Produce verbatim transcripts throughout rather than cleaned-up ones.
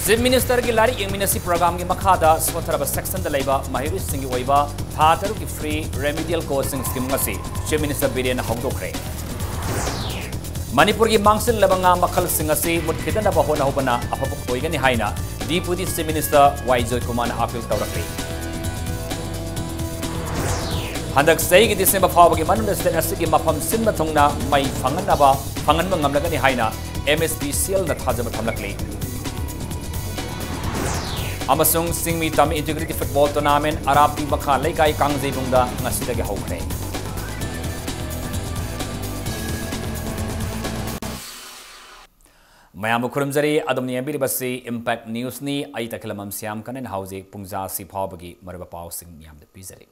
Chief Ministerꯒꯤ ꯂꯥꯏꯔꯤꯛ ꯌꯦꯡꯃꯤꯟꯅꯁꯤ programꯒꯤ ꯃꯈꯥꯗ ꯁꯣꯠꯊꯔꯕ sectionꯗ ꯂꯩꯕ ꯃꯍꯩꯔꯣꯏꯁꯤꯡꯒꯤ ꯑꯣꯏꯕ ꯊꯥ ꯇꯔꯨꯛꯀꯤ free remedial coaching scheme ꯑꯁꯤ Chief Minister ꯕꯤꯔꯦꯟꯅ ꯍꯧꯗꯣꯛꯈ꯭ꯔꯦ꯫ ꯃꯅꯤꯄꯨꯔꯒꯤ ꯃꯥꯡꯁꯤꯜꯂꯕ ꯉꯥ ꯃꯈꯜꯁꯤꯡ ꯑꯁꯤ ꯃꯨꯠꯈꯤꯗꯅꯕ ꯍꯣꯠꯅꯍꯧꯕꯅ ꯑꯐꯕ ꯑꯣꯏꯒꯅꯤ ꯍꯥꯏꯅ Deputy Chief Minister ꯋꯥꯏ ꯖꯣꯏꯀꯨꯃꯥꯔꯅ appeal ꯇꯧꯔꯛꯂꯤ꯫ ꯍꯟꯗꯛ ꯆꯍꯤꯒꯤ December ꯐꯥꯎꯕꯒꯤ ꯃꯅꯨꯡꯗ state ꯑꯁꯤꯒꯤ ꯃꯐꯝ ꯁꯤꯟꯕ ꯊꯨꯡꯅ ꯃꯩ ꯐꯪꯍꯟꯅꯕ, ꯐꯪꯍꯟꯕ ꯉꯝꯂꯒꯅꯤ ꯍꯥꯏꯅ M S P C Lꯅ ꯊꯥꯖꯕ ꯊꯝꯂꯛꯂꯤ꯫ ꯑꯃꯁꯨꯡ ꯁꯤꯡꯃꯤ ꯇꯝ Integrity Football Tournament ꯑꯔꯥꯞꯄꯤ ꯃꯈꯥ ꯂꯩꯀꯥꯏ ꯀꯥꯡꯖꯩꯕꯨꯡꯗ ꯉꯁꯤꯗꯒꯤ ꯍꯧꯈ꯭ꯔꯦ꯫ ꯃꯌꯥꯝꯕꯨ ꯈꯨꯔꯨꯝꯖꯔꯤ꯫ ꯑꯗꯣꯝꯅ ꯌꯦꯡꯕꯤꯔꯤꯕꯁꯤ Impact Newsꯅꯤ꯫ ꯑꯩ ꯇꯈꯦꯂꯝꯕꯝ ꯁ꯭ꯌꯥꯝ ꯀꯅꯟ ꯍꯧꯖꯤꯛ ꯄꯨꯡꯖꯥ ꯑꯁꯤ ꯐꯥꯎꯕꯒꯤ ꯃꯔꯨꯑꯣꯏꯕ ꯄꯥꯎꯁꯤꯡ ꯃꯌꯥꯝꯗ ꯄꯤꯖꯔꯤ꯫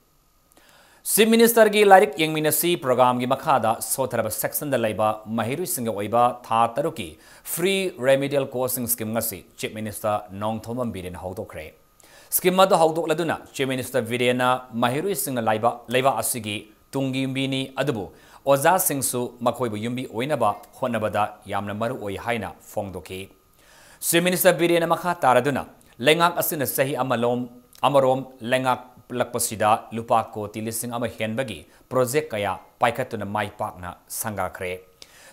Chief Ministerꯒꯤ ꯂꯥꯏꯔꯤꯛ ꯌꯦꯡꯃꯤꯟꯅꯁꯤ programꯒꯤ ꯃꯈꯥꯗ ꯁꯣꯠꯊꯔꯕ sectionꯗ ꯂꯩꯕ ꯃꯍꯩꯔꯣꯏꯁꯤꯡꯒꯤ ꯑꯣꯏꯕ ꯊꯥ ꯇꯔꯨꯛꯀꯤ free remedial coaching scheme ꯑꯁꯤ Chief Minister ꯅꯣꯡꯊꯣꯝꯕꯝ ꯕꯤꯔꯦꯟꯅ ꯍꯧꯗꯣꯛꯈ꯭ꯔꯦ꯫ Scheme ꯑꯗꯨ ꯍꯧꯗꯣꯛꯂꯗꯨꯅ Chief Minister ꯕꯤꯔꯦꯟꯅ ꯃꯍꯩꯔꯣꯏꯁꯤꯡꯅ ꯂꯩꯕ, ꯂꯩꯕꯥꯛ ꯑꯁꯤꯒꯤ ꯇꯨꯡꯒꯤ ꯌꯨꯝꯕꯤꯅꯤ, ꯑꯗꯨꯕꯨ ꯑꯣꯖꯥꯁꯤꯡꯁꯨ ꯃꯈꯣꯏꯕꯨ ꯌꯨꯝꯕꯤ ꯑꯣꯏꯅꯕ ꯍꯣꯠꯅꯕꯗ ꯌꯥꯝꯅ ꯃꯔꯨ ꯑꯣꯏ ꯍꯥꯏꯅ ꯐꯣꯡꯗꯣꯛꯈꯤ꯫ Chief Minister ꯕꯤꯔꯦꯟꯅ ꯃꯈꯥ ꯇꯥꯔꯗꯨꯅ, ꯂꯩꯉꯥꯛ ꯑꯁꯤꯅ ꯆꯍꯤ ꯑꯃꯂꯣꯝ, ꯑꯃꯔꯣꯝ ꯂꯩꯉꯥꯛꯂꯛꯄꯁꯤꯗ ꯂꯨꯄꯥ ꯀꯣꯇꯤ ꯂꯤꯁꯤꯡ ꯑꯃ ꯍꯦꯟꯕꯒꯤ project ꯀꯌꯥ ꯄꯥꯏꯈꯠꯇꯨꯅ ꯃꯥꯏ ꯄꯥꯛꯅ ꯁꯪꯒꯥꯈ꯭ꯔꯦ꯫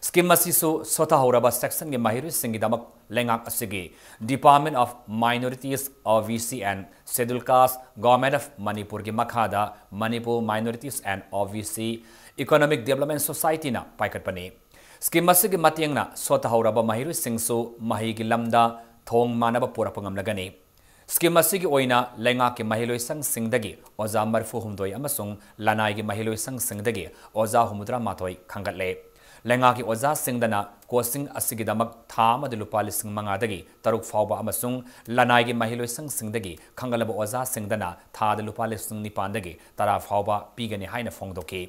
Scheme ꯑꯁꯤꯁꯨ ꯁꯣꯊꯍꯧꯔꯕ sectionꯒꯤ ꯃꯍꯩꯔꯣꯏꯁꯤꯡꯒꯤꯗꯃꯛ ꯂꯩꯉꯥꯛ ꯑꯁꯤꯒꯤ Department of Minorities, O B C and Scheduled Caste, Government of ꯃꯅꯤꯄꯨꯔꯒꯤ ꯃꯈꯥꯗ Manipur Minorities and O B C Economic Development Societyꯅ ꯄꯥꯏꯈꯠꯄꯅꯤ꯫ Scheme ꯑꯁꯤꯒꯤ ꯃꯇꯦꯡꯅ ꯁꯣꯊꯍꯧꯔꯕ ꯃꯍꯩꯔꯣꯏꯁꯤꯡꯁꯨ ꯃꯍꯩꯒꯤ ꯂꯝꯗ ꯊꯣꯡ ꯃꯥꯟꯅꯕ ꯄꯨꯔꯛꯄ ꯉꯝꯂꯒꯅꯤ꯫ Scheme ꯑꯁꯤꯒꯤ ꯑꯣꯏꯅ ꯂꯩꯉꯥꯛꯀꯤ ꯃꯍꯩꯂꯣꯏꯁꯪꯁꯤꯡꯗꯒꯤ ꯑꯣꯖꯥ ꯃꯔꯤꯐꯨ ꯍꯨꯝꯗꯣꯏ ꯑꯃꯁꯨꯡ ꯂꯅꯥꯏꯒꯤ ꯃꯍꯩꯂꯣꯏꯁꯪꯁꯤꯡꯗꯒꯤ ꯑꯣꯖꯥ ꯍꯨꯝꯐꯨꯇꯔꯥ ꯃꯥꯊꯣꯏ ꯈꯟꯒꯠꯂꯦ꯫ ꯂꯩꯉꯥꯛꯀꯤ ꯑꯣꯖꯥꯁꯤꯡꯗꯅ coaching ꯑꯁꯤꯒꯤꯗꯃꯛ ꯊꯥ ꯑꯃꯗ ꯂꯨꯄꯥ ꯂꯤꯁꯤꯡ ꯃꯉꯥꯗꯒꯤ ꯇꯔꯨꯛ ꯐꯥꯎꯕ ꯑꯃꯁꯨꯡ ꯂꯅꯥꯏꯒꯤ ꯃꯍꯩꯂꯣꯏꯁꯪꯁꯤꯡꯗꯒꯤ ꯈꯟꯒꯠꯂꯕ ꯑꯣꯖꯥꯁꯤꯡꯗꯅ ꯊꯥꯗ ꯂꯨꯄꯥ ꯂꯤꯁꯤꯡ ꯅꯤꯄꯥꯟꯗꯒꯤ ꯇꯔꯥ ꯐꯥꯎꯕ ꯄꯤꯒꯅꯤ ꯍꯥꯏꯅ ꯐꯣꯡꯗꯣꯛꯈꯤ꯫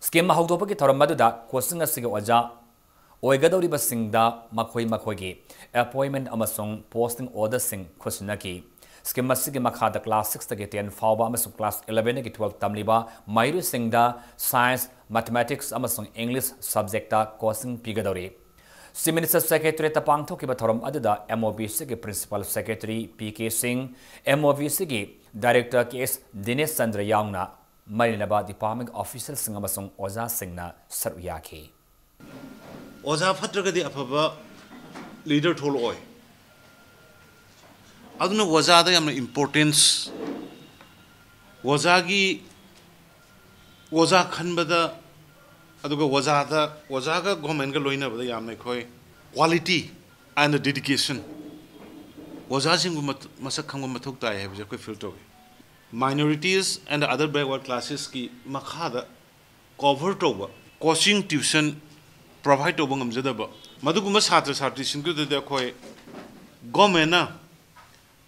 Scheme ꯍꯧꯗꯣꯛꯄꯒꯤ ꯊꯧꯔꯝ ꯑꯗꯨꯗ coaching ꯑꯁꯤꯒꯤ ꯑꯣꯖꯥ ꯑꯣꯏꯒꯗꯧꯔꯤꯕꯁꯤꯡꯗ ꯃꯈꯣꯏ ꯃꯈꯣꯏꯒꯤ appointment ꯑꯃꯁꯨꯡ posting orderꯁꯤꯡ ꯈꯨꯠꯁꯤꯟꯅꯈꯤ꯫ Scheme ꯑꯁꯤꯒꯤ ꯃꯈꯥꯗ class sixꯇꯒꯤ ten ꯐꯥꯎꯕ ꯑꯃꯁꯨꯡ class elevenꯗꯒꯤ twelve ꯇꯝꯂꯤꯕ ꯃꯍꯩꯔꯣꯏꯁꯤꯡꯗ science, mathematics ꯑꯃꯁꯨꯡ English subjectꯇ coaching ꯄꯤꯒꯗꯧꯔꯤ꯫ Chief Minister Secretariat ꯇ ꯄꯥꯡꯊꯣꯛꯈꯤꯕ ꯊꯧꯔꯝ ꯑꯗꯨꯗ M O B C ꯒꯤ Principal Secretary P K Singh, M O B C ꯒꯤ Director K S Dinesh Chandra ꯌꯥꯎꯅ ꯃꯔꯤ ꯂꯩꯅꯕ department official ꯁꯤꯡ ꯑꯃꯁꯨꯡ ꯑꯣꯖꯥꯁꯤꯡꯅ ꯁꯔꯨꯛ ꯌꯥꯈꯤ꯫ ꯑꯣꯖꯥ ꯐꯠꯇ꯭ꯔꯒꯗꯤ ꯑꯐꯕ leader ꯊꯣꯛꯂꯛꯑꯣꯏ꯫ ꯑꯗꯨꯅ ꯑꯣꯖꯥꯗ ꯌꯥꯝꯅ importance, ꯑꯣꯖꯥꯒꯤ, ꯑꯣꯖꯥ ꯈꯟꯕꯗ, ꯑꯗꯨꯒ ꯑꯣꯖꯥꯗ, ꯑꯣꯖꯥꯒ government ꯀ ꯂꯣꯏꯅꯕꯗ ꯌꯥꯝꯅ ꯑꯩꯈꯣꯏ quality and dedication ꯑꯣꯖꯥꯁꯤꯡꯕꯨ ꯃꯠ-, ꯃꯁꯛ ꯈꯪꯕ ꯃꯊꯧ ꯇꯥꯏ ꯍꯥꯏꯕꯁꯦ ꯑꯩꯈꯣꯏ feel ꯇꯧꯏ꯫ Minorities and other backward classes ꯀꯤ ꯃꯈꯥꯗ cover ꯇꯧꯕ, coaching tuition provide ꯇꯧꯕ ꯉꯝꯖꯗꯕ ꯃꯗꯨꯒꯨꯝꯕ ꯁꯥꯇ꯭ꯔ ꯁꯥꯇ꯭ꯔꯤꯁꯤꯡꯗꯨꯗꯗꯤ ꯑꯩꯈꯣꯏ government ꯅ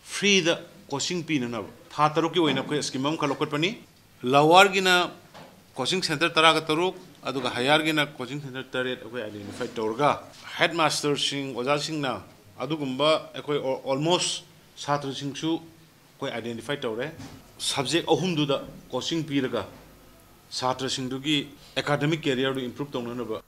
free ꯗ coaching ꯄꯤꯅꯅꯕ ꯊꯥ ꯇꯔꯨꯛꯀꯤ ꯑꯣꯏꯅ ꯑꯩꯈꯣꯏ scheme ꯑꯃꯈꯛ ꯂꯧꯈꯠꯄꯅꯤ꯫ Lower ꯒꯤꯅ coaching centre ꯇꯔꯥꯒ ꯇꯔꯨꯛ, ꯑꯗꯨꯒ higher ꯒꯤꯅ coaching centre ꯇꯔꯦꯠ ꯑꯩꯈꯣꯏ identify ꯇꯧꯔꯒ, headmaster ꯁꯤꯡ, ꯑꯣꯖꯥꯁꯤꯡꯅ ꯑꯗꯨꯒꯨꯝꯕ ꯑꯩꯈꯣꯏ al-, almost ꯁꯥꯇ꯭ꯔꯁꯤꯡꯁꯨ ꯑꯩꯈꯣꯏ identify ꯇꯧꯔꯦ꯫ Subject ꯑꯍꯨꯝꯗꯨꯗ coaching ꯄꯤꯔꯒ ꯁꯥꯇ꯭ꯔꯁꯤꯡꯗꯨꯒꯤ academic career ꯗꯨ improve ꯇꯧꯅꯅꯕ꯫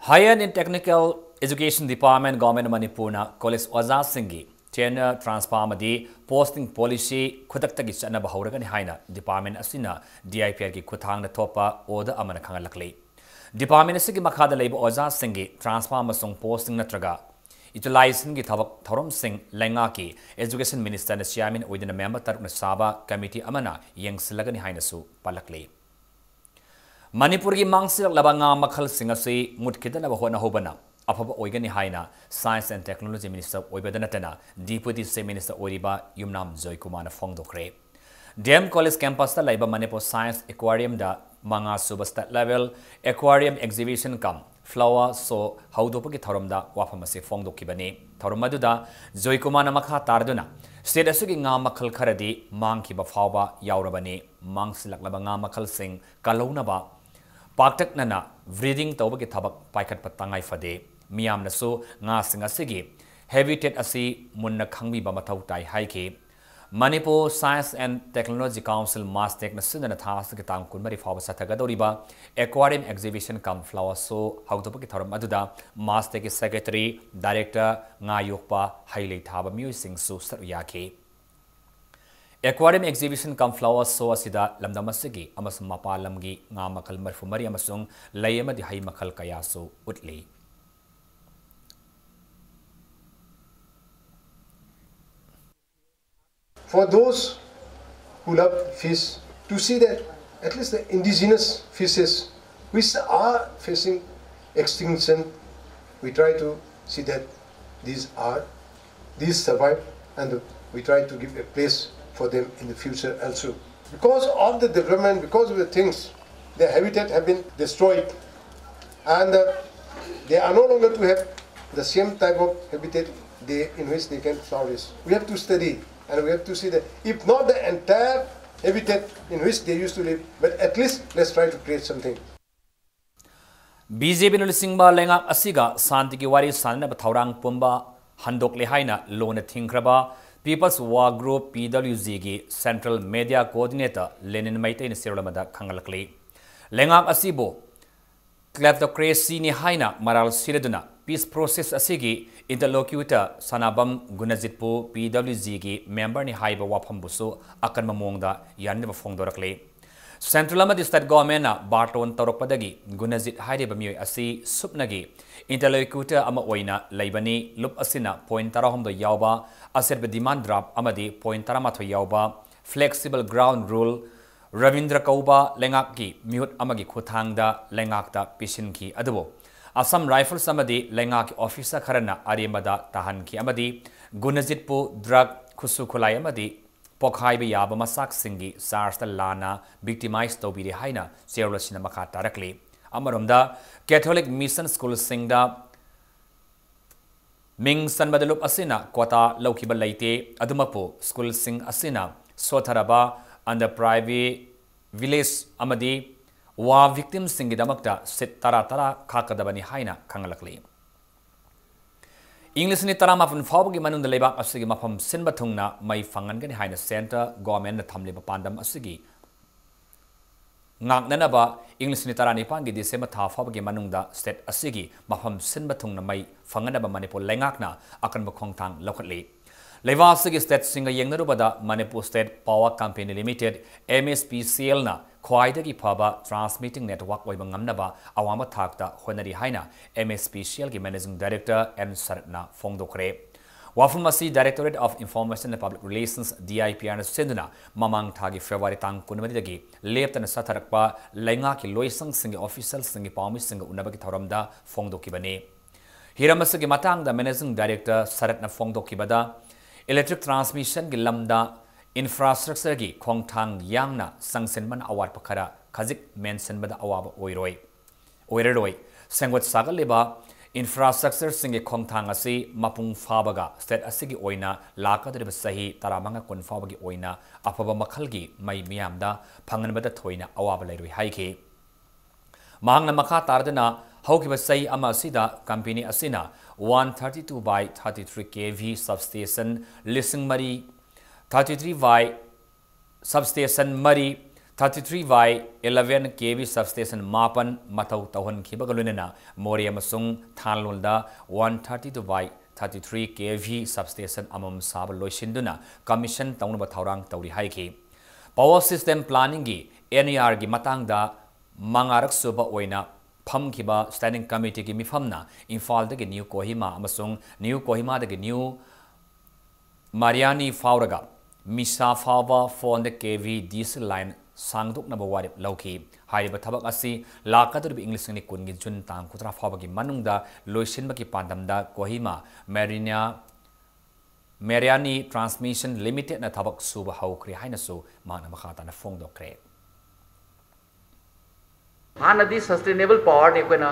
Higher and Technical Education Department, Government of ꯃꯅꯤꯄꯨꯔꯅ college ꯑꯣꯖꯥꯁꯤꯡꯒꯤ tenure, transfer ꯑꯃꯗꯤ posting policy ꯈꯨꯗꯛꯇꯒꯤ ꯆꯠꯅꯕ ꯍꯧꯔꯒꯅꯤ ꯍꯥꯏꯅ department ꯑꯁꯤꯅ D I P R ꯒꯤ ꯈꯨꯠꯊꯥꯡꯗ ꯊꯣꯛꯄ order ꯑꯃꯅ ꯈꯪꯍꯜꯂꯛꯂꯤ꯫ Department ꯑꯁꯤꯒꯤ ꯃꯈꯥꯗ ꯂꯩꯕ ꯑꯣꯖꯥꯁꯤꯡꯒꯤ transfer ꯑꯃꯁꯨꯡ posting ꯅꯠꯇ꯭ꯔꯒ utilization ꯒꯤ ꯊꯕꯛ ꯊꯧꯔꯝꯁꯤꯡ ꯂꯩꯉꯥꯛꯀꯤ Education Minister ꯅ chairman ꯑꯣꯏꯗꯨꯅ member ꯇꯔꯨꯛꯅ ꯁꯥꯕ committee ꯑꯃꯅ ꯌꯦꯡꯁꯤꯜꯂꯒꯅꯤ ꯍꯥꯏꯅꯁꯨ ꯄꯜꯂꯛꯂꯤ꯫ ꯃꯅꯤꯄꯨꯔꯒꯤ ꯃꯥꯡꯁꯤꯜꯂꯛꯂꯕ ꯉꯥ ꯃꯈꯜꯁꯤꯡ ꯑꯁꯤ ꯃꯨꯠꯈꯤꯗꯅꯕ ꯍꯣꯠꯅꯍꯧꯕꯅ ꯑꯐꯕ ꯑꯣꯏꯒꯅꯤ ꯍꯥꯏꯅ Science and Technology Minister ꯑꯣꯏꯕꯗ ꯅꯠꯇꯅ Deputy Chief Minister ꯑꯣꯏꯔꯤꯕ ꯌꯨꯝꯅꯥꯝ ꯖꯣꯏꯀꯨꯃꯥꯔꯅ ꯐꯣꯡꯗꯣꯛꯈ꯭ꯔꯦ꯫ D M College campus ꯇ ꯂꯩꯕ Manipur Science Aquarium ꯗ ꯃꯉꯥ ꯁꯨꯕ State Level Aquarium Exhibition cum Flower Show ꯍꯧꯗꯣꯛꯄꯒꯤ ꯊꯧꯔꯝꯗ ꯋꯥꯐꯝ ꯑꯁꯤ ꯐꯣꯡꯗꯣꯛꯈꯤꯕꯅꯤ꯫ ꯊꯧꯔꯝ ꯑꯗꯨꯗ ꯖꯣꯏꯀꯨꯃꯥꯔꯅ ꯃꯈꯥ ꯇꯥꯔꯗꯨꯅ state ꯑꯁꯤꯒꯤ ꯉꯥ ꯃꯈꯜ ꯈꯔꯗꯤ ꯃꯥꯡꯈꯤꯕ ꯐꯥꯎꯕ ꯌꯥꯎꯔꯕꯅꯤ꯫ ꯃꯥꯡꯁꯤꯜꯂꯛꯂꯕ ꯉꯥ ꯃꯈꯜꯁꯤꯡ ꯀꯜꯍꯧꯅꯕ ꯄꯥꯛꯇꯛꯅꯅ breeding ꯇꯧꯕꯒꯤ ꯊꯕꯛ ꯄꯥꯏꯈꯠꯄ ꯇꯉꯥꯏ ꯐꯗꯦ꯫ ꯃꯤꯌꯥꯝꯅꯁꯨ ꯉꯥꯁꯤꯡ ꯑꯁꯤꯒꯤ habitat ꯑꯁꯤ ꯃꯨꯟꯅ ꯈꯪꯕꯤꯕ ꯃꯊꯧ ꯇꯥꯏ ꯍꯥꯏꯈꯤ꯫ Manipur Science and Technology Council, MASTECꯅ ꯁꯤꯟꯗꯨꯅ ꯊꯥ ꯑꯁꯤꯒꯤ ꯇꯥꯡ ꯀꯨꯟꯃꯔꯤ ꯐꯥꯎꯕ ꯆꯠꯊꯒꯗꯧꯔꯤꯕ Aquarium Exhibition cum Flower Show ꯍꯧꯗꯣꯛꯄꯒꯤ ꯊꯧꯔꯝ ꯑꯗꯨꯗ MASTECꯀꯤ Secretary, Director, ꯉꯥ ꯌꯣꯛꯄ, ꯍꯩ ꯂꯩ ꯊꯥꯕ ꯃꯤꯑꯣꯏꯁꯤꯡꯁꯨ ꯁꯔꯨꯛ ꯌꯥꯈꯤ꯫ Aquarium Exhibition cum Flower Show ꯑꯁꯤꯗ ꯂꯝꯗꯝ ꯑꯁꯤꯒꯤ ꯑꯃꯁꯨꯡ ꯃꯄꯥꯟ ꯂꯝꯒꯤ ꯉꯥ ꯃꯈꯜ ꯃꯔꯤꯐꯨ ꯃꯔꯤ ꯑꯃꯁꯨꯡ ꯂꯩ ꯑꯃꯗꯤ ꯍꯩ ꯃꯈꯜ ꯀꯌꯥꯁꯨ ꯎꯠꯂꯤ꯫ For those who love fish, to see that at least the indigenous fishes which are facing extinction, we try to see that these are, these survive, and we try to give a place for them in the future also. Because of the development, because of the things, their habitat have been destroyed, and uh, they are no longer to have the same type of habitat they, in which they can flourish. We have to study and we have to see that if not the entire habitat in which they used to live, but at least let's try to create something. BJPꯅ ꯂꯨꯆꯤꯡꯕ ꯂꯩꯉꯥꯛ ꯑꯁꯤꯒ ꯁꯥꯟꯇꯤꯒꯤ ꯋꯥꯔꯤ ꯁꯥꯟꯅꯅꯕ ꯊꯧꯔꯥꯡ ꯄꯨꯝꯕ ꯍꯟꯗꯣꯛꯂꯦ ꯍꯥꯏꯅ ꯂꯣꯟꯅ ꯊꯤꯡꯈ꯭ꯔꯕ People's War Group, PWGꯒꯤ Central Media Coordinator ꯂꯦꯅꯤꯟ ꯃꯩꯇꯩꯅ ꯆꯦꯔꯣꯜ ꯑꯃꯗ ꯈꯪꯍꯜꯂꯛꯂꯤ꯫ ꯂꯩꯉꯥꯛ ꯑꯁꯤꯕꯨ kleptocracyꯅꯤ ꯍꯥꯏꯅ ꯃꯔꯥꯜ ꯁꯤꯔꯗꯨꯅ peace process ꯑꯁꯤꯒꯤ interlocutor ꯁꯅꯥꯕꯝ ꯒꯨꯅꯖꯤꯠꯄꯨ PWGꯒꯤ memberꯅꯤ ꯍꯥꯏꯕ ꯋꯥꯐꯝꯕꯨꯁꯨ ꯑꯀꯟꯕ ꯃꯑꯣꯡꯗ ꯌꯥꯅꯤꯡꯗꯕ ꯐꯣꯡꯗꯣꯔꯛꯂꯤ꯫ Central ꯑꯃꯗꯤ state governmentꯅ ꯕꯥꯔꯇꯣꯟ ꯇꯧꯔꯛꯄꯗꯒꯤ ꯒꯨꯅꯖꯤꯠ ꯍꯥꯏꯔꯤꯕ ꯃꯤꯑꯣꯏ ꯑꯁꯤ ꯁꯨꯞꯅꯒꯤ interlocutor ꯑꯃ ꯑꯣꯏꯅ ꯂꯩꯕꯅꯤ꯫ ꯂꯨꯞ ꯑꯁꯤꯅ point ꯇꯔꯥꯍꯨꯝꯗꯣꯏ ꯌꯥꯎꯕ ꯑꯆꯦꯠꯄ demand draft ꯑꯃꯗꯤ point ꯇꯔꯥꯃꯥꯊꯣꯏ ꯌꯥꯎꯕ flexible ground rule, ꯔꯕꯤꯟꯗ꯭ꯔ ꯀꯧꯕ ꯂꯩꯉꯥꯛꯀꯤ ꯃꯤꯍꯨꯠ ꯑꯃꯒꯤ ꯈꯨꯠꯊꯥꯡꯗ ꯂꯩꯉꯥꯛꯇ ꯄꯤꯁꯤꯟꯈꯤ꯫ ꯑꯗꯨꯕꯨ Assam Rifles ꯑꯃꯗꯤ ꯂꯩꯉꯥꯛꯀꯤ officer ꯈꯔꯅ ꯑꯔꯦꯝꯕꯗ ꯇꯥꯍꯟꯈꯤ ꯑꯃꯗꯤ ꯒꯨꯅꯖꯤꯠꯄꯨ drug, ꯈꯨꯠꯁꯨ ꯈꯨꯠꯂꯥꯏ ꯑꯃꯗꯤ ꯄꯣꯈꯥꯏꯕ ꯌꯥꯕ ꯃꯆꯥꯛꯁꯤꯡꯒꯤ chargeꯇ ꯂꯥꯟꯅ victimize ꯇꯧꯕꯤꯔꯦ ꯍꯥꯏꯅ ꯆꯦꯔꯣꯜ ꯑꯁꯤꯅ ꯃꯈꯥ ꯇꯥꯔꯛꯂꯤ꯫ ꯑꯃꯔꯣꯝꯗ, Catholic Mission Schoolꯁꯤꯡꯗ ꯃꯤꯡ ꯆꯟꯕꯗ ꯂꯨꯞ ꯑꯁꯤꯅ quota ꯂꯧꯈꯤꯕ ꯂꯩꯇꯦ꯫ ꯑꯗꯨꯃꯛꯄꯨ, schoolꯁꯤꯡ ꯑꯁꯤꯅ ꯁꯣꯠꯊꯔꯕ underprivileged village ꯑꯃꯗꯤ war victimꯁꯤꯡꯒꯤꯗꯃꯛꯇ seat ꯇꯔꯥ ꯇꯔꯥ ꯈꯥꯛꯀꯗꯕꯅꯤ ꯍꯥꯏꯅ ꯈꯪꯍꯜꯂꯛꯂꯤ꯫ ꯏꯪ ꯂꯤꯁꯤꯡ ꯑꯅꯤ ꯇꯔꯥꯃꯥꯄꯟ ꯐꯥꯎꯕꯒꯤ ꯃꯅꯨꯡꯗ ꯂꯩꯕꯥꯛ ꯑꯁꯤꯒꯤ ꯃꯐꯝ ꯁꯤꯟꯕ ꯊꯨꯡꯅ ꯃꯩ ꯐꯪꯍꯟꯒꯅꯤ ꯍꯥꯏꯅ centre governmentꯅ ꯊꯝꯂꯤꯕ ꯄꯥꯟꯗꯝ ꯑꯁꯤꯒꯤ ꯉꯥꯛꯅꯅꯕ ꯏꯪ ꯂꯤꯁꯤꯡ ꯑꯅꯤ ꯇꯔꯥꯅꯤꯄꯥꯟꯒꯤ December ꯊꯥ ꯐꯥꯎꯕꯒꯤ ꯃꯅꯨꯡꯗ state ꯑꯁꯤꯒꯤ ꯃꯐꯝ ꯁꯤꯟꯕ ꯊꯨꯡꯅ ꯃꯩ ꯐꯪꯍꯟꯅꯕ ꯃꯅꯤꯄꯨꯔ ꯂꯩꯉꯥꯛꯅ ꯑꯀꯟꯕ ꯈꯣꯡꯊꯥꯡ ꯂꯧꯈꯠꯂꯤ꯫ ꯂꯩꯕꯥꯛ ꯑꯁꯤꯒꯤ stateꯁꯤꯡꯒ ꯌꯦꯡꯅꯔꯨꯕꯗ Manipur State Power Company Limited, MSPCLꯅ ꯈ꯭ꯋꯥꯏꯗꯒꯤ ꯐꯕ transmitting network ꯑꯣꯏꯕ ꯉꯝꯅꯕ ꯑꯋꯥꯡꯕ ꯊꯥꯛꯇ ꯍꯣꯠꯅꯔꯤ ꯍꯥꯏꯅ MSPCLꯒꯤ Managing Director N ꯁꯔꯠꯅ ꯐꯣꯡꯗꯣꯛꯈ꯭ꯔꯦ꯫ ꯋꯥꯐꯝ ꯑꯁꯤ Directorate of Information and Public Relations, DIPRꯅ ꯁꯤꯟꯗꯨꯅ ꯃꯃꯥꯡ ꯊꯥꯒꯤ February ꯇꯥꯡ ꯀꯨꯟꯃꯔꯤꯗꯒꯤ ꯂꯦꯞꯇꯅ ꯆꯠꯊꯔꯛꯄ ꯂꯩꯉꯥꯛꯀꯤ ꯂꯣꯏꯁꯪꯁꯤꯡꯒꯤ officialꯁꯤꯡꯒꯤ ꯄꯥꯎꯃꯤꯁꯤꯡꯒ ꯎꯅꯕꯒꯤ ꯊꯧꯔꯝꯗ ꯐꯣꯡꯗꯣꯛꯈꯤꯕꯅꯤ꯫ ꯍꯤꯔꯝ ꯑꯁꯤꯒꯤ ꯃꯇꯥꯡꯗ Managing Director ꯁꯔꯠꯅ ꯐꯣꯡꯗꯣꯛꯈꯤꯕꯗ, electric transmissionꯒꯤ ꯂꯝꯗ infrastructureꯒꯤ ꯈꯣꯡꯊꯥꯡ ꯌꯥꯡꯅ ꯆꯪꯁꯤꯟꯕꯅ ꯑꯋꯥꯠꯄ ꯈꯔ ꯈꯖꯤꯛ ꯃꯦꯟꯁꯤꯟꯕꯗ ꯑꯋꯥꯕ ꯑꯣꯏꯔꯣꯏ, ꯑꯣꯏꯔꯔꯣꯏ꯫ ꯁꯦꯝꯒꯠ ꯁꯥꯒꯠꯂꯤꯕ infrastructureꯁꯤꯡꯒꯤ ꯈꯣꯡꯊꯥꯡ ꯑꯁꯤ ꯃꯄꯨꯡ ꯐꯥꯕꯒ state ꯑꯁꯤꯒꯤ ꯑꯣꯏꯅ ꯂꯥꯛꯀꯗꯧꯔꯤꯕ ꯆꯍꯤ ꯇꯔꯥꯃꯉꯥ ꯀꯨꯟ ꯐꯥꯎꯕꯒꯤ ꯑꯣꯏꯅ ꯑꯐꯕ ꯃꯈꯜꯒꯤ ꯃꯩ ꯃꯤꯌꯥꯝꯗ ꯐꯪꯍꯟꯕꯗ ꯊꯣꯏꯅ ꯑꯋꯥꯕ ꯂꯩꯔꯣꯏ ꯍꯥꯏꯈꯤ꯫ ꯃꯍꯥꯛꯅ ꯃꯈꯥ ꯇꯥꯔꯗꯨꯅ, ꯍꯧꯈꯤꯕ ꯆꯍꯤ ꯑꯃ ꯑꯁꯤꯗ company ꯑꯁꯤꯅ one thirty two by thirty three KV substation ꯂꯤꯁꯤꯡ ꯃꯔꯤ, thirty three by substation ꯃꯔꯤ, thirty three by eleven KV substation ꯃꯥꯄꯟ ꯃꯊꯧ ꯇꯧꯍꯟꯈꯤꯕꯒ ꯂꯣꯏꯅꯅ ꯃꯣꯔꯦ ꯑꯃꯁꯨꯡ ꯊꯥꯡꯂꯣꯟꯗ one thirty two by thirty three KV substation ꯑꯃꯃꯝ ꯁꯥꯕ ꯂꯣꯏꯁꯤꯟꯗꯨꯅ commission ꯇꯧꯅꯕ ꯊꯧꯔꯥꯡ ꯇꯧꯔꯤ ꯍꯥꯏꯈꯤ꯫ Power system planningꯒꯤ, NERꯒꯤ ꯃꯇꯥꯡꯗ ꯃꯉꯥꯔꯛ ꯁꯨꯕ ꯑꯣꯏꯅ ꯐꯝꯈꯤꯕ Standing Committeeꯒꯤ ꯃꯤꯐꯝꯅ ꯏꯝꯐꯥꯜꯗꯒꯤ New Kohima ꯑꯃꯁꯨꯡ New Kohimaꯗꯒꯤ New ꯃꯥꯔꯤꯌꯥꯅꯤ ꯐꯥꯎꯔꯒ ꯃꯤꯁꯥ ꯐꯥꯎꯕ four hundred KV DC line ꯁꯥꯡꯗꯣꯛꯅꯕ ꯋꯥꯔꯦꯞ ꯂꯧꯈꯤ꯫ ꯍꯥꯏꯔꯤꯕ ꯊꯕꯛ ꯑꯁꯤ ꯂꯥꯛꯀꯗꯧꯔꯤꯕ ꯏꯪ ꯂꯤꯁꯤꯡ ꯑꯅꯤ ꯀꯨꯟꯒꯤ June ꯇꯥꯡ ꯀꯨꯟꯊ꯭ꯔꯥ ꯐꯥꯎꯕꯒꯤ ꯃꯅꯨꯡꯗ ꯂꯣꯏꯁꯤꯟꯕꯒꯤ ꯄꯥꯟꯗꯝꯗ ꯀꯣꯍꯤꯃꯥ ꯃꯦꯔꯤꯅꯥ, ꯃꯦꯔꯤꯌꯥꯅꯤ Transmission Limitedꯅ ꯊꯕꯛ ꯁꯨꯕ ꯍꯧꯈ꯭ꯔꯦ ꯍꯥꯏꯅꯁꯨ ꯃꯍꯥꯛꯅ ꯃꯈꯥ ꯇꯥꯅ ꯐꯣꯡꯗꯣꯛꯈ꯭ꯔꯦ꯫ ꯍꯥꯟꯅꯗꯤ sustainable powerꯅꯤ, ꯑꯩꯈꯣꯏꯅ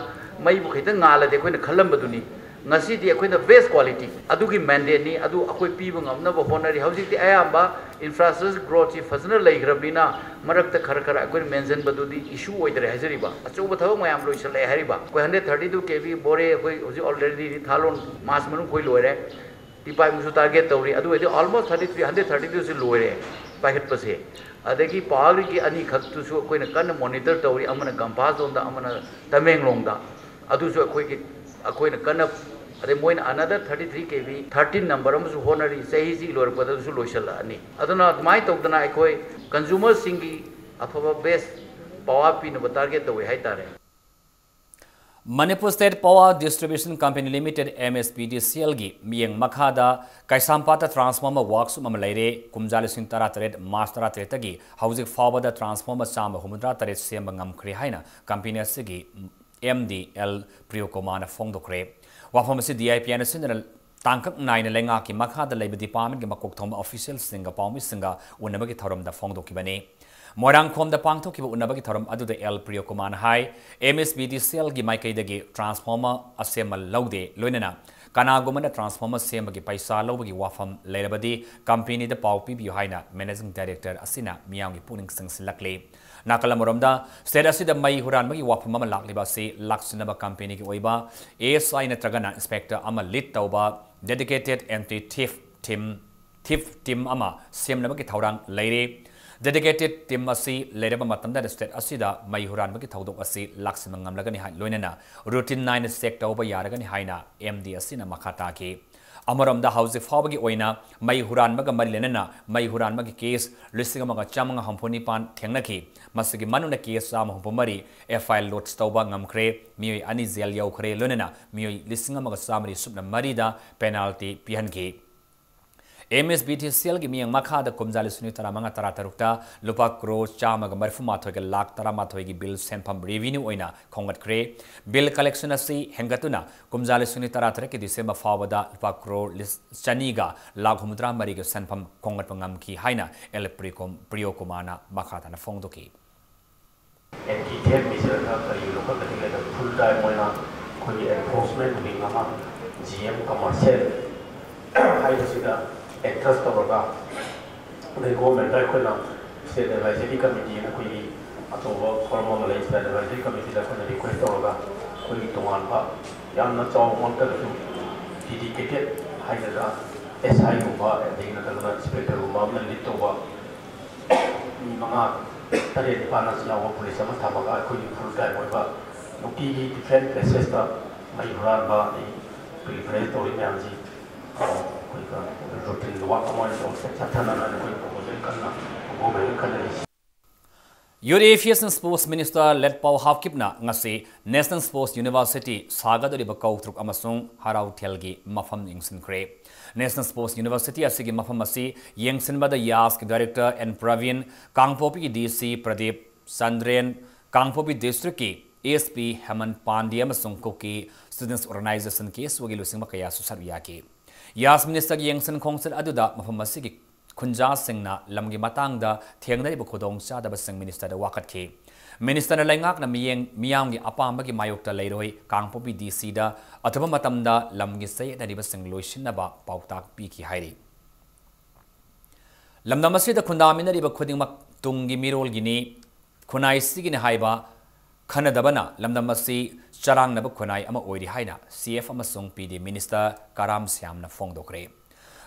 ꯃꯩꯕꯨ ꯈꯤꯇꯪ ꯉꯥꯜꯂꯗꯤ ꯑꯩꯈꯣꯏꯅ ꯈꯜꯂꯝꯕꯗꯨꯅꯤ꯫ ꯉꯁꯤꯗꯤ ꯑꯩꯈꯣꯏꯅ best quality ꯑꯗꯨꯒꯤ mandate ꯅꯤ, ꯑꯗꯨ ꯑꯩꯈꯣꯏ ꯄꯤꯕ ꯉꯝꯅꯕ ꯍꯣꯠꯅꯔꯤ꯫ ꯍꯧꯖꯤꯛꯇꯤ ꯑꯌꯥꯝꯕ infrastructure growth ꯁꯤ ꯐꯖꯅ ꯂꯩꯈ꯭ꯔꯕꯅꯤꯅ ꯃꯔꯛꯇ ꯈꯔ ꯈꯔ ꯑꯩꯈꯣꯏꯅ mention ꯕꯗꯨꯗꯤ issue ꯑꯣꯏꯗ꯭ꯔꯦ ꯍꯥꯏꯖꯔꯤꯕ꯫ ꯑꯆꯧꯕ ꯊꯕꯛ ꯃꯌꯥꯝ ꯂꯣꯏꯁꯤꯜꯂꯛꯑꯦ ꯍꯥꯏꯔꯤꯕ꯫ ꯑꯩꯈꯣꯏ hundred thirty two KV ꯕꯣꯔꯦ ꯑꯩꯈꯣꯏ ꯍꯧꯖꯤꯛ already ꯊꯥꯂꯣꯟ March ꯃꯅꯨꯡ ꯑꯩꯈꯣꯏ ꯂꯣꯏꯔꯦ꯫ ꯇꯤꯄꯥꯏꯃꯨꯛꯁꯨ target ꯇꯧꯔꯤ꯫ ꯑꯗꯨ ꯑꯣꯏꯔꯗꯤ almost thirty three, hundred thirty two ꯁꯤ ꯂꯣꯏꯔꯦ ꯄꯥꯏꯈꯠꯄꯁꯦ꯫ ꯑꯗꯒꯤ power grid ꯀꯤ ꯑꯅꯤꯈꯛꯇꯨꯁꯨ ꯑꯩꯈꯣꯏꯅ ꯀꯟꯅ monitor ꯇꯧꯔꯤ, ꯑꯃꯅ ꯒꯝꯐꯥ ꯖꯣꯟꯗ, ꯑꯃꯅ ꯇꯃꯦꯡꯂꯣꯡꯗ꯫ ꯑꯗꯨꯁꯨ ꯑꯩꯈꯣꯏꯒꯤ, ꯑꯩꯈꯣꯏꯅ ꯀꯟꯅ, ꯑꯗꯩ ꯃꯣꯏꯅ another thirty three KV thirteen number ꯑꯃꯁꯨ ꯍꯣꯠꯅꯔꯤ, ꯆꯍꯤꯁꯤ ꯂꯣꯏꯔꯛꯄꯗꯁꯨ ꯂꯣꯏꯁꯤꯜꯂꯛꯑꯅꯤ꯫ ꯑꯗꯨꯅ ꯑꯗꯨꯃꯥꯏꯅ ꯇꯧꯗꯅ ꯑꯩꯈꯣꯏ consumer ꯁꯤꯡꯒꯤ ꯑꯐꯕ best power ꯄꯤꯅꯕ target ꯇꯧꯋꯦ ꯍꯥꯏꯇꯥꯔꯦ꯫ Manipur State Power Distribution Company Limited, MSPDCL ꯒꯤ ꯃꯤꯠꯌꯦꯡ ꯃꯈꯥꯗ ꯀꯩꯁꯥꯝꯄꯥꯠꯇ transformer workshop ꯑꯃ ꯂꯩꯔꯦ꯫ ꯀꯨꯝꯖꯥ ꯂꯤꯁꯤꯡ ꯇꯔꯥꯇꯔꯦꯠ March ꯇꯔꯥꯇꯔꯦꯠꯇꯒꯤ ꯍꯧꯖꯤꯛ ꯐꯥꯎꯕꯗ transformer ꯆꯥꯝꯃ ꯍꯨꯝꯐꯨꯇꯔꯥ ꯇꯔꯦꯠ ꯁꯦꯝꯕ ꯉꯝꯈ꯭ꯔꯦ ꯍꯥꯏꯅ company ꯑꯁꯤꯒꯤ MD ꯑꯦꯜ ꯄ꯭ꯔꯤꯌꯣꯀꯨꯃꯥꯔꯅ ꯐꯣꯡꯗꯣꯛꯈ꯭ꯔꯦ꯫ ꯋꯥꯐꯝ ꯑꯁꯤ DIPIꯅ ꯁꯤꯟꯗꯨꯅ ꯇꯥꯡꯀꯛ ꯅꯥꯏꯅ ꯂꯩꯉꯥꯛꯀꯤ ꯃꯈꯥꯗ ꯂꯩꯕ department ꯀꯤ ꯃꯀꯣꯛ ꯊꯣꯡꯕ official ꯁꯤꯡꯒ ꯄꯥꯎꯃꯤꯁꯤꯡꯒ ꯎꯅꯕꯒꯤ ꯊꯧꯔꯝꯗ ꯐꯣꯡꯗꯣꯛꯈꯤꯕꯅꯤ꯫ ꯃꯣꯏꯔꯥꯡꯈꯣꯝꯗ ꯄꯥꯡꯊꯣꯛꯈꯤꯕ ꯎꯅꯕꯒꯤ ꯊꯧꯔꯝ ꯑꯗꯨꯗ ꯑꯦꯜ ꯄ꯭ꯔꯤꯌꯣꯀꯨꯃꯥꯔꯅ ꯍꯥꯏ, MSPDCL ꯒꯤ ꯃꯥꯏꯀꯩꯗꯒꯤ transformer ꯑꯁꯦꯝꯕ ꯂꯧꯗꯦ, ꯂꯣꯏꯅꯅ ꯀꯅꯥꯒꯨꯝꯕꯅ transformer ꯁꯦꯝꯕꯒꯤ ꯄꯩꯁꯥ ꯂꯧꯕꯒꯤ ꯋꯥꯐꯝ ꯂꯩꯔꯕꯗꯤ company ꯗ ꯄꯥꯎ ꯄꯤꯕꯤꯌꯨ ꯍꯥꯏꯅ managing director ꯑꯁꯤꯅ ꯃꯤꯌꯥꯝꯒꯤ ꯄꯨꯛꯅꯤꯡ ꯆꯤꯡꯁꯤꯜꯂꯛꯂꯤ꯫ ꯅꯥꯀꯜ ꯑꯃꯔꯣꯝꯗ, state ꯑꯁꯤꯗ ꯃꯩ ꯍꯨꯔꯥꯟꯕꯒꯤ ꯋꯥꯐꯝ ꯑꯃ ꯂꯥꯛꯂꯤꯕ ꯑꯁꯤ ꯂꯥꯛꯁꯤꯟꯅꯕ company ꯒꯤ ꯑꯣꯏꯕ ASI ꯅꯠꯇ꯭ꯔꯒꯅ inspector ꯑꯃ lead ꯇꯧꯕ dedicated anti theft team, theft team ꯑꯃ ꯁꯦꯝꯅꯕꯒꯤ ꯊꯧꯔꯥꯡ ꯂꯩꯔꯤ꯫ Dedicated team ꯑꯁꯤ ꯂꯩꯔꯕ ꯃꯇꯝꯗ state ꯑꯁꯤꯗ ꯃꯩ ꯍꯨꯔꯥꯟꯕꯒꯤ ꯊꯧꯗꯣꯛ ꯑꯁꯤ ꯂꯥꯛꯁꯤꯟꯕ ꯉꯝꯂꯒꯅꯤ ꯍꯥꯏ, ꯂꯣꯏꯅꯅ routine ꯅꯥꯏꯅ check ꯇꯧꯕ ꯌꯥꯔꯒꯅꯤ ꯍꯥꯏꯅ MD ꯑꯁꯤꯅ ꯃꯈꯥ ꯇꯥꯈꯤ꯫ ꯑꯃꯔꯣꯝꯗ, ꯍꯧꯖꯤꯛ ꯐꯥꯎꯕꯒꯤ ꯑꯣꯏꯅ ꯃꯩ ꯍꯨꯔꯥꯟꯕꯒ ꯃꯔꯤ ꯂꯩꯅꯅ ꯃꯩ ꯍꯨꯔꯥꯟꯕꯒꯤ case ꯂꯤꯁꯤꯡ ꯑꯃꯒ ꯆꯥꯃꯉꯥ ꯍꯨꯝꯐꯨ ꯅꯤꯄꯥꯟ ꯊꯦꯡꯅꯈꯤ꯫ ꯃꯁꯤꯒꯤ ꯃꯅꯨꯡꯗ case ꯆꯥꯝꯃ ꯍꯨꯝꯐꯨ ꯃꯔꯤ FIR lodge ꯇꯧꯕ ꯉꯝꯈ꯭ꯔꯦ꯫ ꯃꯤꯑꯣꯏ ꯑꯅꯤ jail ꯌꯧꯈ꯭ꯔꯦ, ꯂꯣꯏꯅꯅ ꯃꯤꯑꯣꯏ ꯂꯤꯁꯤꯡ ꯑꯃꯒ ꯆꯥꯃꯔꯤ ꯁꯨꯞꯅ ꯃꯔꯤꯗ penalty ꯄꯤꯍꯟꯈꯤ꯫ MSPDCL ꯒꯤ ꯃꯤꯠꯌꯦꯡ ꯃꯈꯥꯗ ꯀꯨꯝꯖꯥ ꯂꯤꯁꯤꯡ ꯇꯔꯥꯃꯉꯥ ꯇꯔꯥꯇꯔꯨꯛꯇ ꯂꯨꯄꯥ ꯀ꯭ꯔꯣꯔ ꯆꯥꯝꯃꯒ ꯃꯔꯤꯐꯨ ꯃꯥꯊꯣꯏꯒ ꯂꯥꯈ ꯇꯔꯥꯃꯥꯊꯣꯏꯒꯤ bill ꯁꯦꯟꯐꯝ revenue ꯑꯣꯏꯅ ꯈꯣꯝꯒꯠꯈ꯭ꯔꯦ꯫ Bill collection ꯑꯁꯤ ꯍꯦꯟꯒꯠꯇꯨꯅ ꯀꯨꯝꯖꯥ ꯂꯤꯁꯤꯡ ꯇꯔꯥꯇꯔꯦꯠꯀꯤ December ꯐꯥꯎꯕꯗ ꯂꯨꯄꯥ ꯀ꯭ꯔꯣꯔ ꯆꯅꯤꯒ ꯂꯥꯈ ꯍꯨꯝꯐꯨꯇꯔꯥ ꯃꯔꯤꯒꯤ ꯁꯦꯟꯐꯝ ꯈꯣꯝꯒꯠꯄ ꯉꯝꯈꯤ ꯍꯥꯏꯅ ꯑꯦꯜ ꯄ꯭ꯔꯤꯌꯣꯀꯨꯃꯥꯔꯅ ꯃꯈꯥ ꯇꯥꯅ ꯐꯣꯡꯗꯣꯛꯈꯤ꯫ ꯑꯦꯟꯇꯤ ꯊꯦꯐ ꯃꯤꯁꯦꯜꯅ ꯀꯔꯤ ꯂꯧꯈꯠꯀꯅꯤ ꯍꯥꯏꯕꯗ ꯐꯨꯜ ꯇꯥꯏꯝ ꯑꯣꯏꯅ ꯑꯩꯈꯣꯏꯒꯤ ꯑꯦꯟꯐꯣꯔꯁꯃꯦꯟ ꯋꯤꯡ ꯑꯃ, ꯖꯤ ꯑꯦꯝ ꯀꯃꯔꯁꯤꯌꯦꯜ ꯍꯥꯏꯕꯁꯤꯗ ꯑꯦꯟꯇ꯭ꯔꯁ ꯇꯧꯔꯒ, ꯑꯗꯩ ꯒꯣꯔꯃꯦꯟꯗ ꯑꯩꯈꯣꯏꯅ ꯁ꯭ꯇꯦꯠ ꯑꯦꯗꯚꯥꯏꯖꯔꯤ ꯀꯃꯤꯇꯤ ꯑꯅ ꯑꯩꯈꯣꯏꯒꯤ ꯑꯆꯧꯕ ꯐꯣꯔꯝ ꯑꯃ ꯂꯩ꯫ ꯁ꯭ꯇꯦꯠ ꯑꯦꯗꯚꯥꯏꯖꯔꯤ ꯀꯃꯤꯇꯤꯗ ꯑꯩꯈꯣꯏꯅ ꯔꯤꯀ꯭ꯋꯦꯁ ꯇꯧꯔꯒ, ꯑꯩꯈꯣꯏꯒꯤ ꯇꯣꯉꯥꯟꯕ, ꯌꯥꯝꯅ ꯆꯥꯎꯕꯃꯛꯇ꯭ꯔꯒꯁꯨ, ꯗꯤꯗꯤꯀꯦꯇꯦꯠ ꯍꯥꯏꯒꯗ꯭ꯔꯥ, ꯑꯦꯁ ꯑꯥꯏꯒꯨꯝꯕ, ꯑꯗꯒꯤ ꯅꯠꯇ꯭ꯔꯒꯅ ꯏꯟꯁꯄꯦꯛꯇꯔꯒꯨꯝꯕ ꯑꯃꯅ ꯂꯤꯗ ꯇꯧꯕ ꯃꯤ ꯃꯉꯥ, ꯇꯔꯦꯠ, ꯅꯤꯄꯥꯜ ꯑꯁꯤ ꯌꯥꯎꯕ ꯄꯨꯂꯤꯁ ꯑꯃ ꯊꯝꯃꯒ, ꯑꯩꯈꯣꯏꯒꯤ ꯐꯨꯜ ꯇꯥꯏꯝ ꯑꯣꯏꯕ, ꯅꯨꯡꯇꯤꯒꯤ ꯗꯤꯐ꯭ꯔꯦꯟ ꯄ꯭ꯂꯦꯁꯦꯁꯇ ꯃꯩ ꯍꯨꯔꯥꯟꯕ, ꯑꯗꯩ ꯑꯩꯈꯣꯏꯒꯤ ꯐ꯭ꯔꯦꯟ ꯇꯧꯔꯤ ꯃꯌꯥꯝꯁꯤ, ꯑ, ꯑꯩꯈꯣꯏꯒꯤ ꯔꯨꯇꯤꯟ ꯋꯥꯛ ꯑꯃ ꯑꯣꯏꯅ ꯇꯧꯔ ꯆꯠꯊꯅꯅ ꯑꯩꯈꯣꯏ ꯄ꯭ꯔꯣꯄꯣꯖꯦꯜ ꯀꯟꯅ ꯒꯣꯔꯃꯦꯟꯒ ꯈꯟꯅꯔꯤ꯫ Youth Affairs and Sports Minister ꯂꯦꯠꯄꯥꯎ ꯍꯥꯞꯀꯤꯞꯅ ꯉꯁꯤ National Sports University ꯁꯥꯒꯗꯧꯔꯤꯕ ꯀꯧꯇ꯭ꯔꯨꯛ ꯑꯃꯁꯨꯡ ꯍꯔꯥꯎꯊꯦꯜꯒꯤ ꯃꯐꯝ ꯌꯦꯡꯁꯤꯟꯈ꯭ꯔꯦ꯫ National Sports University ꯑꯁꯤꯒꯤ ꯃꯐꯝ ꯑꯁꯤ ꯌꯦꯡꯁꯤꯟꯕꯗ ꯌꯥꯁꯀꯤ ꯗꯥꯏꯔꯦꯛꯇꯔ ꯑꯦꯟ ꯄ꯭ꯔꯕꯤꯟ, ꯀꯥꯡꯄꯣꯛꯄꯤꯒꯤ ꯗꯤ ꯁꯤ ꯄ꯭ꯔꯗꯤꯞ ꯆꯟꯗ꯭ꯔꯦꯟ, ꯀꯥꯡꯄꯣꯛꯄꯤ ꯗꯤꯁꯇ꯭ꯔꯤꯛꯀꯤ ꯑꯦꯁ ꯄꯤ ꯍꯦꯃꯟ ꯄꯥꯟꯗꯦ ꯑꯃꯁꯨꯡ ꯀꯨꯀꯤ ꯁ꯭ꯇꯨꯗꯦꯟꯠꯁ ꯑꯣꯔꯒꯅꯥꯏꯖꯦꯁꯟ, ꯀꯦ ꯑꯦꯁ ꯑꯣꯒꯤ ꯂꯨꯆꯤꯡꯕ ꯀꯌꯥꯁꯨ ꯁꯔꯨꯛ ꯌꯥꯈꯤ꯫ ꯌꯥꯁ ꯃꯤꯅꯤꯁꯇꯔꯒꯤ ꯌꯦꯡꯁꯤꯟ ꯈꯣꯡꯁꯤꯟ ꯑꯗꯨꯗ ꯃꯐꯝ ꯑꯁꯤꯒꯤ ꯈꯨꯟꯖꯥꯁꯤꯡꯅ ꯂꯝꯒꯤ ꯃꯇꯥꯡꯗ ꯊꯦꯡꯅꯔꯤꯕ ꯈꯨꯗꯣꯡꯆꯥꯗꯕꯁꯤꯡ ꯃꯤꯅꯤꯁꯇꯔꯗ ꯋꯥꯀꯠꯈꯤ꯫ ꯃꯤꯅꯤꯁꯇꯔꯅ ꯂꯩꯉꯥꯛꯅ ꯃꯤꯌꯦꯡ, ꯃꯤꯌꯥꯝꯒꯤ ꯑꯄꯥꯝꯕꯒꯤ ꯃꯥꯌꯣꯛꯇ ꯂꯩꯔꯣꯏ, ꯀꯥꯡꯄꯣꯛꯄꯤ ꯗꯤ ꯁꯤꯗ ꯑꯊꯨꯕ ꯃꯇꯝꯗ ꯂꯝꯒꯤ ꯆꯌꯦꯠꯅꯔꯤꯕꯁꯤꯡ ꯂꯣꯏꯁꯤꯟꯅꯕ ꯄꯥꯎꯇꯥꯛ ꯄꯤꯈꯤ ꯍꯥꯏꯔꯤ꯫ ꯂꯝꯗꯝ ꯑꯁꯤꯗ ꯈꯨꯟꯗꯥꯃꯤꯟꯅꯔꯤꯕ ꯈꯨꯗꯤꯡꯃꯛ ꯇꯨꯡꯒꯤ ꯃꯤꯔꯣꯜꯒꯤꯅꯤ, ꯈꯨꯟꯅꯥꯏꯁꯤꯒꯤꯅꯤ ꯍꯥꯏꯕ ꯈꯟꯅꯗꯕꯅ ꯂꯝꯗꯝ ꯑꯁꯤ ꯆꯔꯥꯡꯅꯕ ꯈꯨꯟꯅꯥꯏ ꯑꯃ ꯑꯣꯏꯔꯤ ꯍꯥꯏꯅ ꯁꯤ ꯑꯦꯐ ꯑꯃꯁꯨꯡ ꯄꯤ ꯗꯤ minister Karam ꯁ꯭ꯌꯥꯝꯅ ꯐꯣꯡꯗꯣꯛꯈ꯭ꯔꯦ꯫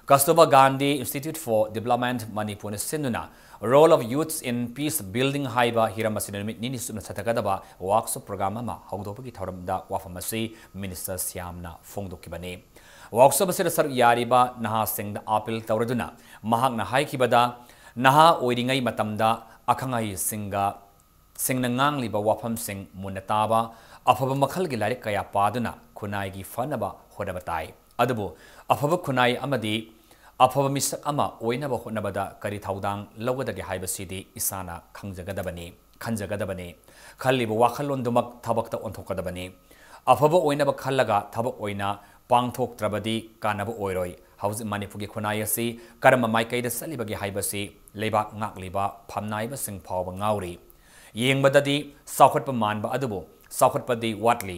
Kasturba Gandhi Institute for Development ꯃꯅꯤꯄꯨꯔꯅ ꯁꯤꯟꯗꯨꯅ Role of Youths in Peace Building ꯍꯥꯏꯕ ꯍꯤꯔꯝ ꯑꯁꯤꯗ ꯅꯨꯃꯤꯠ ꯅꯤꯅꯤ ꯆꯨꯞꯅ ꯆꯠꯊꯒꯗꯕ ꯋꯥꯔꯛꯁꯣꯞ ꯄ꯭ꯔꯣꯒ꯭ꯔꯥꯝ ꯑꯃ ꯍꯧꯗꯣꯛꯄꯒꯤ ꯊꯧꯔꯝꯗ ꯋꯥꯐꯝ ꯑꯁꯤ ꯃꯤꯅꯤꯁꯇꯔ ꯁ꯭ꯌꯥꯝꯅ ꯐꯣꯡꯗꯣꯛꯈꯤꯕꯅꯤ꯫ ꯋꯥꯔꯛꯁꯣꯞ ꯑꯁꯤꯗ ꯁꯔꯨꯛ ꯌꯥꯔꯤꯕ ꯅꯍꯥꯁꯤꯡꯗ ꯑꯥꯄꯤꯜ ꯇꯧꯔꯗꯨꯅ ꯃꯍꯥꯛꯅ ꯍꯥꯏꯈꯤꯕꯗ, ꯅꯍꯥ ꯑꯣꯏꯔꯤꯉꯩ ꯃꯇꯝꯗ ꯑꯈꯪ ꯑꯍꯩꯁꯤꯡꯒ ꯁꯤꯡꯅ ꯉꯥꯡꯂꯤꯕ ꯋꯥꯐꯝꯁꯤꯡ ꯃꯨꯟꯅ ꯇꯥꯕ, ꯑꯐꯕ ꯃꯈꯜꯒꯤ ꯂꯥꯏꯔꯤꯛ ꯀꯌꯥ ꯄꯥꯗꯨꯅ ꯈꯨꯟꯅꯥꯏꯒꯤ ꯐꯅꯕ ꯍꯣꯠꯅꯕ ꯇꯥꯏ꯫ ꯑꯗꯨꯕꯨ ꯑꯐꯕ ꯈꯨꯟꯅꯥꯏ ꯑꯃꯗꯤ ꯑꯐꯕ ꯃꯤꯁꯛ ꯑꯃ ꯑꯣꯏꯅꯕ ꯍꯣꯠꯅꯕꯗ ꯀꯔꯤ ꯊꯧꯗꯥꯡ ꯂꯧꯒꯗꯒꯦ ꯍꯥꯏꯕꯁꯤꯗꯤ ꯏꯁꯥꯅ ꯈꯪꯖꯒꯗꯕꯅꯤ, ꯈꯟꯖꯒꯗꯕꯅꯤ꯫ ꯈꯜꯂꯤꯕ ꯋꯥꯈꯜꯂꯣꯟꯗꯨꯃꯛ ꯊꯕꯛꯇ ꯑꯣꯟꯊꯣꯛꯀꯗꯕꯅꯤ꯫ ꯑꯐꯕ ꯑꯣꯏꯅꯕ ꯈꯜꯂꯒ ꯊꯕꯛ ꯑꯣꯏꯅ ꯄꯥꯡꯊꯣꯛꯇ꯭ꯔꯕꯗꯤ ꯀꯥꯟꯅꯕ ꯑꯣꯏꯔꯣꯏ꯫ ꯍꯧꯖꯤꯛ ꯃꯅꯤꯄꯨꯔꯒꯤ ꯈꯨꯟꯅꯥꯏ ꯑꯁꯤ ꯀꯔꯝꯕ ꯃꯥꯏꯀꯩꯗ ꯆꯠꯂꯤꯕꯒꯦ ꯍꯥꯏꯕꯁꯤ ꯂꯩꯕꯥꯛ ꯉꯥꯛꯂꯤꯕ ꯐꯝꯅꯥꯏꯕꯁꯤꯡ ꯐꯥꯎꯕ ꯉꯥꯎꯔꯤ꯫ ꯌꯦꯡꯕꯗꯗꯤ ꯆꯥꯎꯈꯠꯄ ꯃꯥꯟꯕ ꯑꯗꯨꯕꯨ ꯆꯥꯎꯈꯠꯄꯗꯤ ꯋꯥꯠꯂꯤ꯫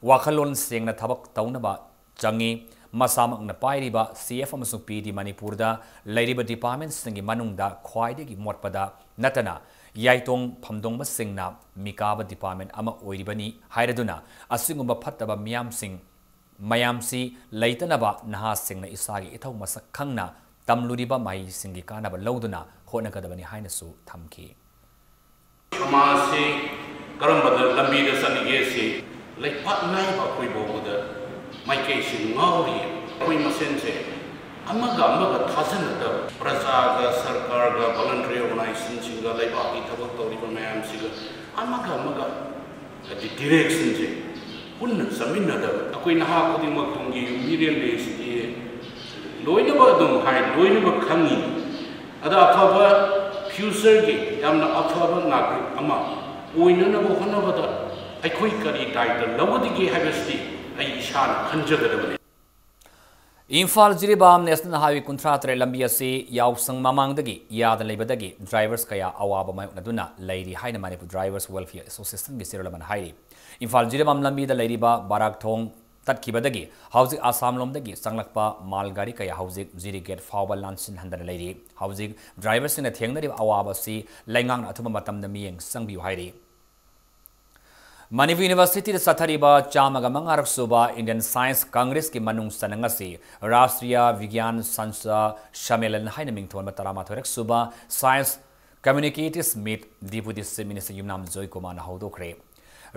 ꯋꯥꯈꯜꯂꯣꯟ ꯁꯦꯡꯅ ꯊꯕꯛ ꯇꯧꯅꯕ ꯆꯪꯏ꯫ ꯃꯁꯥꯃꯛꯅ ꯄꯥꯏꯔꯤꯕ ꯁꯤ ꯑꯦꯐ ꯑꯃꯁꯨꯡ ꯄꯤ ꯗꯤ ꯃꯅꯤꯄꯨꯔꯗ ꯂꯩꯔꯤꯕ ꯗꯤꯄꯥꯔꯠꯃꯦꯟꯁꯤꯡꯒꯤ ꯃꯅꯨꯡꯗ ꯈ꯭ꯋꯥꯏꯗꯒꯤ ꯃꯣꯠꯄꯗ ꯅꯠꯇꯅ ꯌꯥꯏꯇꯣꯡ ꯐꯝꯗꯣꯡꯕꯁꯤꯡꯅ ꯃꯤꯀꯥꯕ ꯗꯤꯄꯥꯔꯠꯃꯦꯟ ꯑꯃ ꯑꯣꯏꯔꯤꯕꯅꯤ ꯍꯥꯏꯔꯗꯨꯅ, ꯑꯁꯤꯒꯨꯝꯕ ꯐꯠꯇꯕ ꯃꯤꯌꯥꯝꯁꯤꯡ ꯃꯌꯥꯝꯁꯤ ꯂꯩꯇꯅꯕ ꯅꯍꯥꯁꯤꯡꯅ ꯏꯁꯥꯒꯤ ꯏꯊꯧ ꯃꯁꯛ ꯈꯪꯅ ꯇꯝꯂꯨꯔꯤꯕ ꯃꯍꯩꯁꯤꯡꯒꯤ ꯀꯥꯟꯅꯕ ꯂꯧꯗꯨꯅ ꯍꯣꯠꯅꯒꯗꯕꯅꯤ ꯍꯥꯏꯅꯁꯨ ꯊꯝꯈꯤ꯫ ꯁꯃꯥꯖꯁꯤ ꯀꯔꯝꯕꯗ ꯂꯝꯕꯤꯗ ꯆꯠꯂꯤꯒꯦ ꯁꯤ ꯂꯩꯄꯥꯛ ꯅꯥꯏꯕ ꯑꯩꯈꯣꯏ ꯐꯥꯎꯕꯗ ꯃꯥꯏꯀꯩꯁꯤ ꯉꯥꯎꯔꯤ꯫ ꯑꯩꯈꯣꯏ ꯃꯁꯦꯟꯁꯦ ꯑꯃꯒ ꯑꯃꯒ ꯊꯥꯖꯅꯗꯕ, ꯄ꯭ꯔꯖꯥꯒ, ꯁꯔꯀꯥꯔꯒ, voluntary organizationꯁꯤꯡꯒ, ꯂꯩꯕꯥꯛꯀꯤ ꯊꯕꯛ ꯇꯧꯔꯤꯕ ꯃꯌꯥꯝꯁꯤꯒ ꯑꯃꯒ ꯑꯃꯒ ꯍꯥꯏꯗꯤ directionꯁꯦ ꯄꯨꯟꯅ ꯆꯠꯃꯤꯟꯅꯗꯕ꯫ ꯑꯩꯈꯣꯏ ꯅꯍꯥ ꯈꯨꯗꯤꯡꯃꯛ ꯇꯨꯡꯒꯤ ꯌꯨꯝꯕꯤꯔꯦꯜ ꯂꯩꯔꯤꯁꯤꯗꯤ ꯂꯣꯏꯅꯃꯛ ꯑꯗꯨꯝ ꯍꯥꯏ, ꯂꯣꯏꯅꯃꯛ ꯈꯪꯉꯤ꯫ ꯑꯗ ꯑꯐꯕ futureꯒꯤ ꯌꯥꯝꯅ ꯑꯐꯕ ꯅꯥꯒꯔꯤꯛ ꯑꯃ ꯑꯣꯏꯅꯅꯕ ꯍꯣꯠꯅꯕꯗ ꯑꯩꯈꯣꯏ ꯀꯔꯤ ꯗꯥꯏꯇ ꯂꯧꯒꯗꯒꯦ ꯍꯥꯏꯕꯁꯤꯗꯤ ꯑꯩ ꯏꯁꯥꯅ ꯈꯟꯖꯒꯗꯕꯅꯤ꯫ ꯏꯝꯐꯥꯜ ꯖꯤꯔꯤꯕꯥꯝ National Highway ꯀꯨꯟꯊ꯭ꯔꯥ ꯇꯔꯦꯠ ꯂꯝꯕꯤ ꯑꯁꯤ ꯌꯥꯎꯁꯪ ꯃꯃꯥꯡꯗꯒꯤ ꯌꯥꯗ ꯂꯩꯕꯗꯒꯤ drivers ꯀꯌꯥ ꯑꯋꯥꯕ ꯃꯥꯌꯣꯛꯅꯗꯨꯅ ꯂꯩꯔꯤ ꯍꯥꯏꯅ Manipur Drivers Welfare Associationꯒꯤ ꯆꯦꯔꯣꯜ ꯑꯃꯅ ꯍꯥꯏꯔꯤ꯫ ꯏꯝꯐꯥꯜ ꯖꯤꯔꯤꯕꯥꯝ ꯂꯝꯕꯤꯗ ꯂꯩꯔꯤꯕ ꯕꯥꯔꯥꯛꯊꯣꯡ ꯇꯠꯈꯤꯕꯗꯒꯤ ꯍꯧꯖꯤꯛ ꯑꯁꯥꯝꯂꯣꯝꯗꯒꯤ ꯆꯪꯂꯛꯄ ꯃꯥꯜ ꯒꯥꯔꯤ ꯀꯌꯥ ꯍꯧꯖꯤꯛ ꯖꯤꯔꯤ ꯒꯦꯠ ꯐꯥꯎꯕ ꯂꯥꯟꯁꯤꯟꯍꯟꯗꯅ ꯂꯩꯔꯤ꯫ ꯍꯧꯖꯤꯛ driverꯁꯤꯡꯅ ꯊꯦꯡꯅꯔꯤꯕ ꯑꯋꯥꯕ ꯑꯁꯤ ꯂꯩꯉꯥꯛꯅ ꯑꯊꯨꯕ ꯃꯇꯝꯗ ꯃꯤꯠꯌꯦꯡ ꯆꯪꯕꯤꯌꯨ ꯍꯥꯏꯔꯤ꯫ ꯃꯅꯤꯄꯨꯔ Universityꯗ ꯆꯠꯊꯔꯤꯕ ꯆꯥꯝꯃꯒ ꯃꯉꯥꯔꯛ ꯁꯨꯕ Indian Science Congressꯀꯤ ꯃꯅꯨꯡ ꯆꯟꯅ ꯉꯁꯤ ꯔꯥꯁꯇ꯭ꯔꯤꯌꯥ ꯕꯤꯒ꯭ꯌꯥꯟ ꯁꯟꯁꯥ ꯁꯃꯦꯂꯟ ꯍꯥꯏꯅ ꯃꯤꯡꯊꯣꯟꯕ ꯇꯔꯥꯃꯥꯊꯣꯏꯔꯛ ꯁꯨꯕ Science Communicative Meet Deputy Chief Minister ꯌꯨꯝꯅꯥꯝ ꯖꯣꯏꯀꯨꯃꯥꯔꯅ ꯍꯧꯗꯣꯛꯈ꯭ꯔꯦ꯫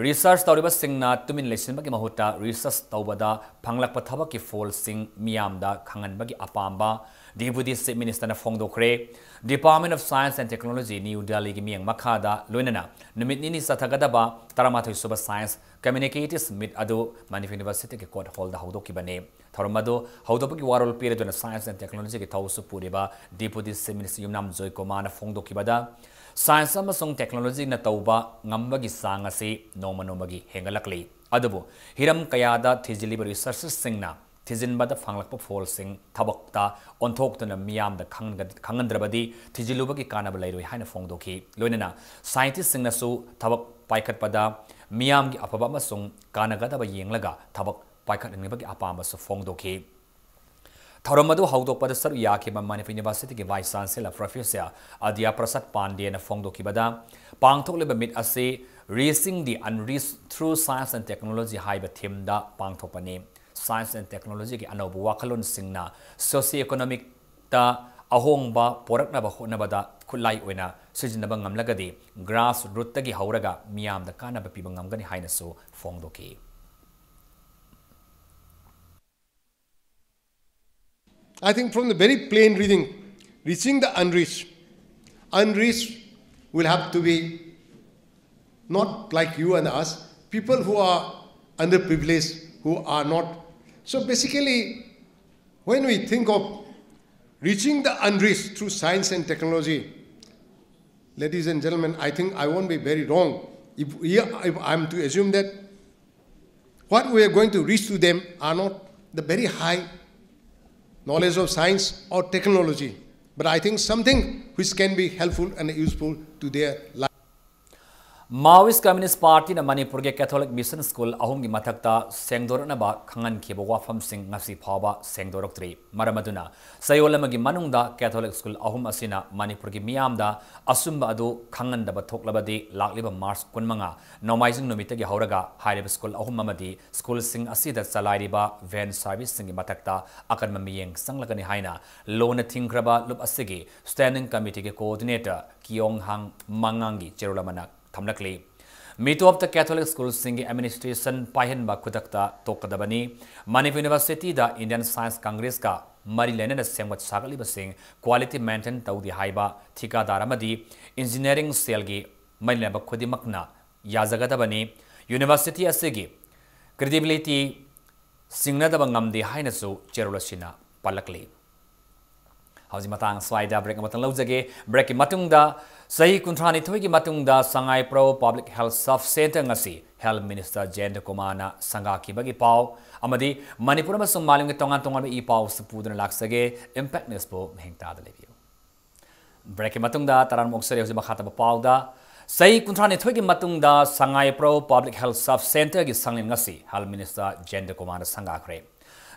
Research ꯇꯧꯔꯤꯕꯁꯤꯡꯅ ꯇꯨꯃꯤꯟ ꯂꯩꯁꯤꯟꯕꯒꯤ ꯃꯍꯨꯠꯇ research ꯇꯧꯕꯗ ꯐꯪꯂꯛꯄ ꯊꯕꯛꯀꯤ ꯐꯣꯜꯁꯤꯡ ꯃꯤꯌꯥꯝꯗ ꯈꯪꯍꯟꯕꯒꯤ ꯑꯄꯥꯝꯕ Deputy Chief Ministerꯅ ꯐꯣꯡꯗꯣꯛꯈ꯭ꯔꯦ꯫ Department of Science and Technology, New Delhiꯒꯤ ꯃꯤꯠꯌꯦꯡ ꯃꯈꯥꯗ ꯂꯣꯏꯅꯅ ꯅꯨꯃꯤꯠ ꯅꯤꯅꯤ ꯆꯠꯊꯒꯗꯕ ꯇꯔꯥꯃꯥꯊꯣꯏ ꯁꯨꯕ Science Communicative Meet ꯑꯗꯨ Manipur Universityꯒꯤ court hallꯗ ꯍꯧꯗꯣꯛꯈꯤꯕꯅꯤ꯫ ꯊꯧꯔꯝ ꯑꯗꯨ ꯍꯧꯗꯣꯛꯄꯒꯤ ꯋꯥꯔꯣꯜ ꯄꯤꯔꯗꯨꯅ Science and Technologyꯒꯤ ꯊꯧꯁꯨ ꯄꯨꯔꯤꯕ Deputy Chief Minister ꯌꯨꯝꯅꯥꯝ ꯖꯣꯏꯀꯨꯃꯥꯔꯅ ꯐꯣꯡꯗꯣꯛꯈꯤꯕꯗ, science ꯑꯃꯁꯨꯡ technologyꯅ ꯇꯧꯕ ꯉꯝꯕꯒꯤ ꯆꯥꯡ ꯑꯁꯤ ꯅꯣꯡꯃ ꯅꯣꯡꯃꯒꯤ ꯍꯦꯟꯒꯠꯂꯛꯂꯤ꯫ ꯑꯗꯨꯕꯨ ꯍꯤꯔꯝ ꯀꯌꯥꯗ ꯊꯤꯖꯤꯜꯂꯤꯕ researcherꯁꯤꯡꯅ ꯊꯤꯖꯤꯟꯕꯗ ꯐꯪꯂꯛꯄ ꯐꯣꯜꯁꯤꯡ ꯊꯕꯛꯇ ꯑꯣꯟꯊꯣꯛꯇꯨꯅ ꯃꯤꯌꯥꯝꯗ ꯈꯪꯍꯟꯒ-, ꯈꯪꯍꯟꯗ꯭ꯔꯕꯗꯤ ꯊꯤꯖꯤꯜꯂꯨꯕꯒꯤ ꯀꯥꯟꯅꯕ ꯂꯩꯔꯣꯏ ꯍꯥꯏꯅ ꯐꯣꯡꯗꯣꯛꯈꯤ꯫ ꯂꯣꯏꯅꯅ scientistꯁꯤꯡꯅꯁꯨ ꯊꯕꯛ ꯄꯥꯏꯈꯠꯄꯗ ꯃꯤꯌꯥꯝꯒꯤ ꯑꯐꯕ ꯑꯃꯁꯨꯡ ꯀꯥꯟꯅꯒꯗꯕ ꯌꯦꯡꯂꯒ ꯊꯕꯛ ꯄꯥꯏꯈꯠꯍꯟꯅꯕꯒꯤ ꯑꯄꯥꯝꯕꯁꯨ ꯐꯣꯡꯗꯣꯛꯈꯤ꯫ ꯊꯧꯔꯝ ꯑꯗꯨ ꯍꯧꯗꯣꯛꯄꯗ ꯁꯔꯨꯛ ꯌꯥꯈꯤꯕ ꯃꯅꯤꯄꯨꯔ ꯌꯨꯅꯤꯚꯔꯁꯤꯇꯤꯒꯤ ꯚꯥꯏꯁ ꯆꯥꯟꯁꯦꯂꯔ ꯄ꯭ꯔꯣꯐꯦꯁꯔ ꯑꯗ꯭ꯌꯥ ꯄ꯭ꯔꯁꯥꯗ ꯄꯥꯟꯗꯦꯅ ꯐꯣꯡꯗꯣꯛꯈꯤꯕꯗ, ꯄꯥꯡꯊꯣꯛꯂꯤꯕ ꯃꯤꯠ ꯑꯁꯤ Reaching the Unreached Through Science and Technology ꯍꯥꯏꯕ ꯊꯤꯝꯗ ꯄꯥꯡꯊꯣꯛꯄꯅꯤ꯫ Science and technologyꯒꯤ ꯑꯅꯧꯕ ꯋꯥꯈꯜꯂꯣꯟꯁꯤꯡꯅ ꯁꯣꯁꯤꯑꯣ ꯏꯀꯣꯅꯣꯃꯤꯛꯇ ꯑꯍꯣꯡꯕ ꯄꯣꯔꯛꯅꯕ ꯍꯣꯠꯅꯕꯗ ꯈꯨꯠꯂꯥꯏ ꯑꯣꯏꯅ ꯁꯤꯖꯤꯟꯅꯕ ꯉꯝꯂꯒꯗꯤ, ꯒ꯭ꯔꯥꯁ ꯔꯨꯠꯇꯒꯤ ꯍꯧꯔꯒ ꯃꯤꯌꯥꯝꯗ ꯀꯥꯟꯅꯕ ꯄꯤꯕ ꯉꯝꯒꯅꯤ ꯍꯥꯏꯅꯁꯨ ꯐꯣꯡꯗꯣꯛꯈꯤ꯫ I think from the very plain reading, reaching the unreached, unreached will have to be not like you and us, people who are underprivileged, who are not. So basically, when we think of reaching the unreached through science and technology, ladies and gentlemen, I think I won't be very wrong if, we, if I'm to assume that what we are going to reach to them are not the very high knowledge of science or technology, but I think something which can be helpful and useful to their life. Maoist Communist Partyꯅ ꯃꯅꯤꯄꯨꯔꯒꯤ Catholic Mission School ꯑꯍꯨꯝꯒꯤ ꯃꯊꯛꯇ ꯁꯦꯡꯗꯣꯔꯛꯅꯕ ꯈꯪꯍꯟꯈꯤꯕ ꯋꯥꯐꯝꯁꯤꯡ ꯉꯁꯤ ꯐꯥꯎꯕ ꯁꯦꯡꯗꯣꯔꯛꯇ꯭ꯔꯤ꯫ ꯃꯔꯝ ꯑꯗꯨꯅ ꯆꯌꯣꯜ ꯑꯃꯒꯤ ꯃꯅꯨꯡꯗ Catholic School ꯑꯍꯨꯝ ꯑꯁꯤꯅ ꯃꯅꯤꯄꯨꯔꯒꯤ ꯃꯤꯌꯥꯝꯗ ꯑꯆꯨꯝꯕ ꯑꯗꯨ ꯈꯪꯍꯟꯗꯕ ꯊꯣꯛꯂꯕꯗꯤ, ꯂꯥꯛꯂꯤꯕ ꯃꯥꯔꯆ ꯀꯨꯟꯃꯉꯥ ꯅꯣꯡꯃꯥꯏꯖꯤꯡ ꯅꯨꯃꯤꯠꯇꯒꯤ ꯍꯧꯔꯒ ꯍꯥꯏꯔꯤꯕ ꯁ꯭ꯀꯨꯜ ꯑꯍꯨꯝ ꯑꯃꯗꯤ ꯁ꯭ꯀꯨꯜꯁꯤꯡ ꯑꯁꯤꯗ ꯆꯂꯥꯏꯔꯤꯕ ꯚꯦꯟ ꯁꯔꯚꯤꯁꯁꯤꯡꯒꯤ ꯃꯊꯛꯇ ꯑꯀꯟꯕ ꯃꯤꯠꯌꯦꯡ ꯆꯪꯂꯒꯅꯤ ꯍꯥꯏꯅ ꯂꯨꯅ ꯊꯤꯡꯈ꯭ꯔꯕ ꯂꯨꯞ ꯑꯁꯤꯒꯤ Standing Committeeꯒꯤ Coordinator ꯀꯤꯌꯣꯡ ꯍꯥꯡ ꯃꯉꯥꯡꯒꯤ ꯆꯦꯔꯣꯜ ꯑꯃꯅ ꯊꯝꯂꯛꯂꯤ꯫ ꯃꯤꯇꯣꯞꯇ Catholic ꯁ꯭ꯀꯨꯜꯁꯤꯡꯒꯤ administration ꯄꯥꯏꯍꯟꯕ ꯈꯨꯗꯛꯇ ꯇꯣꯛꯀꯗꯕꯅꯤ꯫ ꯃꯅꯤꯄꯨꯔ ꯌꯨꯅꯤꯚꯔꯁꯤꯇꯤꯗ Indian Science Congressꯀ ꯃꯔꯤ ꯂꯩꯅꯅ ꯁꯦꯝꯒꯠ ꯁꯥꯒꯠꯂꯤꯕꯁꯤꯡ quality maintain ꯇꯧꯗꯦ ꯍꯥꯏꯕ ꯊꯤꯀꯥꯗꯥꯔ ꯑꯃꯗꯤ engineering cellꯒꯤ ꯃꯔꯤ ꯂꯩꯅꯕ ꯈꯨꯗꯤꯡꯃꯛꯅ ꯌꯥꯖꯒꯗꯕꯅꯤ꯫ ꯌꯨꯅꯤꯚꯔꯁꯤꯇꯤ ꯑꯁꯤꯒꯤ credibility ꯁꯤꯡꯅꯗꯕ ꯉꯝꯗꯦ ꯍꯥꯏꯅꯁꯨ ꯆꯦꯔꯣꯜ ꯑꯁꯤꯅ ꯄꯜꯂꯛꯂꯤ꯫ ꯍꯧꯖꯤꯛ ꯃꯇꯥꯡ ꯑꯁ꯭ꯋꯥꯏꯗ break ꯑꯃꯇꯪ ꯂꯧꯖꯒꯦ꯫ Breakꯀꯤ ꯃꯇꯨꯡꯗ, ꯆꯍꯤ ꯀꯨꯟꯊ꯭ꯔꯥꯅꯤꯊꯣꯏꯒꯤ ꯃꯇꯨꯡꯗ ꯁꯉꯥꯏꯄ꯭ꯔꯧ Public Health Sub Centre ꯉꯁꯤ Health Minister ꯖꯌꯟꯇ ꯀꯨꯃꯥꯔꯅ ꯁꯪꯒꯥꯈꯤꯕꯒꯤ ꯄꯥꯎ ꯑꯃꯗꯤ ꯃꯅꯤꯄꯨꯔ ꯑꯃꯁꯨꯡ ꯃꯥꯂꯦꯝꯒꯤ ꯇꯣꯉꯥꯟ ꯇꯣꯉꯥꯟꯕ ꯏ ꯄꯥꯎꯁꯨ ꯄꯨꯗꯨꯅ ꯂꯥꯛꯆꯒꯦ꯫ Impact Newsꯄꯨ ꯃꯤꯠꯌꯦꯡ ꯇꯥꯗꯨꯅ ꯂꯩꯕꯤꯌꯨ꯫ Breakꯀꯤ ꯃꯇꯨꯡꯗ ꯇꯔꯥꯝꯅ ꯑꯣꯛꯆꯔꯤ꯫ ꯍꯧꯖꯤꯛ ꯃꯈꯥ ꯇꯥꯕ ꯄꯥꯎꯗ, ꯆꯍꯤ ꯀꯨꯟꯊ꯭ꯔꯥꯅꯤꯊꯣꯏꯒꯤ ꯃꯇꯨꯡꯗ ꯁꯉꯥꯏꯄ꯭ꯔꯧ Public Health Sub Centreꯒꯤ ꯁꯪꯂꯦꯟ ꯉꯁꯤ Health Minister ꯖꯌꯟꯇ ꯀꯨꯃꯥꯔꯅ ꯁꯪꯒꯥꯈ꯭ꯔꯦ꯫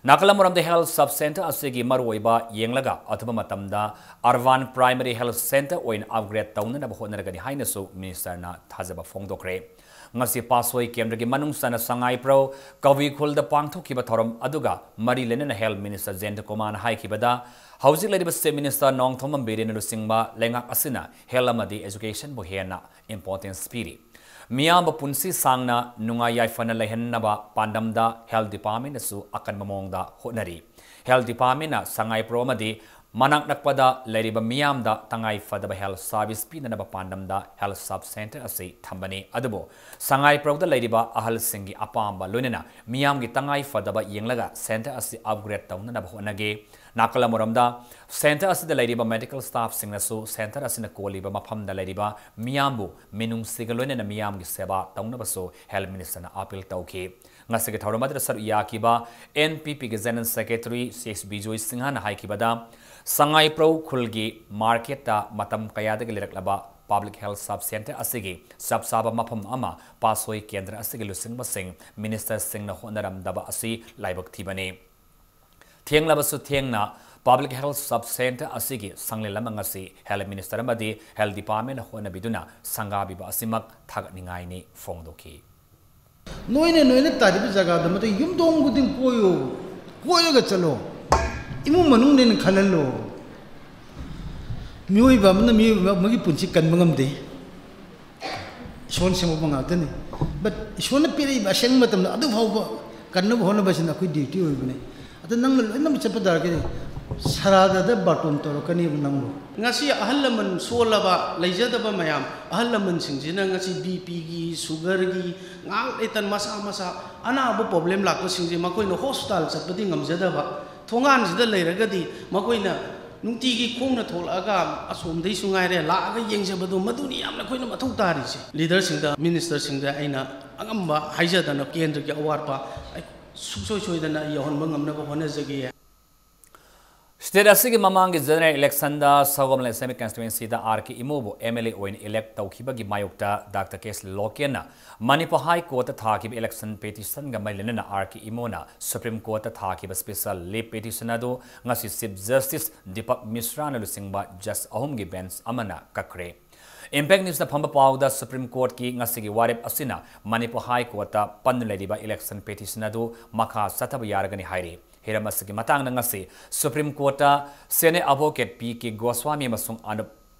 ꯅꯥꯀꯜ ꯑꯃꯔꯣꯝꯗ Health Sub Centre ꯑꯁꯤꯒꯤ ꯃꯔꯨꯑꯣꯏꯕ ꯌꯦꯡꯂꯒ ꯑꯊꯨꯕ ꯃꯇꯝꯗ Urban Primary Health Centre ꯑꯣꯏꯅ upgrade ꯇꯧꯅꯅꯕ ꯍꯣꯠꯅꯔꯒꯅꯤ ꯍꯥꯏꯅꯁꯨ ministerꯅ ꯊꯥꯖꯕ ꯐꯣꯡꯗꯣꯛꯈ꯭ꯔꯦ꯫ ꯉꯁꯤ ꯄꯥꯠꯁꯣꯏ ꯀꯦꯟꯗ꯭ꯔꯒꯤ ꯃꯅꯨꯡ ꯆꯟꯅ ꯁꯉꯥꯏꯄ꯭ꯔꯧ, ꯀꯕꯨꯏ ꯈꯨꯜꯗ ꯄꯥꯡꯊꯣꯛꯈꯤꯕ ꯊꯧꯔꯝ ꯑꯗꯨꯒ ꯃꯔꯤ ꯂꯩꯅꯅ Health Minister ꯖꯌꯟꯇ ꯀꯨꯃꯥꯔꯅ ꯍꯥꯏꯈꯤꯕꯗ, ꯍꯧꯖꯤꯛ ꯂꯩꯔꯤꯕ Chief Minister ꯅꯣꯡꯊꯣꯝꯕꯝ ꯕꯤꯔꯦꯟꯅ ꯂꯨꯆꯤꯡꯕ ꯂꯩꯉꯥꯛ ꯑꯁꯤꯅ health ꯑꯃꯗꯤ educationꯕꯨ ꯍꯦꯟꯅ importance ꯄꯤꯔꯤ꯫ ꯃꯤꯌꯥꯝꯕꯨ ꯄꯨꯟꯁꯤ ꯁꯥꯡꯅ ꯅꯨꯡꯉꯥꯏ ꯌꯥꯏꯐꯅ ꯂꯩꯍꯟꯅꯕ ꯄꯥꯟꯗꯝꯗ Health Departmentꯅꯁꯨ ꯑꯀꯟꯕ ꯃꯑꯣꯡꯗ ꯍꯣꯠꯅꯔꯤ꯫ Health Departmentꯅ ꯁꯉꯥꯏꯄ꯭ꯔꯧ ꯑꯃꯗꯤ ꯃꯅꯥꯛ ꯅꯛꯄꯗ ꯂꯩꯔꯤꯕ ꯃꯤꯌꯥꯝꯗ ꯇꯉꯥꯏ ꯐꯗꯕ health service ꯄꯤꯅꯅꯕ ꯄꯥꯟꯗꯝꯗ Health Sub Centre ꯑꯁꯤ ꯊꯝꯕꯅꯤ꯫ ꯑꯗꯨꯕꯨ ꯁꯉꯥꯏꯄ꯭ꯔꯧꯗ ꯂꯩꯔꯤꯕ ꯑꯍꯜꯁꯤꯡꯒꯤ ꯑꯄꯥꯝꯕ ꯂꯣꯏꯅꯅ ꯃꯤꯌꯥꯝꯒꯤ ꯇꯉꯥꯏ ꯐꯗꯕ ꯌꯦꯡꯂꯒ centre ꯑꯁꯤ upgrade ꯇꯧꯅꯅꯕ ꯍꯣꯠꯅꯒꯦ꯫ ꯅꯥꯀꯜ ꯑꯃꯔꯣꯝꯗ, centre ꯑꯁꯤꯗ ꯂꯩꯔꯤꯕ medical staffꯁꯤꯡꯅꯁꯨ centre ꯑꯁꯤꯅ ꯀꯣꯜꯂꯤꯕ ꯃꯐꯝꯗ ꯂꯩꯔꯤꯕ ꯃꯤꯌꯥꯝꯕꯨ ꯃꯤꯅꯨꯡꯁꯤꯒ ꯂꯣꯏꯅꯅ ꯃꯤꯌꯥꯝꯒꯤ ꯁꯦꯕꯥ ꯇꯧꯅꯕꯁꯨ Health Ministerꯅ appeal ꯇꯧꯈꯤ꯫ ꯉꯁꯤꯒꯤ ꯊꯧꯔꯝ ꯑꯗꯨꯗ ꯁꯔꯨꯛ ꯌꯥꯈꯤꯕ NPPꯒꯤ General Secretary C S Bijoy ꯁꯤꯡꯍꯅ ꯍꯥꯏꯈꯤꯕꯗ, ꯁꯉꯥꯏꯄ꯭ꯔꯧ ꯈꯨꯜꯒꯤ marketꯇ ꯃꯇꯝ ꯀꯌꯥꯗꯒꯤ ꯂꯩꯔꯛꯂꯕ Public Health Sub Centre ꯑꯁꯤꯒꯤ ꯆꯞ ꯆꯥꯕ ꯃꯐꯝ ꯑꯃ ꯄꯥꯠꯁꯣꯏ ꯀꯦꯟꯗ꯭ꯔ ꯑꯁꯤꯒꯤ ꯂꯨꯆꯤꯡꯕꯁꯤꯡ, ministerꯁꯤꯡꯅ ꯍꯣꯠꯅꯔꯝꯗꯕ ꯑꯁꯤ ꯂꯥꯏꯕꯛ ꯊꯤꯕꯅꯤ꯫ ꯊꯦꯡꯂꯕꯁꯨ ꯊꯦꯡꯅ Public Health Sub Centre ꯑꯁꯤꯒꯤ ꯁꯪꯂꯦꯟ ꯑꯃ ꯉꯁꯤ Health Minister ꯑꯃꯗꯤ Health Departmentꯅ ꯍꯣꯠꯅꯕꯤꯗꯨꯅ ꯁꯪꯒꯥꯕꯤꯕ ꯑꯁꯤꯃꯛ ꯊꯥꯒꯠꯅꯤꯡꯉꯥꯏꯅꯤ ꯐꯣꯡꯗꯣꯛꯈꯤ꯫ ꯅꯣꯏꯅ, ꯅꯣꯏꯅ ꯇꯥꯔꯤꯕ ꯖꯒꯥꯗ ꯃꯗꯨ ꯌꯨꯝꯊꯣꯡ ꯈꯨꯗꯤꯡ ꯀꯣꯏꯌꯨ, ꯀꯣꯏꯔꯒ ꯆꯠꯂꯣ, ꯏꯃꯨꯡ ꯃꯅꯨꯡꯅꯦꯅ ꯈꯜꯍꯜꯂꯣ꯫ ꯃꯤꯑꯣꯏꯕ ꯑꯃꯅ ꯃꯤꯑꯣꯏꯕ ꯑꯃꯒꯤ ꯄꯨꯟꯁꯤ ꯀꯟꯕ ꯉꯝꯗꯦ꯫ ꯏꯁꯣꯔꯅ ꯁꯦꯝꯃꯛꯄ ꯉꯥꯛꯇꯅꯤ꯫ But ꯏꯁꯣꯔꯅ ꯄꯤꯔꯛꯏꯕ ꯑꯁꯦꯡꯕ ꯃꯇꯝꯗ ꯑꯗꯨ ꯐꯥꯎꯕ ꯀꯟꯅꯕ ꯍꯣꯠꯅꯕꯁꯤꯅ ꯑꯩꯈꯣꯏ duty ꯑꯣꯏꯕꯅꯤ꯫ ꯑꯗ ꯅꯪꯅ ꯂꯣꯏꯅꯃꯛ ꯆꯠꯄ ꯇꯥꯔꯒꯗꯤ ꯁꯔꯥꯗꯗ ꯕꯥꯔꯇꯣꯟ ꯇꯧꯔꯛꯀꯅꯦꯕ ꯅꯪꯕꯨ꯫ ꯉꯁꯤ ꯑꯍꯜ ꯂꯃꯟ ꯁꯣꯜꯂꯕ, ꯂꯩꯖꯗꯕ ꯃꯌꯥꯝ, ꯑꯍꯜ ꯂꯃꯟꯁꯤꯡꯁꯤꯅ ꯉꯁꯤ BPꯒꯤ, sugarꯒꯤ, ꯉꯥꯏꯍꯥꯛ ꯂꯩꯇꯅ ꯃꯁꯥ ꯃꯁꯥ ꯑꯅꯥꯕ problem ꯂꯥꯛꯄꯁꯤꯡꯁꯦ ꯃꯈꯣꯏꯅ hospital ꯆꯠꯄꯗꯤ ꯉꯝꯖꯗꯕ, ꯊꯣꯡꯒꯥꯟꯁꯤꯗ ꯂꯩꯔꯒꯗꯤ ꯃꯈꯣꯏꯅ ꯅꯨꯡꯇꯤꯒꯤ ꯈꯣꯡꯅ ꯊꯣꯛꯂꯛꯑꯒ ꯑꯁꯣꯝꯗꯩꯁꯨ ꯉꯥꯏꯔꯦ ꯂꯥꯛꯑꯒ ꯌꯦꯡꯖꯕꯗꯣ, ꯃꯗꯨꯅꯤ ꯌꯥꯝꯅ ꯑꯩꯈꯣꯏꯅ ꯃꯊꯧ ꯇꯥꯔꯤꯁꯦ꯫ Leaderꯁꯤꯡꯗ, ministerꯁꯤꯡꯗ ꯑꯩꯅ ꯑꯉꯝꯕ ꯍꯥꯏꯖꯗꯅ ꯀꯦꯟꯗ꯭ꯔꯒꯤ ꯑꯋꯥꯠꯄ ꯑꯩ ꯁꯨꯡꯁꯣꯏ ꯁꯣꯏꯗꯅ ꯌꯧꯍꯟꯕ ꯉꯝꯅꯕ ꯍꯣꯠꯅꯖꯒꯦ꯫ State ꯑꯁꯤꯒꯤ ꯃꯃꯥꯡꯒꯤ general election the Sagolband Assembly Constituency the R K ꯏꯃꯣꯕꯨ M L A ꯑꯣꯏꯅ elect ꯇꯧꯈꯤꯕꯒꯤ ꯃꯥꯌꯣꯛꯇ Doctor K S ꯂꯣꯀꯦꯟꯅ Manipur High Court ꯇ ꯊꯥꯈꯤꯕ election petition ꯒ ꯃꯔꯤ ꯂꯩꯅꯅ R K ꯏꯃꯣꯅ Supreme Court ꯇ ꯊꯥꯈꯤꯕ special leave petition ꯑꯗꯨ ꯉꯁꯤ Chief Justice ꯗꯤꯄꯛ ꯃꯤꯁ꯭ꯔꯥꯅ ꯂꯨꯆꯤꯡꯕ judge ꯑꯍꯨꯝꯒꯤ bench ꯑꯃꯅ ꯀꯛꯈ꯭ꯔꯦ꯫ Impact News ꯅ ꯐꯪꯕ ꯄꯥꯎꯗ Supreme Court ꯀꯤ ꯉꯁꯤꯒꯤ ꯋꯥꯔꯦꯞ ꯑꯁꯤꯅ ꯃꯅꯤꯄꯨꯔ High Court ꯇ ꯄꯟꯗꯨꯅ ꯂꯩꯔꯤꯕ election petition ꯑꯗꯨ ꯃꯈꯥ ꯆꯠꯊꯕ ꯌꯥꯔꯒꯅꯤ ꯍꯥꯏꯔꯤ꯫ ꯍꯤꯔꯝ ꯑꯁꯤꯒꯤ ꯃꯇꯥꯡꯗ ꯉꯁꯤ Supreme Court ꯇ senior advocate P K Goswami ꯑꯃꯁꯨꯡ ꯑꯅꯨꯞ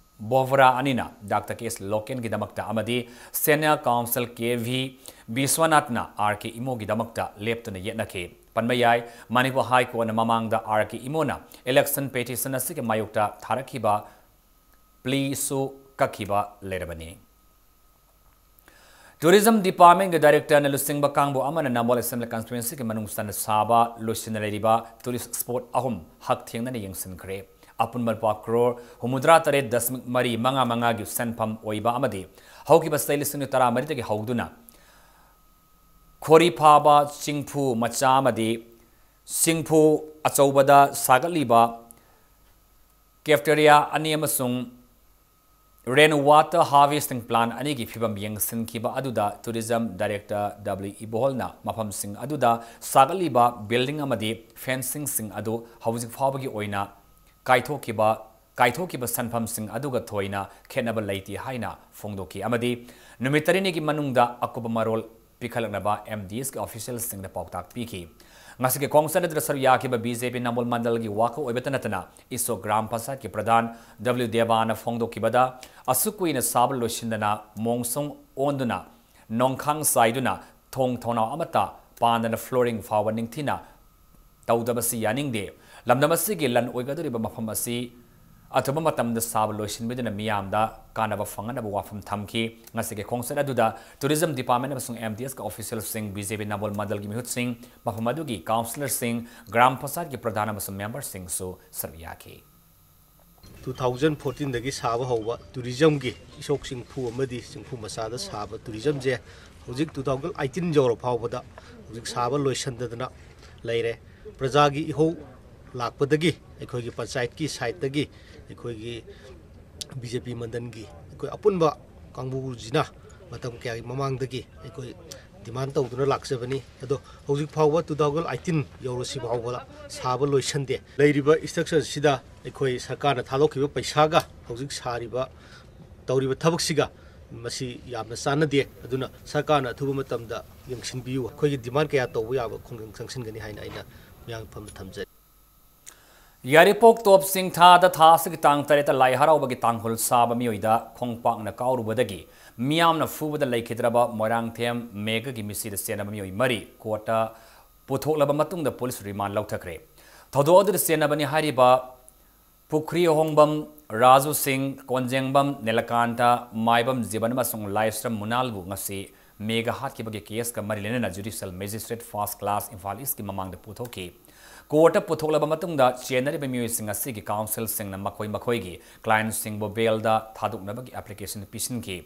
ꯕꯣꯕ꯭ꯔꯥ ꯑꯅꯤꯅ Doctor K S ꯂꯣꯀꯦꯟꯒꯤꯗꯃꯛꯇ ꯑꯃꯗꯤ senior counsel K V ꯕꯤꯁ꯭ꯋꯅꯥꯊꯅ R K ꯏꯃꯣꯒꯤꯗꯃꯛꯇ ꯂꯦꯞꯇꯨꯅ ꯌꯦꯠꯅꯈꯤ꯫ ꯄꯟꯕ ꯌꯥꯏ, ꯃꯅꯤꯄꯨꯔ High Court ꯅ ꯃꯃꯥꯡꯗ R K ꯏꯃꯣꯅ election petition ꯑꯁꯤꯒꯤ ꯃꯥꯌꯣꯛꯇ ꯊꯥꯔꯛꯈꯤꯕ plea ꯁꯨ ꯀꯛꯈꯤꯕ ꯂꯩꯔꯕꯅꯤ꯫ Tourism Department ꯀꯤ Director ꯅ ꯂꯨꯆꯤꯡꯕ ꯀꯥꯡꯕꯨ ꯑꯃꯅ ꯅꯝꯕꯣꯜ Assembly Constituency ꯒꯤ ꯃꯅꯨꯡ ꯆꯟꯅ ꯁꯥꯕ ꯂꯣꯏꯁꯤꯟꯅ ꯂꯩꯔꯤꯕ tourist spot ꯑꯍꯨꯝ ꯍꯛꯊꯦꯡꯅꯅ ꯌꯦꯡꯁꯤꯟꯈ꯭ꯔꯦ꯫ ꯑꯄꯨꯟꯕ ꯂꯨꯄꯥ ꯀ꯭ꯔꯣꯔ ꯍꯨꯝꯐꯨꯇꯔꯥ ꯇꯔꯦꯠ ꯗꯁꯃꯤꯛ ꯃꯔꯤ ꯃꯉꯥ ꯃꯉꯥꯒꯤ ꯁꯦꯟꯐꯝ ꯑꯣꯏꯕ ꯑꯃꯗꯤ ꯍꯧꯈꯤꯕ ꯆꯍꯤ ꯂꯤꯁꯤꯡ ꯑꯅꯤ ꯇꯔꯥꯃꯔꯤꯗꯒꯤ ꯍꯧꯗꯨꯅ ꯈꯣꯔꯤ ꯐꯥꯕ, ꯆꯤꯡꯐꯨ ꯃꯆꯥ ꯑꯃꯗꯤ ꯆꯤꯡꯐꯨ ꯑꯆꯧꯕꯗ ꯁꯥꯒꯠꯂꯤꯕ cafeteria ꯑꯅꯤ ꯑꯃꯁꯨꯡ rain water harvesting plant ꯑꯅꯤꯒꯤ ꯐꯤꯕꯝ ꯌꯦꯡꯁꯤꯟꯈꯤꯕ ꯑꯗꯨꯗ Tourism Director W ꯏꯕꯣꯍꯜꯅ ꯃꯐꯝꯁꯤꯡ ꯑꯗꯨꯗ ꯁꯥꯒꯠꯂꯤꯕ building ꯑꯃꯗꯤ fencing ꯁꯤꯡ ꯑꯗꯨ ꯍꯧꯖꯤꯛ ꯐꯥꯎꯕꯒꯤ ꯑꯣꯏꯅ ꯀꯥꯏꯊꯣꯛꯈꯤꯕ, ꯀꯥꯏꯊꯣꯛꯈꯤꯕ ꯁꯦꯟꯐꯝꯁꯤꯡ ꯑꯗꯨꯒ ꯊꯣꯏꯅ ꯈꯦꯠꯅꯕ ꯂꯩꯇꯦ ꯍꯥꯏꯅ ꯐꯣꯡꯗꯣꯛꯈꯤ ꯑꯃꯗꯤ ꯅꯨꯃꯤꯠ ꯇꯔꯦꯠꯅꯤꯒꯤ ꯃꯅꯨꯡꯗ ꯑꯀꯨꯞꯄ ꯃꯔꯣꯜ ꯄꯤꯈꯠꯂꯛꯅꯕ M D S ꯀꯤ official ꯁꯤꯡꯗ ꯄꯥꯎꯇꯥꯛ ꯄꯤꯈꯤ꯫ ꯉꯁꯤꯒꯤ ꯈꯣꯡꯆꯠ ꯑꯗꯨꯗ ꯁꯔꯨꯛ ꯌꯥꯈꯤꯕ B J P ꯅꯝꯕꯣꯜ ꯃꯟꯗꯜꯒꯤ ꯋꯥꯈꯜ ꯑꯣꯏꯕꯇ ꯅꯠꯇꯅ ꯏꯁꯣ ꯒ꯭ꯔꯥꯝ ꯄꯟꯆꯥꯌꯠꯀꯤ ꯄ꯭ꯔꯙꯥꯟ W ꯗꯦꯕꯥꯅ ꯐꯣꯡꯗꯣꯛꯈꯤꯕꯗ, ꯑꯁꯨꯛ ꯀꯨꯏꯅ ꯁꯥꯕ ꯂꯣꯏꯁꯤꯟꯗꯅ ꯃꯣꯡꯁꯣꯡ ꯑꯣꯟꯗꯨꯅ ꯅꯣꯡꯈꯥꯡ ꯆꯥꯏꯗꯨꯅ ꯊꯣꯡ ꯊꯣꯡꯅꯥꯎ ꯑꯃꯠꯇ ꯄꯥꯟꯗꯅ flooring ꯐꯥꯎꯕ ꯅꯤꯡꯊꯤꯅ ꯇꯧꯗꯕꯁꯤ ꯌꯥꯅꯤꯡꯗꯦ꯫ ꯂꯝꯗꯝ ꯑꯁꯤꯒꯤ ꯂꯟ ꯑꯣꯏꯒꯗꯧꯔꯤꯕ ꯃꯐꯝ ꯑꯁꯤ ꯑꯊꯨꯕ ꯃꯇꯝꯗ ꯁꯥꯕ ꯂꯣꯏꯁꯤꯟꯕꯤꯗꯨꯅ ꯃꯤꯌꯥꯝꯗ ꯀꯥꯟꯅꯕ ꯐꯪꯍꯟꯅꯕ ꯋꯥꯐꯝ ꯊꯝꯈꯤ꯫ ꯉꯁꯤꯒꯤ ꯈꯣꯡꯆꯠ ꯑꯗꯨꯗ Tourism Department ꯑꯃꯁꯨꯡ M D S ꯀꯤ official ꯁꯤꯡ, B J P ꯅꯝꯕꯣꯜ ꯃꯟꯗꯜꯒꯤ ꯃꯤꯍꯨꯠꯁꯤꯡ, ꯃꯐꯝ ꯑꯗꯨꯒꯤ councillor ꯁꯤꯡ, ꯒ꯭ꯔꯥꯝ ꯄꯟꯆꯥꯌꯠꯀꯤ ꯄ꯭ꯔꯙꯥꯟ ꯑꯃꯁꯨꯡ member ꯁꯤꯡꯁꯨ ꯁꯔꯨꯛ ꯌꯥꯈꯤ꯫ Two thousand fourteen ꯗꯒꯤ ꯁꯥꯕ ꯍꯧꯕ tourism ꯒꯤ ꯏꯁꯣꯛ ꯆꯤꯡꯐꯨ ꯑꯃꯗꯤ ꯆꯤꯡꯐꯨ ꯃꯆꯥꯗ ꯁꯥꯕ tourism ꯁꯦ ꯍꯧꯖꯤꯛ two thousand eighteen ꯌꯧꯔ ꯐꯥꯎꯕꯗ ꯍꯧꯖꯤꯛ ꯁꯥꯕ ꯂꯣꯏꯁꯤꯟꯗꯗꯅ ꯂꯩꯔꯦ꯫ ꯄ꯭ꯔꯖꯥꯒꯤ ꯏꯍꯧ ꯂꯥꯛꯄꯗꯒꯤ ꯑꯩꯈꯣꯏꯒꯤ ꯄꯟꯆꯥꯌꯠꯀꯤ ꯁꯥꯏꯠꯇꯒꯤ ꯑꯩꯈꯣꯏꯒꯤ ꯕꯤ ꯖꯦ ꯄꯤ ꯃꯟꯗꯜꯒꯤ ꯑꯩꯈꯣꯏ ꯑꯄꯨꯟꯕ ꯀꯥꯡꯕꯨꯁꯤꯅ ꯃꯇꯝ ꯀꯌꯥꯒꯤ ꯃꯃꯥꯡꯗꯒꯤ ꯑꯩꯈꯣꯏ ꯗꯤꯃꯥꯟ ꯇꯧꯗꯨꯅ ꯂꯥꯛꯆꯕꯅꯤ꯫ ꯑꯗꯣ ꯍꯧꯖꯤꯛ ꯐꯥꯎꯕ two thousand eighteen ꯌꯧꯔꯁꯤ ꯐꯥꯎꯕ ꯁꯥꯕ ꯂꯣꯏꯁꯟꯗꯦ꯫ ꯂꯩꯔꯤꯕ structure ꯁꯤꯗ ꯑꯩꯈꯣꯏ ꯁꯔꯀꯥꯔꯅ ꯊꯥꯗꯣꯛꯈꯤꯕ ꯄꯩꯁꯥꯒ ꯍꯧꯖꯤꯛ ꯁꯥꯔꯤꯕ, ꯇꯧꯔꯤꯕ ꯊꯕꯛꯁꯤꯒ ꯃꯁꯤ ꯌꯥꯝꯅ ꯆꯥꯟꯅꯗꯦ꯫ ꯑꯗꯨꯅ ꯁꯔꯀꯥꯔꯅ ꯑꯊꯨꯕ ꯃꯇꯝꯗ ꯌꯦꯡꯁꯤꯟꯕꯤꯌꯨ꯫ ꯑꯩꯈꯣꯏꯒꯤ ꯗꯤꯃꯥꯟ ꯀꯌꯥ ꯇꯧꯕ ꯌꯥꯕ ꯈꯣꯡꯖꯪ ꯆꯪꯁꯤꯟꯒꯅꯤ ꯍꯥꯏꯅ ꯑꯩꯅ ꯃꯤꯌꯥꯝꯒꯤ ꯐꯝꯗ ꯊꯝꯖꯔꯤ꯫ ꯌꯥꯏꯔꯤꯄꯣꯛ ꯇꯣꯞ ꯆꯤꯡꯊꯥꯗ ꯊꯥ ꯑꯁꯤꯒꯤ ꯇꯥꯡ ꯇꯔꯦꯠꯇ ꯂꯥꯏ ꯍꯔꯥꯎꯕꯒꯤ ꯇꯥꯡꯈꯨꯜ ꯁꯥꯕ ꯃꯤꯑꯣꯏꯗ ꯈꯣꯡꯄꯥꯛꯅ ꯀꯥꯎꯔꯨꯕꯗꯒꯤ ꯃꯤꯌꯥꯝꯅ ꯐꯨꯕꯗ ꯂꯩꯈꯤꯗ꯭ꯔꯕ ꯃꯣꯏꯔꯥꯡꯊꯦꯝ ꯃꯦꯘꯒꯤ ꯃꯤꯁꯤꯗ ꯆꯦꯟꯅꯕ ꯃꯤꯑꯣꯏ ꯃꯔꯤ ꯀꯣꯔꯠꯇ ꯄꯨꯊꯣꯛꯂꯕ ꯃꯇꯨꯡꯗ ꯄꯨꯂꯤꯁ ꯔꯤꯃꯥꯟ ꯂꯧꯊꯈ꯭ꯔꯦ꯫ ꯊꯧꯗꯣꯛ ꯑꯗꯨꯗ ꯆꯦꯟꯅꯕꯅꯤ ꯍꯥꯏꯔꯤꯕ ꯄꯨꯈ꯭ꯔꯤ ꯍꯣꯡꯕꯝ ꯔꯥꯖꯨ ꯁꯤꯡ, ꯀꯣꯟꯖꯦꯡꯕꯝ ꯅꯤꯂꯀꯥꯟꯇ, ꯃꯥꯏꯕꯝ ꯖꯤꯕꯟ ꯑꯃꯁꯨꯡ ꯂꯥꯏꯁ꯭ꯔꯝ ꯃꯨꯅꯥꯜꯕꯨ ꯉꯁꯤ ꯃꯦꯘ ꯍꯥꯠꯈꯤꯕꯒꯤ ꯀꯦꯁꯀ ꯃꯔꯤ ꯂꯩꯅꯅ ꯖꯨꯗꯤꯁꯤꯌꯦꯜ ꯃꯦꯖꯤꯁꯇ꯭ꯔꯦꯠ ꯐꯥꯔꯁ ꯀ꯭ꯂꯥꯁ ꯏꯝꯐꯥꯜ ꯏꯁꯀꯤ ꯃꯃꯥꯡꯗ ꯄꯨꯊꯣꯛꯈꯤ꯫ ꯀꯣꯔꯠꯇ ꯄꯨꯊꯣꯛꯂꯕ ꯃꯇꯨꯡꯗ ꯆꯦꯟꯅꯔꯤꯕ ꯃꯤꯑꯣꯏꯁꯤꯡ ꯑꯁꯤꯒꯤ ꯀꯥꯎꯟꯁꯤꯜꯁꯤꯡꯅ ꯃꯈꯣꯏ ꯃꯈꯣꯏꯒꯤ ꯀ꯭ꯂꯥꯏꯟꯁꯤꯡꯕꯨ ꯕꯦꯜꯗ ꯊꯥꯗꯣꯛꯅꯕꯒꯤ ꯑꯦꯄ꯭ꯂꯤꯀꯦꯁꯟ ꯄꯤꯁꯤꯟꯈꯤ꯫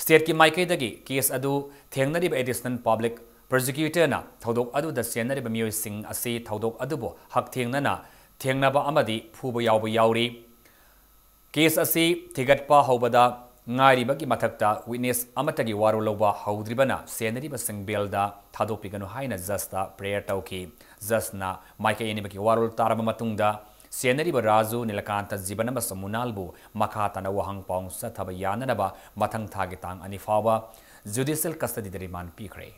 ꯁ꯭ꯇꯦꯠꯀꯤ ꯃꯥꯏꯀꯩꯗꯒꯤ ꯀꯦꯁ ꯑꯗꯨ ꯊꯦꯡꯅꯔꯤꯕ ꯑꯦꯗꯤꯁꯅꯦꯜ ꯄꯕ꯭ꯂꯤꯛ ꯄ꯭ꯔꯣꯁꯤꯀ꯭ꯌꯨꯇꯔꯅ ꯊꯧꯗꯣꯛ ꯑꯗꯨꯗ ꯆꯦꯟꯅꯔꯤꯕ ꯃꯤꯑꯣꯏꯁꯤꯡ ꯑꯁꯤ ꯊꯧꯗꯣꯛ ꯑꯗꯨꯕꯨ ꯍꯛꯊꯦꯡꯅꯅ ꯊꯦꯡꯅꯕ ꯑꯃꯗꯤ ꯐꯨꯕ ꯌꯥꯎꯕ ꯌꯥꯎꯔꯤ꯫ ꯀꯦꯁ ꯑꯁꯤ ꯊꯤꯒꯠꯄ ꯍꯧꯕꯗ ꯉꯥꯏꯔꯤꯕꯒꯤ ꯃꯊꯛꯇ ꯋꯤꯠꯅꯦꯁ ꯑꯃꯠꯇꯒꯤ ꯋꯥꯔꯣꯜ ꯂꯧꯕ ꯍꯧꯗ꯭ꯔꯤꯕꯅ ꯆꯦꯟꯅꯔꯤꯕꯁꯤꯡ ꯕꯦꯜꯗ ꯊꯥꯗꯣꯛꯄꯤꯒꯅꯨ ꯍꯥꯏꯅ ꯖꯖꯇ ꯄ꯭ꯔꯦꯌꯔ ꯇꯧꯈꯤ꯫ ꯖꯖꯅ ꯃꯥꯏꯀꯩ ꯑꯅꯤꯃꯛꯀꯤ ꯋꯥꯔꯣꯜ ꯇꯥꯔꯕ ꯃꯇꯨꯡꯗ ꯆꯦꯟꯅꯔꯤꯕ ꯔꯥꯖꯨ, ꯅꯤꯂꯀꯥꯟꯇ, ꯖꯤꯕꯟ ꯑꯃꯁꯨꯡ ꯃꯨꯅꯥꯜꯕꯨ ꯃꯈꯥ ꯇꯥꯅ ꯋꯥꯍꯪ ꯄꯥꯎ ꯆꯠꯊꯕ ꯌꯥꯅꯅꯕ ꯃꯊꯪ ꯊꯥꯒꯤ ꯇꯥꯡ ꯑꯅꯤ ꯐꯥꯎꯕ ꯖꯨꯗꯤꯁꯤꯌꯦꯜ ꯀꯁꯇꯗꯤꯗ ꯔꯤꯃꯥꯟ ꯄꯤꯈ꯭ꯔꯦ꯫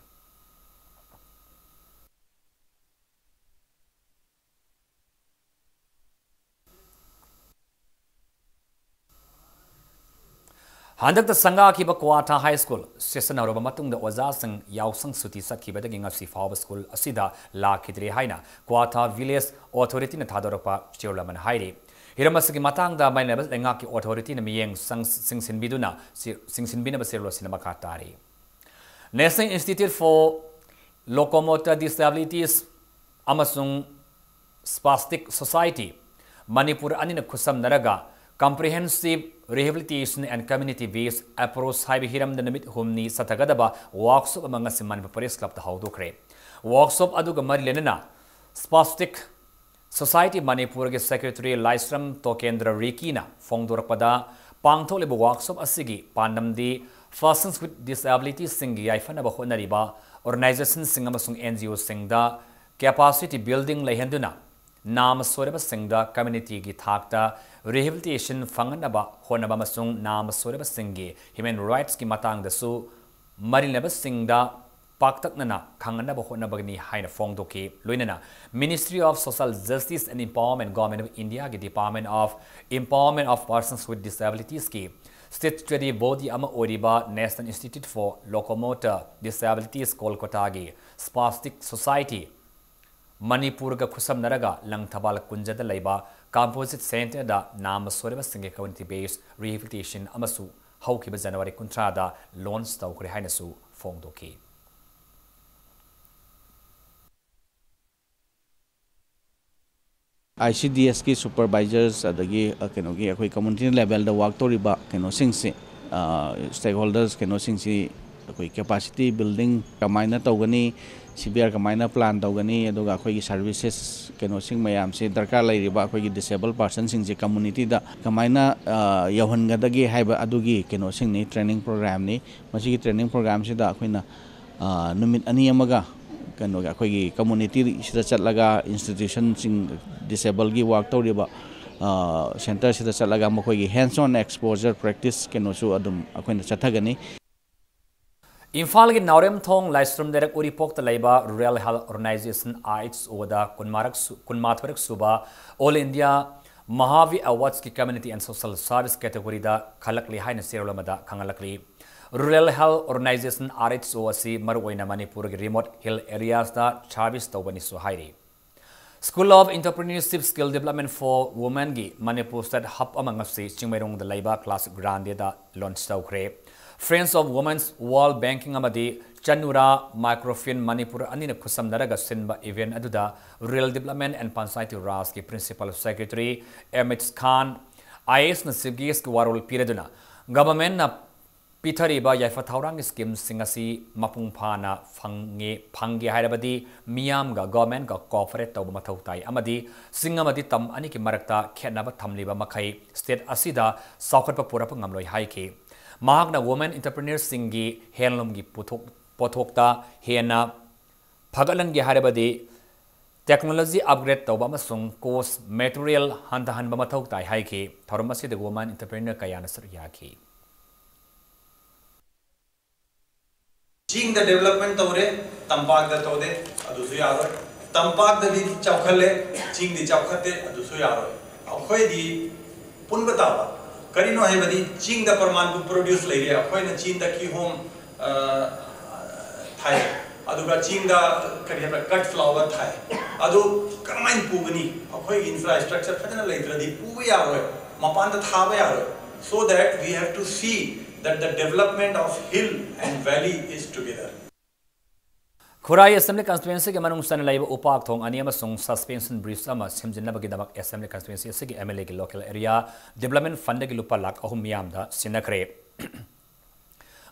ꯍꯟꯗꯛꯇ ꯁꯪꯒꯥꯈꯤꯕ ꯀ꯭ꯋꯥꯊꯥ ꯍꯥꯏ ꯁ꯭ꯀꯨꯜ ꯁꯦꯁꯟ ꯍꯧꯔꯕ ꯃꯇꯨꯡꯗ ꯑꯣꯖꯥꯁꯤꯡ ꯌꯥꯎꯁꯪ ꯁꯨꯇꯤ ꯆꯠꯈꯤꯕꯗꯒꯤ ꯉꯁꯤ ꯐꯥꯎꯕ ꯁ꯭ꯀꯨꯜ ꯑꯁꯤꯗ ꯂꯥꯛꯈꯤꯗ꯭ꯔꯦ ꯍꯥꯏꯅ ꯀ꯭ꯋꯥꯊꯥ ꯚꯤꯂꯦꯖ ꯑꯣꯊꯣꯔꯤꯇꯤꯅ ꯊꯥꯗꯣꯔꯛꯄ ꯆꯦꯔꯣꯜ ꯑꯃꯅ ꯍꯥꯏꯔꯤ꯫ ꯍꯤꯔꯝ ꯑꯁꯤꯒꯤ ꯃꯇꯥꯡꯗ ꯃꯥꯏꯅꯕ ꯂꯩꯉꯥꯛꯀꯤ ꯑꯣꯊꯣꯔꯤꯇꯤꯅ ꯃꯤꯠꯌꯦꯡ ꯆꯪ-, ꯆꯤꯡꯁꯤꯟꯕꯤꯗꯨꯅ ꯆꯦ-, ꯆꯤꯡꯁꯤꯟꯕꯤꯅꯕ ꯆꯦꯔꯣꯜ ꯑꯁꯤꯅ ꯃꯈꯥ ꯇꯥꯔꯤ꯫ National Institute for Locomotor Disabilities ꯑꯃꯁꯨꯡ Spastic Society ꯃꯅꯤꯄꯨꯔ ꯑꯅꯤꯅ ꯈꯨꯠꯁꯝꯅꯔꯒ Comprehensive Rehabilitation and Community Based Approach ꯍꯥꯏꯕ ꯍꯤꯔꯝꯗ ꯅꯨꯃꯤꯠ ꯍꯨꯝꯅꯤ ꯆꯠꯊꯒꯗꯕ ꯋꯥꯔꯛꯁꯣꯞ ꯑꯃ ꯉꯁꯤ ꯃꯅꯤꯄꯨꯔ ꯄ꯭ꯔꯦꯁ ꯀ꯭ꯂꯕꯇ ꯍꯧꯗꯣꯛꯈ꯭ꯔꯦ꯫ ꯋꯥꯔꯛꯁꯣꯞ ꯑꯗꯨꯒ ꯃꯔꯤ ꯂꯩꯅꯅ spastic Society ꯃꯅꯤꯄꯨꯔꯒꯤ Secretary ꯂꯥꯏꯁ꯭ꯔꯝ ꯇꯣꯀꯦꯟꯗ꯭ꯔ ꯔꯤꯀꯤꯅ ꯐꯣꯡꯗꯣꯔꯛꯄꯗ, ꯄꯥꯡꯊꯣꯛꯂꯤꯕ workshop ꯑꯁꯤꯒꯤ ꯄꯥꯟꯗꯝꯗꯤ persons with disabilitiesꯁꯤꯡꯒꯤ ꯌꯥꯏꯐꯅꯕ ꯍꯣꯠꯅꯔꯤꯕ organisationꯁꯤꯡ ꯑꯃꯁꯨꯡ NGOꯁꯤꯡꯗ capacity building ꯂꯩꯍꯟꯗꯨꯅ ꯅꯥꯝꯃ ꯁꯣꯏꯔꯕꯁꯤꯡꯗ communityꯒꯤ ꯊꯥꯛꯇ rehabilitation ꯐꯪꯍꯟꯅꯕ ꯍꯣꯠꯅꯕ ꯑꯃꯁꯨꯡ ꯅꯥꯝꯃ ꯁꯣꯏꯔꯕꯁꯤꯡꯒꯤ human rightsꯀꯤ ꯃꯇꯥꯡꯗꯁꯨ ꯃꯔꯤ ꯂꯩꯅꯕꯁꯤꯡꯗ ꯄꯥꯛꯇꯛꯅꯅ ꯈꯪꯍꯟꯅꯕ ꯍꯣꯠꯅꯕꯅꯤ ꯍꯥꯏꯅ ꯐꯣꯡꯗꯣꯛꯈꯤ꯫ ꯂꯣꯏꯅꯅ Ministry of Social Justice and Empowerment, Government of Indiaꯒꯤ Department of Empowerment of Persons with Disabilitiesꯀꯤ statutory body ꯑꯃ ꯑꯣꯏꯔꯤꯕ National Institute for Locomotor Disabilities, ꯀꯣꯜꯀꯇꯥꯒꯤ Spastic Society ꯃꯅꯤꯄꯨꯔꯒ ꯈꯨꯠꯁꯝꯅꯔꯒ ꯂꯪꯊꯕꯥꯜ ꯀꯨꯟꯖꯗ ꯂꯩꯕ Composite Centreꯗ ꯅꯥꯝꯃ ꯁꯣꯏꯔꯕꯁꯤꯡꯒꯤ community based rehabilitation ꯑꯃꯁꯨ ꯍꯧꯈꯤꯕ January ꯀꯨꯟꯊ꯭ꯔꯥꯗ launch ꯇꯧꯈ꯭ꯔꯦ ꯍꯥꯏꯅꯁꯨ ꯐꯣꯡꯗꯣꯛꯈꯤ꯫ ICDSꯀꯤ supervisors ꯑꯗꯒꯤ, ꯑ, ꯀꯩꯅꯣꯒꯤ ꯑꯩꯈꯣꯏ community levelꯗ work ꯇꯧꯔꯤꯕ ꯀꯩꯅꯣꯁꯤꯡꯁꯤ, ꯑ, stakeholders ꯀꯩꯅꯣꯁꯤꯡꯁꯤ ꯑꯩꯈꯣꯏ capacity building ꯀꯃꯥꯏꯅ ꯇꯧꯒꯅꯤ, CBR ꯀꯃꯥꯏꯅ plan ꯇꯧꯒꯅꯤ, ꯑꯗꯨꯒ ꯑꯩꯈꯣꯏꯒꯤ services ꯀꯩꯅꯣꯁꯤꯡ ꯃꯌꯥꯝꯁꯦ ꯗꯔꯀꯥꯔ ꯂꯩꯔꯤꯕ ꯑꯩꯈꯣꯏꯒꯤ disabled personꯁꯤꯡꯁꯦ communityꯗ ꯀꯃꯥꯏꯅ, ꯑ, ꯌꯧꯍꯟꯒꯗꯒꯦ ꯍꯥꯏꯕ ꯑꯗꯨꯒꯤ ꯀꯩꯅꯣꯁꯤꯡꯅꯤ, training programꯅꯤ꯫ ꯃꯁꯤꯒꯤ training programꯁꯤꯗ ꯑꯩꯈꯣꯏꯅ, ꯑ, ꯅꯨꯃꯤꯠ ꯑꯅꯤ ꯑꯃꯒ ꯀꯩꯅꯣꯒꯤ ꯑꯩꯈꯣꯏꯒꯤ communityꯁꯤꯗ ꯆꯠꯂꯒ institutionꯁꯤꯡ, disabledꯒꯤ work ꯇꯧꯔꯤꯕ, ꯑ, centreꯁꯤꯗ ꯆꯠꯂꯒ ꯃꯈꯣꯏꯒꯤ hands on exposure practice ꯀꯩꯅꯣꯁꯨ ꯑꯗꯨꯝ ꯑꯩꯈꯣꯏꯅ ꯆꯠꯊꯒꯅꯤ꯫ ꯏꯝꯐꯥꯜꯒꯤ ꯅꯥꯎꯔꯦꯝꯊꯣꯡ ꯂꯥꯏꯁ꯭ꯔꯝ ꯂꯩꯔꯛ ꯎꯔꯤꯄꯣꯛꯇ ꯂꯩꯕ Rural Health Organization, RHOꯗ ꯀꯨꯟꯃꯥꯔꯛ ꯁꯨ-, ꯀꯨꯟꯃꯥꯊꯣꯏꯔꯛ ꯁꯨꯕ All India Mahavir Awardsꯀꯤ Community and Social Service categoryꯗ ꯈꯜꯂꯛꯂꯤ ꯍꯥꯏꯅ ꯆꯦꯔꯣꯜ ꯑꯃꯗ ꯈꯪꯍꯜꯂꯛꯂꯤ꯫ Rural Health Organization, RHO ꯑꯁꯤ ꯃꯔꯨꯑꯣꯏꯅ ꯃꯅꯤꯄꯨꯔꯒꯤ remote hill areasꯇ service ꯇꯧꯕꯅꯤꯁꯨ ꯍꯥꯏꯔꯤ꯫ School of Entrepreneurship Skill Development for Womenꯒꯤ Manipur State Hub ꯑꯃ ꯉꯁꯤ ꯆꯤꯡꯃꯩꯔꯣꯡꯗ ꯂꯩꯕ Class Grandeꯗ launch ꯇꯧꯈ꯭ꯔꯦ꯫ Friends of Women's World Banking ꯑꯃꯗꯤ Chanura Microfinance Manipur ꯑꯅꯤꯅ ꯈꯨꯠꯁꯝꯅꯔꯒ ꯁꯤꯟꯕ event ꯑꯗꯨꯗ Rural Development and Panchayati Rajꯀꯤ Principal Secretary ꯑꯦꯃꯤꯠ ꯈꯥꯟ, IASꯅ chief guestꯀꯤ ꯋꯥꯔꯣꯜ ꯄꯤꯔꯗꯨꯅ, governmentꯅ ꯄꯤꯊꯔꯤꯕ ꯌꯥꯏꯐ ꯊꯧꯔꯥꯡꯒꯤ ꯁ꯭ꯀꯤꯝꯁꯤꯡ ꯑꯁꯤ ꯃꯄꯨꯡ ꯐꯥꯅ ꯐꯪꯉꯦ, ꯐꯪꯒꯦ ꯍꯥꯏꯔꯕꯗꯤ ꯃꯤꯌꯥꯝꯒ, ꯒꯣꯔꯃꯦꯟꯒ ꯀꯣꯑꯣꯄꯔꯦꯠ ꯇꯧꯕ ꯃꯊꯧ ꯇꯥꯏ ꯑꯃꯗꯤ ꯆꯤꯡ ꯑꯃꯗꯤ ꯇꯝ ꯑꯅꯤꯒꯤ ꯃꯔꯛꯇ ꯈꯦꯠꯅꯕ ꯊꯝꯂꯤꯕ ꯃꯈꯩ ꯁ꯭ꯇꯦꯠ ꯑꯁꯤꯗ ꯆꯥꯎꯈꯠꯄ ꯄꯨꯔꯛꯄ ꯉꯝꯂꯣꯏ ꯍꯥꯏꯈꯤ꯫ ꯃꯍꯥꯛꯅ ꯋꯨꯃꯦꯟ ꯑꯦꯟꯇꯔꯄ꯭ꯔꯤꯅꯔꯁꯤꯡꯒꯤ ꯍꯦꯟꯂꯨꯝꯒꯤ ꯄꯨꯊꯣꯛ-, ꯄꯣꯠꯊꯣꯛꯇ ꯍꯦꯟꯅ ꯐꯒꯠꯍꯟꯒꯦ ꯍꯥꯏꯔꯕꯗꯤ ꯇꯦꯛꯅꯣꯂꯣꯖꯤ ꯑꯞꯒ꯭ꯔꯦꯗ ꯇꯧꯕ ꯑꯃꯁꯨꯡ ꯀꯣꯁ ꯃꯦꯇꯔꯤꯌꯦꯜ ꯍꯟꯊꯍꯟꯕ ꯃꯊꯧ ꯇꯥꯏ ꯍꯥꯏꯈꯤ꯫ ꯊꯧꯔꯝ ꯑꯁꯤꯗ ꯋꯨꯃꯦꯟ ꯑꯦꯟꯇꯔꯄ꯭ꯔꯤꯅꯔ ꯀꯌꯥꯅ ꯁꯔꯨꯛ ꯌꯥꯈꯤ꯫ ꯆꯤꯡꯗ ꯗꯦꯕꯂꯞꯃꯦꯟ ꯇꯧꯔꯦ, ꯇꯝꯄꯥꯛꯇ ꯇꯧꯗꯦ, ꯑꯗꯨꯁꯨ ꯌꯥꯔꯣꯏ꯫ ꯇꯝꯄꯥꯛꯇꯗꯤ ꯆꯥꯎꯈꯠꯂꯦ, ꯆꯤꯡꯗꯤ ꯆꯥꯎꯈꯠꯇꯦ, ꯑꯗꯨꯁꯨ ꯌꯥꯔꯣꯏ꯫ ꯑꯩꯈꯣꯏꯗꯤ ꯄꯨꯟꯕ ꯇꯥꯕ꯫ ꯀꯔꯤꯅꯣ ꯍꯥꯏꯕꯗꯤ ꯆꯤꯡꯗ ꯄ꯭ꯔꯃꯥꯟ ꯄ꯭ꯔꯣꯗ꯭ꯌꯨꯁ ꯂꯩꯔꯦ, ꯑꯩꯈꯣꯏꯅ ꯆꯤꯡꯗ ꯀꯤꯍꯣꯝ, ꯑ, ꯊꯥꯏ, ꯑꯗꯨꯒ ꯆꯤꯡꯗ ꯀꯔꯤ ꯍꯥꯏꯕ꯭ꯔꯥ, ꯀꯠ ꯐ꯭ꯂꯥꯋꯔ ꯊꯥꯏ꯫ ꯑꯗꯨ ꯀꯔꯝꯍꯥꯏꯅ ꯄꯨꯒꯅꯤ? ꯑꯩꯈꯣꯏꯒꯤ ꯏꯟꯐ꯭ꯔꯥꯁ꯭ꯇ꯭ꯔꯛꯆꯔ ꯐꯖꯅ ꯂꯩꯇ꯭ꯔꯗꯤ ꯄꯨꯕ ꯌꯥꯔꯣꯏ, ꯃꯄꯥꯟꯗ ꯊꯥꯕ ꯌꯥꯔꯣꯏ꯫ So that we have to see that the development of hill and valley is together. ꯈꯨꯔꯥꯏ ꯑꯦꯁꯦꯝꯕ꯭ꯂꯤ ꯀꯟꯁꯇꯤꯇ꯭ꯋꯦꯟꯁꯤꯒꯤ ꯃꯅꯨꯡ ꯆꯟꯅ ꯂꯩꯕ ꯎꯄꯥꯛ ꯊꯣꯡ ꯑꯅꯤ ꯑꯃꯁꯨꯡ ꯁꯁꯄꯦꯟꯁꯟ ꯕ꯭ꯔꯤꯖ ꯑꯃ ꯁꯦꯝꯖꯤꯟꯅꯕꯒꯤꯗꯃꯛ ꯑꯦꯁꯦꯝꯕ꯭ꯂꯤ ꯀꯟꯁꯇꯤꯇ꯭ꯋꯦꯟꯁꯤ ꯑꯁꯤꯒꯤ ꯑꯦꯝ ꯑꯦꯜ ꯑꯦꯒꯤ ꯂꯣꯀꯦꯜ ꯑꯦꯔꯤꯌꯥ ꯗꯤꯕ꯭ꯂꯞꯃꯦꯟ ꯐꯟꯗꯒꯤ ꯂꯨꯄꯥ ꯂꯥꯈ ꯑꯍꯨꯝ ꯃꯤꯌꯥꯝꯗ ꯁꯤꯟꯅꯈ꯭ꯔꯦ꯫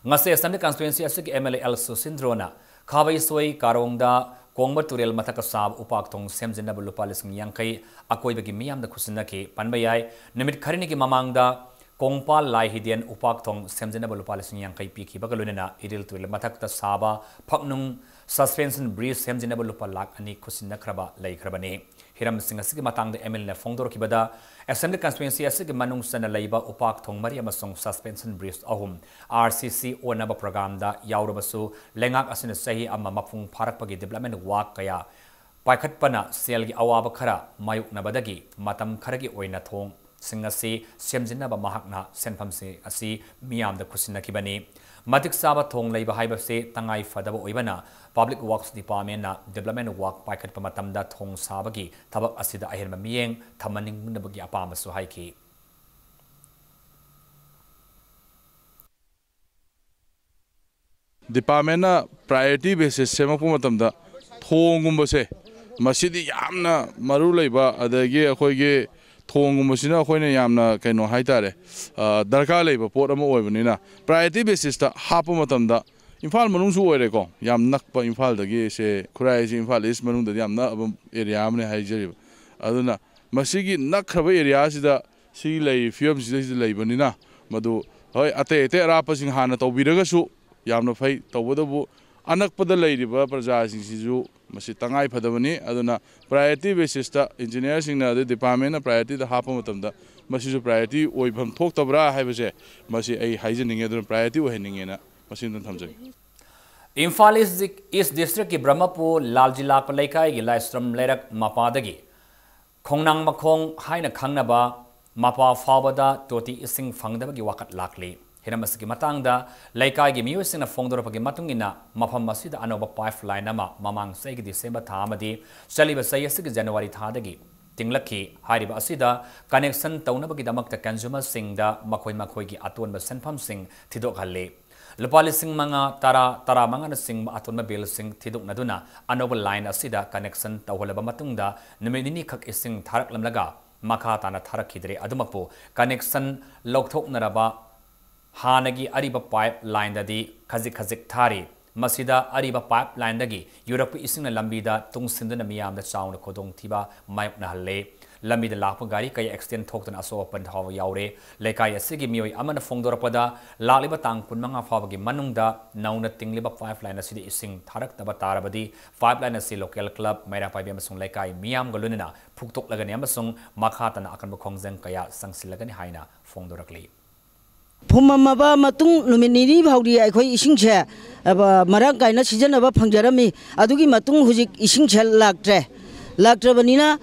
ꯉꯁꯤ ꯑꯦꯁꯦꯝꯕ꯭ꯂꯤ ꯀꯟꯁꯇꯤꯇ꯭ꯋꯦꯟꯁꯤ ꯑꯁꯤꯒꯤ ꯑꯦꯝ ꯑꯦꯜ ꯑꯦ ꯑꯦꯜ ꯁꯨꯁꯤꯟꯗ꯭ꯔꯣꯅ ꯈꯥꯕꯩꯁꯣꯏ ꯀꯥꯔꯣꯡꯗ ꯀꯣꯡꯕ ꯇꯨꯔꯦꯜ ꯃꯊꯛꯇ ꯁꯥꯕ ꯎꯄꯥꯛ ꯊꯣꯡ ꯁꯦꯝꯖꯤꯟꯅꯕ ꯂꯨꯄꯥ ꯂꯤꯁꯤꯡ ꯌꯥꯡꯈꯩ ꯑꯀꯣꯏꯕꯒꯤ ꯃꯤꯌꯥꯝꯗ ꯈꯨꯠꯁꯤꯟꯅꯈꯤ꯫ ꯄꯟꯕ ꯌꯥꯏ, ꯅꯨꯃꯤꯠ ꯈꯔꯅꯤꯒꯤ ꯃꯃꯥꯡꯗ ꯀꯣꯡꯄꯥꯜ ꯂꯥꯏ ꯍꯤꯗꯦꯟ ꯎꯄꯥꯛ ꯊꯣꯡ ꯁꯦꯝꯖꯤꯟꯅꯕ ꯂꯨꯄꯥ ꯂꯤꯁꯤꯡ ꯌꯥꯡꯈꯩ ꯄꯤꯈꯤꯕꯒ ꯂꯣꯏꯅꯅ ꯏꯔꯤꯜ ꯇꯨꯔꯦꯜ ꯃꯊꯛꯇ ꯁꯥꯕ ꯐꯛꯅꯨꯡ ꯁꯁꯄꯦꯟꯁꯟ ꯕ꯭ꯔꯤꯖ ꯁꯦꯝꯖꯤꯟꯅꯕ ꯂꯨꯄꯥ ꯂꯥꯈ ꯑꯅꯤ ꯈꯨꯠꯁꯤꯟꯅꯈ꯭ꯔꯕ ꯂꯩꯈ꯭ꯔꯕꯅꯤ꯫ ꯍꯤꯔꯝꯁꯤꯡ ꯑꯁꯤꯒꯤ ꯃꯇꯥꯡꯗ ꯑꯦꯝ ꯑꯦꯜ ꯑꯦꯅ ꯐꯣꯡꯗꯣꯔꯛꯈꯤꯕꯗ, ꯑꯦꯁꯦꯝꯕ꯭ꯂꯤ ꯀꯟꯁꯇꯤꯇ꯭ꯋꯦꯟꯁꯤ ꯑꯁꯤꯒꯤ ꯃꯅꯨꯡ ꯆꯟꯅ ꯂꯩꯕ ꯎꯄꯥꯛ ꯊꯣꯡ ꯃꯔꯤ ꯑꯃꯁꯨꯡ ꯁꯁꯄꯦꯟꯁꯟ ꯕ꯭ꯔꯤꯖ ꯑꯍꯨꯝ ꯑꯥꯔ ꯁꯤ ꯁꯤ ꯑꯣꯟꯅꯕ ꯄ꯭ꯔꯣꯒ꯭ꯔꯥꯝꯗ ꯌꯥꯎꯔꯕꯁꯨ, ꯂꯩꯉꯥꯛ ꯑꯁꯤꯅ ꯆꯍꯤ ꯑꯃ ꯃꯄꯨꯡ ꯐꯥꯔꯛꯄꯒꯤ ꯗꯤꯕ꯭ꯂꯞꯃꯦꯟ ꯋꯥꯛ ꯀꯌꯥ ꯄꯥꯏꯈꯠꯄꯅ ꯁꯦꯜꯒꯤ ꯑꯋꯥꯕ ꯈꯔ ꯃꯥꯌꯣꯛꯅꯕꯗꯒꯤ ꯃꯇꯝ ꯈꯔꯒꯤ ꯑꯣꯏꯅ ꯊꯣꯡꯁꯤꯡ ꯑꯁꯤ ꯁꯦꯝꯖꯤꯟꯅꯕ ꯃꯍꯥꯛꯅ ꯁꯦꯟꯐꯝꯁꯤꯡ ꯑꯁꯤ ꯃꯤꯌꯥꯝꯗ ꯈꯨꯠꯁꯤꯟꯅꯈꯤꯕꯅꯤ꯫ ꯃꯇꯤꯛ ꯆꯥꯕ ꯊꯣꯡ ꯂꯩꯕ ꯍꯥꯏꯕꯁꯤ ꯇꯉꯥꯏ ꯐꯗꯕ ꯑꯣꯏꯕꯅ, ꯄꯕ꯭ꯂꯤꯛ ꯋꯥꯔꯛꯁ ꯗꯤꯄꯥꯔꯠꯃꯦꯟꯅ ꯗꯤꯕ꯭ꯂꯞꯃꯦꯟ ꯋꯥꯔꯛ ꯄꯥꯏꯈꯠꯄ ꯃꯇꯝꯗ ꯊꯣꯡ ꯁꯥꯕꯒꯤ ꯊꯕꯛ ꯑꯁꯤꯗ ꯑꯍꯦꯟꯕ ꯃꯤꯠꯌꯦꯡ ꯊꯝꯍꯟꯅꯤꯡꯕꯒꯤ ꯑꯄꯥꯝꯕꯁꯨ ꯍꯥꯏꯈꯤ꯫ ꯗꯤꯄꯥꯔꯠꯃꯦꯟꯅ ꯄ꯭ꯔꯥꯏꯌꯣꯔꯤꯇꯤ ꯕꯦꯁꯤꯁ ꯁꯦꯝꯃꯛꯄ ꯃꯇꯝꯗ ꯊꯣꯡꯒꯨꯝꯕꯁꯦ, ꯃꯁꯤꯗꯤ ꯌꯥꯝꯅ ꯃꯔꯨ ꯂꯩꯕ, ꯑꯗꯒꯤ ꯑꯩꯈꯣꯏꯒꯤ ꯊꯣꯡꯒꯨꯝꯕꯁꯤꯅ ꯑꯩꯈꯣꯏꯅ ꯌꯥꯝꯅ ꯀꯩꯅꯣ ꯍꯥꯏꯇꯥꯔꯦ, ꯑ, ꯗꯔꯀꯥꯔ ꯂꯩꯕ ꯄꯣꯠ ꯑꯃ ꯑꯣꯏꯕꯅꯤꯅ, priority basis ꯇ ꯍꯥꯞꯄ ꯃꯇꯝꯗ ꯏꯝꯐꯥꯜ ꯃꯅꯨꯡꯁꯨ ꯑꯣꯏꯔꯦꯀꯣ, ꯌꯥꯝ ꯅꯛꯄ ꯏꯝꯐꯥꯜꯗꯒꯤ ꯁꯦ ꯈꯨꯔꯥꯏꯁꯦ ꯏꯝꯐꯥꯜ East ꯃꯅꯨꯡꯗꯗꯤ ꯌꯥꯝ ꯅꯛꯑꯕ area ꯑꯃꯅꯦ ꯍꯥꯏꯖꯔꯤꯕ꯫ ꯑꯗꯨꯅ ꯃꯁꯤꯒꯤ ꯅꯛꯈ꯭ꯔꯕ area ꯁꯤꯗ ꯁꯤ ꯂꯩꯔꯤ ꯐꯤꯕꯝꯁꯤꯗꯩꯁꯤꯗ ꯂꯩꯕꯅꯤꯅ, ꯃꯗꯨ ꯍꯣꯏ ꯑꯇꯩ ꯑꯇꯩ ꯑꯔꯥꯞꯄꯁꯤꯡ ꯍꯥꯟꯅ ꯇꯧꯕꯤꯔꯒꯁꯨ ꯌꯥꯝꯅ ꯐꯩ꯫ ꯇꯧꯕꯇꯕꯨ ꯑꯅꯛꯄꯗ ꯂꯩꯔꯤꯕ ꯄ꯭ꯔꯖꯥꯁꯤꯡꯁꯤꯁꯨ ꯃꯁꯤ ꯇꯉꯥꯏ ꯐꯗꯕꯅꯤ꯫ ꯑꯗꯨꯅ priority basis ꯇ engineer ꯁꯤꯡꯅ ꯑꯗꯩ department ꯅ priority ꯗ ꯍꯥꯞꯄ ꯃꯇꯝꯗ ꯃꯁꯤꯁꯨ priority ꯑꯣꯏꯐꯝ ꯊꯣꯛꯇꯕ꯭ꯔꯥ ꯍꯥꯏꯕꯁꯦ ꯃꯁꯤ ꯑꯩ ꯍꯥꯏꯖꯅꯤꯡꯉꯦ꯫ ꯑꯗꯨꯅ priority ꯑꯣꯏꯍꯟꯅꯤꯡꯉꯦꯅ ꯃꯁꯤꯃꯇꯪ ꯊꯝꯖꯒꯦ꯫ ꯏꯝꯐꯥꯜ East District ꯀꯤ ꯕ꯭ꯔꯍ꯭ꯃꯄꯨꯔ ꯂꯥꯜꯖꯤꯂꯥꯛꯄ ꯂꯩꯀꯥꯏꯒꯤ ꯂꯥꯏꯁ꯭ꯔꯝ ꯂꯩꯔꯛ ꯃꯄꯥꯗꯒꯤ ꯈꯣꯡꯅꯥꯡ ꯃꯈꯣꯡ ꯍꯥꯏꯅ ꯈꯪꯅꯕ ꯃꯄꯥ ꯐꯥꯎꯕꯗ ꯇꯣꯇꯤ ꯏꯁꯤꯡ ꯐꯪꯗꯕꯒꯤ ꯋꯥꯀꯠ ꯂꯥꯛꯂꯤ꯫ ꯍꯤꯔꯝ ꯑꯁꯤꯒꯤ ꯃꯇꯥꯡꯗ ꯂꯩꯀꯥꯏꯒꯤ ꯃꯤꯑꯣꯏꯁꯤꯡꯅ ꯐꯣꯡꯗꯣꯔꯛꯄꯒꯤ ꯃꯇꯨꯡ ꯏꯟꯅ, ꯃꯐꯝ ꯑꯁꯤꯗ ꯑꯅꯧꯕ pipeline ꯑꯃ ꯃꯃꯥꯡ ꯆꯍꯤꯒꯤ December ꯊꯥ ꯑꯃꯗꯤ ꯆꯠꯂꯤꯕ ꯆꯍꯤ ꯑꯁꯤꯒꯤ January ꯊꯥꯗꯒꯤ ꯇꯤꯡꯂꯛꯈꯤ꯫ ꯍꯥꯏꯔꯤꯕ ꯑꯁꯤꯗ connection ꯇꯧꯅꯕꯒꯤꯗꯃꯛꯇ consumer ꯁꯤꯡꯗ ꯃꯈꯣꯏ ꯃꯈꯣꯏꯒꯤ ꯑꯇꯣꯟꯕ ꯁꯦꯟꯐꯝꯁꯤꯡ ꯊꯤꯗꯣꯛꯍꯜꯂꯤ꯫ ꯂꯨꯄꯥ ꯂꯤꯁꯤꯡ ꯃꯉꯥ, ꯇꯔꯥ, ꯇꯔꯥꯃꯉꯥꯅꯆꯤꯡꯕ ꯑꯇꯣꯟꯕ bill ꯁꯤꯡ ꯊꯤꯗꯣꯛꯅꯗꯨꯅ ꯑꯅꯧꯕ line ꯑꯁꯤꯗ connection ꯇꯧꯍꯜꯂꯕ ꯃꯇꯨꯡꯗ ꯅꯨꯃꯤꯠ ꯅꯤꯅꯤ ꯈꯛ ꯏꯁꯤꯡ ꯊꯥꯔꯛꯂꯝꯂꯒ ꯃꯈꯥ ꯇꯥꯅ ꯊꯥꯔꯛꯈꯤꯗ꯭ꯔꯦ꯫ ꯑꯗꯨꯃꯛꯄꯨ connection ꯂꯧꯊꯣꯛꯅꯔꯕ ꯍꯥꯟꯅꯒꯤ ꯑꯔꯤꯕ pipeline ꯗꯗꯤ ꯈꯖꯤꯛ ꯈꯖꯤꯛ ꯊꯥꯔꯤ꯫ ꯃꯁꯤꯗ ꯑꯔꯤꯕ pipeline ꯗꯒꯤ ꯌꯨꯔꯛꯄ ꯏꯁꯤꯡꯅ ꯂꯝꯕꯤꯗ ꯇꯨꯡꯁꯤꯟꯗꯨꯅ ꯃꯤꯌꯥꯝꯗ ꯆꯥꯎꯅ ꯈꯨꯗꯣꯡꯊꯤꯕ ꯃꯥꯌꯣꯛꯅꯍꯜꯂꯦ꯫ ꯂꯝꯕꯤꯗ ꯂꯥꯛꯄ ꯒꯥꯔꯤ ꯀꯌꯥ accident ꯊꯣꯛꯇꯨꯅ ꯑꯁꯣꯛ ꯑꯄꯟ ꯐꯥꯎꯕ ꯌꯥꯎꯔꯦ꯫ ꯂꯩꯀꯥꯏ ꯑꯁꯤꯒꯤ ꯃꯤꯑꯣꯏ ꯑꯃꯅ ꯐꯣꯡꯗꯣꯔꯛꯄꯗ, ꯂꯥꯛꯂꯤꯕ ꯇꯥꯡ ꯀꯨꯟꯃꯉꯥ ꯐꯥꯎꯕꯒꯤ ꯃꯅꯨꯡꯗ ꯅꯧꯅ ꯇꯤꯡꯂꯤꯕ pipeline ꯑꯁꯤꯗ ꯏꯁꯤꯡ ꯊꯥꯔꯛꯇꯕ ꯇꯥꯔꯕꯗꯤ, pipeline ꯑꯁꯤ local club, ꯃꯩꯔꯥ ꯄꯥꯏꯕꯤ ꯑꯃꯁꯨꯡ ꯂꯩꯀꯥꯏ ꯃꯤꯌꯥꯝꯒ ꯂꯣꯏꯅꯅ ꯐꯨꯛꯇꯣꯛꯂꯒꯅꯤ ꯑꯃꯁꯨꯡ ꯃꯈꯥ ꯇꯥꯅ ꯑꯀꯟꯕ ꯈꯣꯡꯖꯪ ꯀꯌꯥ ꯆꯪꯁꯤꯜꯂꯒꯅꯤ ꯍꯥꯏꯅ ꯐꯣꯡꯗꯣꯔꯛꯂꯤ꯫ ꯐꯨꯝꯃꯝꯃꯕ ꯃꯇꯨꯡ ꯅꯨꯃꯤꯠ ꯅꯤꯅꯤ ꯐꯥꯎꯗꯤ ꯑꯩꯈꯣꯏ ꯏꯁꯤꯡꯁꯦ, ꯑ, ꯃꯔꯥꯡ ꯀꯥꯏꯅ ꯁꯤꯖꯤꯟꯅꯕ ꯐꯪꯖꯔꯝꯃꯤ꯫ ꯑꯗꯨꯒꯤ ꯃꯇꯨꯡ ꯍꯧꯖꯤꯛ ꯏꯁꯤꯡꯁꯦ ꯂꯥꯛꯇ꯭ꯔꯦ꯫ ꯂꯥꯛꯇ꯭ꯔꯕꯅꯤꯅ